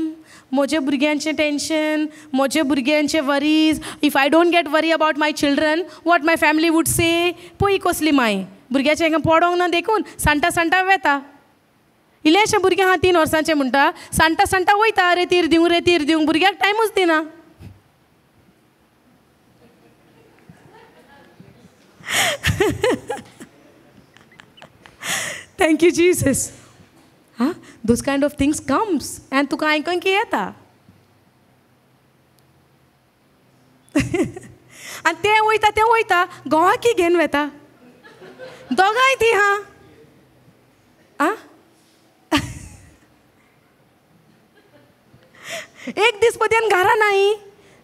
म्हजे भुरग्यांचें टेंशन, म्हजे भुरग्यांचे worries. If I don't get worry about my children, what my family would say. पळय कसली माय, भुरग्याचें हांकां पडोंक ना देखून सांडटा सांडटा वेता. इल्लेशें भुरगें आहा 3 वर्सांचें म्हणटा, सांडटा सांडटा वयता, रेतीर दिवंक रेतीर दिवंक, भुरग्याक टायमूच दिना. Thank you Jesus. हां, those kind of things comes आनी तुका आयकोंक येता. आनी तें वयता तें वयता गोवाकी घेवन वेता, दोगांय ती. हां आं एक दीस पद्यान घरा नाय,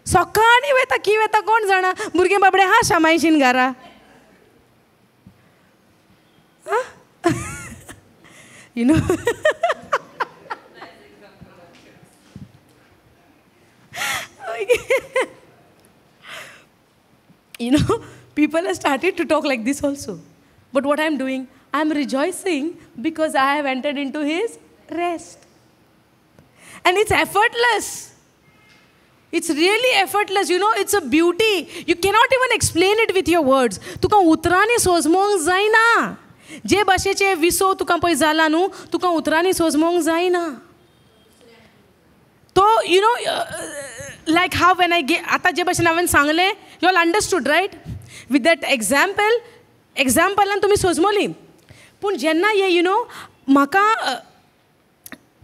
सकाळीं वेता की वेता कोण जाणा, भुरगें बाबडें हा शामायशीन घरा. You know. You know, people have started to talk like this also. But what I'm doing, I'm rejoicing because I have entered into His rest. And it's effortless. It's really effortless. You know, it's a beauty. You cannot even explain it with your words. तुका उतरांनी सोजमोंक जायना. जे भाशेचे Wiseau तुका पळय जाला न्हू, तुका उतरांनी सोजमोंक जायना. तो you know like how when I गे आतां जे भाशेन हांवें सांगलें, you all understood right with that example. एग्जाम्पलान तुमी सोजमोली. पूण जेन्ना हे you know म्हाका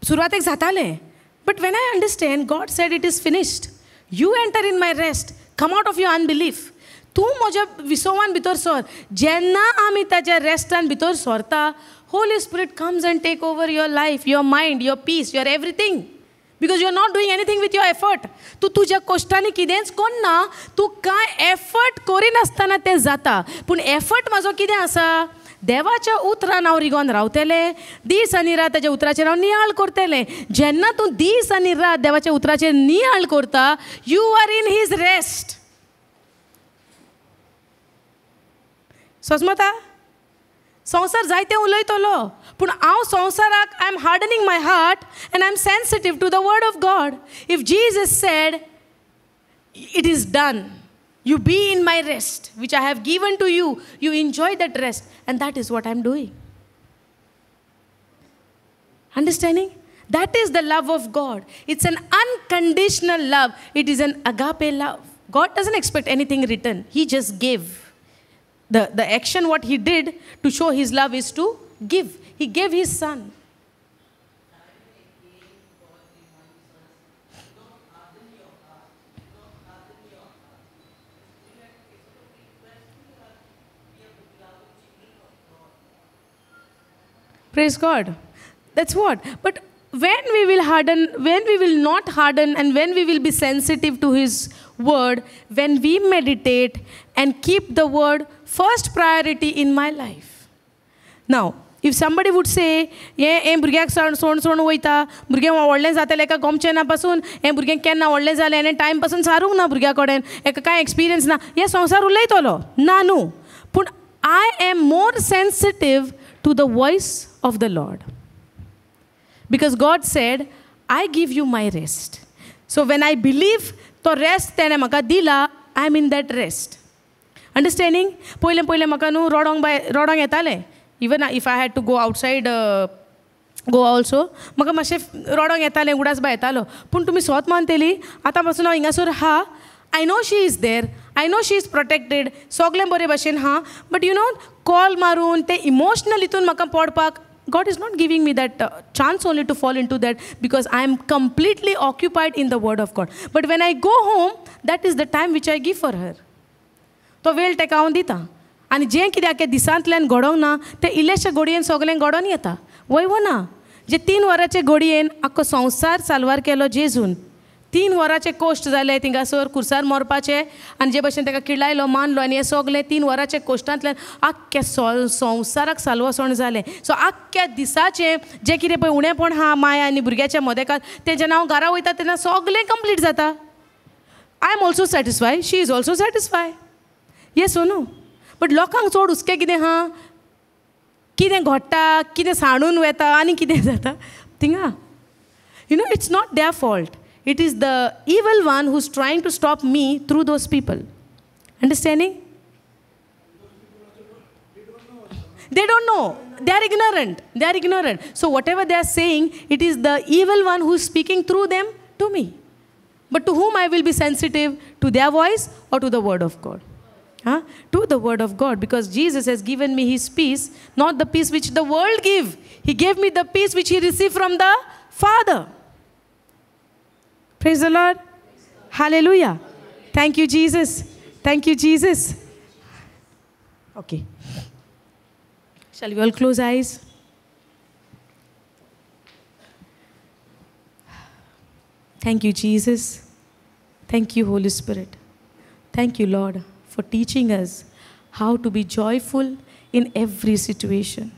सुरवातेक जातालें, but when I understand God said it is finished, you enter in my rest, come out of your unbelief. तूं म्हज्या विसवान भितर सर. जेन्ना आमी ताज्या रेस्टान भितर सरता, Holy Spirit comes and take over your life, your mind, your peace, your everything. Because you are not doing anything with your effort. तूं तुज्या कश्टांनी कितेंच करना, तूं कांय एफर्ट करिनासतना तें जाता. पूण एफर्ट म्हाजो कितें आसा, देवाच्या उतरान हांव रिगोन रावतलें, दीस आनी रात ताज्या उतराचेर हांव नियाळ करतलें. जेन्ना तूं दीस आनी रात देवाच्या उतराचेर नियाळ करता, you are in his rest. सोजमता? संवसार जायते उलयतलो, पूण हांव संवसाराक I am hardening my heart and I am sensitive to the word of God. If Jesus said it is done, you be in my rest which I have given to you, you enjoy that rest, and that is what I am doing. Understanding? That is the love of God. It's an unconditional love. It is an agape love. God doesn't expect anything return. He just gave. The action what He did to show His love is to give. He gave His Son. Praise God. That's what. But when we will harden, when we will not harden, and when we will be sensitive to His word, when we meditate and keep the word first priority in my life. Now, if somebody would say, हें भुरग्याक सोण सोण वयता, भुरगें व्हडलें जातलें, एका गोमचें ना पासून, हें भुरगें केन्ना व्हडलें जालें, हेणें टायम पासून सारूंक ना भुरग्या कडेन, एका कांय एक्सपिरियन्स ना, हें संवसार उलयतलो ना न्हू. पूण I am more sensitive to the voice of the Lord. Because God said, I give you my rest. So when I believe, तो rest तेणें म्हाका दिला, I am in that rest. Understanding? पयलें पयलें म्हाका न्हू रडोंक रडोंक येतालें. Even if I had to go outside Goa also, म्हाका मातशें रडोंक येतालें, उडास बाय येतालो. पूण तुमी सोत मानतली, आतां पासून हांव हिंगासर आहा, I know she is there, I know she is protected, सगळें बरे भाशेन आहा. बट you know call मारून ते इमोशनल हितून म्हाका पडपाक, God is not giving me that chance only to fall into that, because I am completely occupied in the word of God. But when I go home, that is the time which I give for her. तो वेळ ताका हांव दिता. आनी जें कितें आख्या दिसांतल्यान घडोवंक ना तें इल्लेशे घडयेन सगळें घडोवन येता. वय वो ना, जे 3 वरांचे घडयेन आख्खो संवसार साल्वार केलो जेजून. 3 वरांचे कोश्ट जाले थिंगासर कुर्सार मरपाचे, आनी जे भशेन ताका किळायलो मानलो, आनी हें सगलें 3 वरांचे कोश्टांतल्यान आख्ख्या संवसाराक साल्वासण जालें. सो आख्ख्या दिसाचें जें कितें पळय उणेपण आहा माया आनी भुरग्याच्या मदेकात, तें जेन्ना हांव घरा वयता तेन्ना सगलें कंप्लीट जाता. I am also satisfy, she is also satisfy. Yes or no? But लोकांक चड हुस्के कितें आहा, कितें घडटा, कितें सांडून वता आनी कितें जाता, Thinga. You know, it's not their fault. It is the evil one who's trying to stop me through those people. Understanding? They don't know. They are ignorant. They are ignorant. So whatever they are saying, it is the evil one who's speaking through them to me. But to whom I will be sensitive? To their voice or to the word of God? Huh? To the word of God, because Jesus has given me his peace, not the peace which the world give. He gave me the peace which he received from the Father. Praise the Lord. Hallelujah. Thank you, Jesus. Thank you, Jesus. Okay. Shall we all close eyes? Thank you, Jesus. Thank you, Holy Spirit. Thank you, Lord, for teaching us how to be joyful in every situation.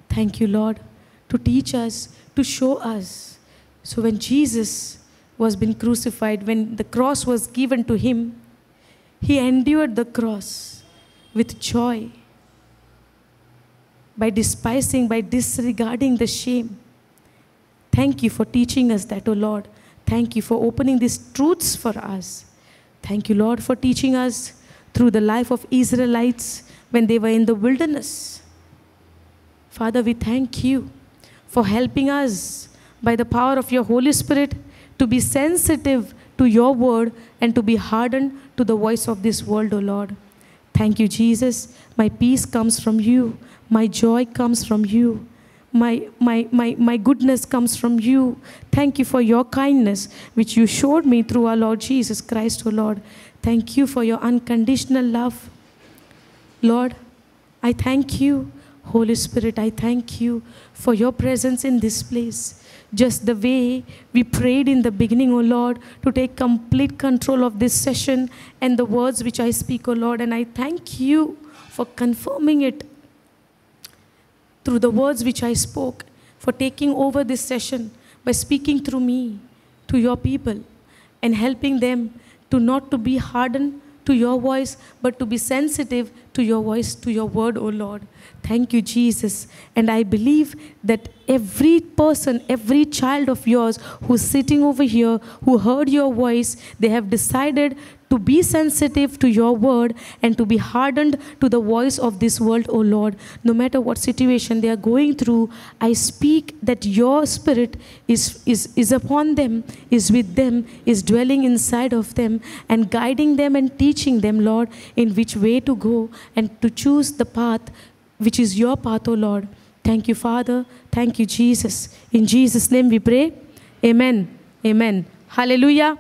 Thank you, Lord, to teach us, to show us. So when Jesus was being crucified, when the cross was given to him, he endured the cross with joy, by despising, by disregarding the shame. Thank you for teaching us that, O Lord. Thank you for opening these truths for us. Thank you, Lord, for teaching us through the life of Israelites when they were in the wilderness. Father, we thank you for helping us by the power of your Holy Spirit to be sensitive to your word and to be hardened to the voice of this world, O Lord. Thank you, Jesus. My peace comes from you. My joy comes from you. My goodness comes from you. Thank you for your kindness, which you showed me through our Lord Jesus Christ, O Lord. Thank you for your unconditional love. Lord, I thank you. Holy Spirit, I thank you for your presence in this place. Just the way we prayed in the beginning, O Lord, to take complete control of this session and the words which I speak, O Lord. And I thank you for confirming it through the words which I spoke, for taking over this session by speaking through me to your people and helping them to not to be hardened to your voice, but to be sensitive to your voice, to your word, O Lord. Thank you, Jesus. And I believe that every person, every child of yours who's sitting over here, who heard your voice, they have decided to be sensitive to your word and to be hardened to the voice of this world, O Lord. No matter what situation they are going through, I speak that your spirit is upon them, is with them, is dwelling inside of them and guiding them and teaching them, Lord, in which way to go and to choose the path which is your path, O Lord. Thank you, Father. Thank you, Jesus. In Jesus' name we pray. Amen. Amen. Hallelujah.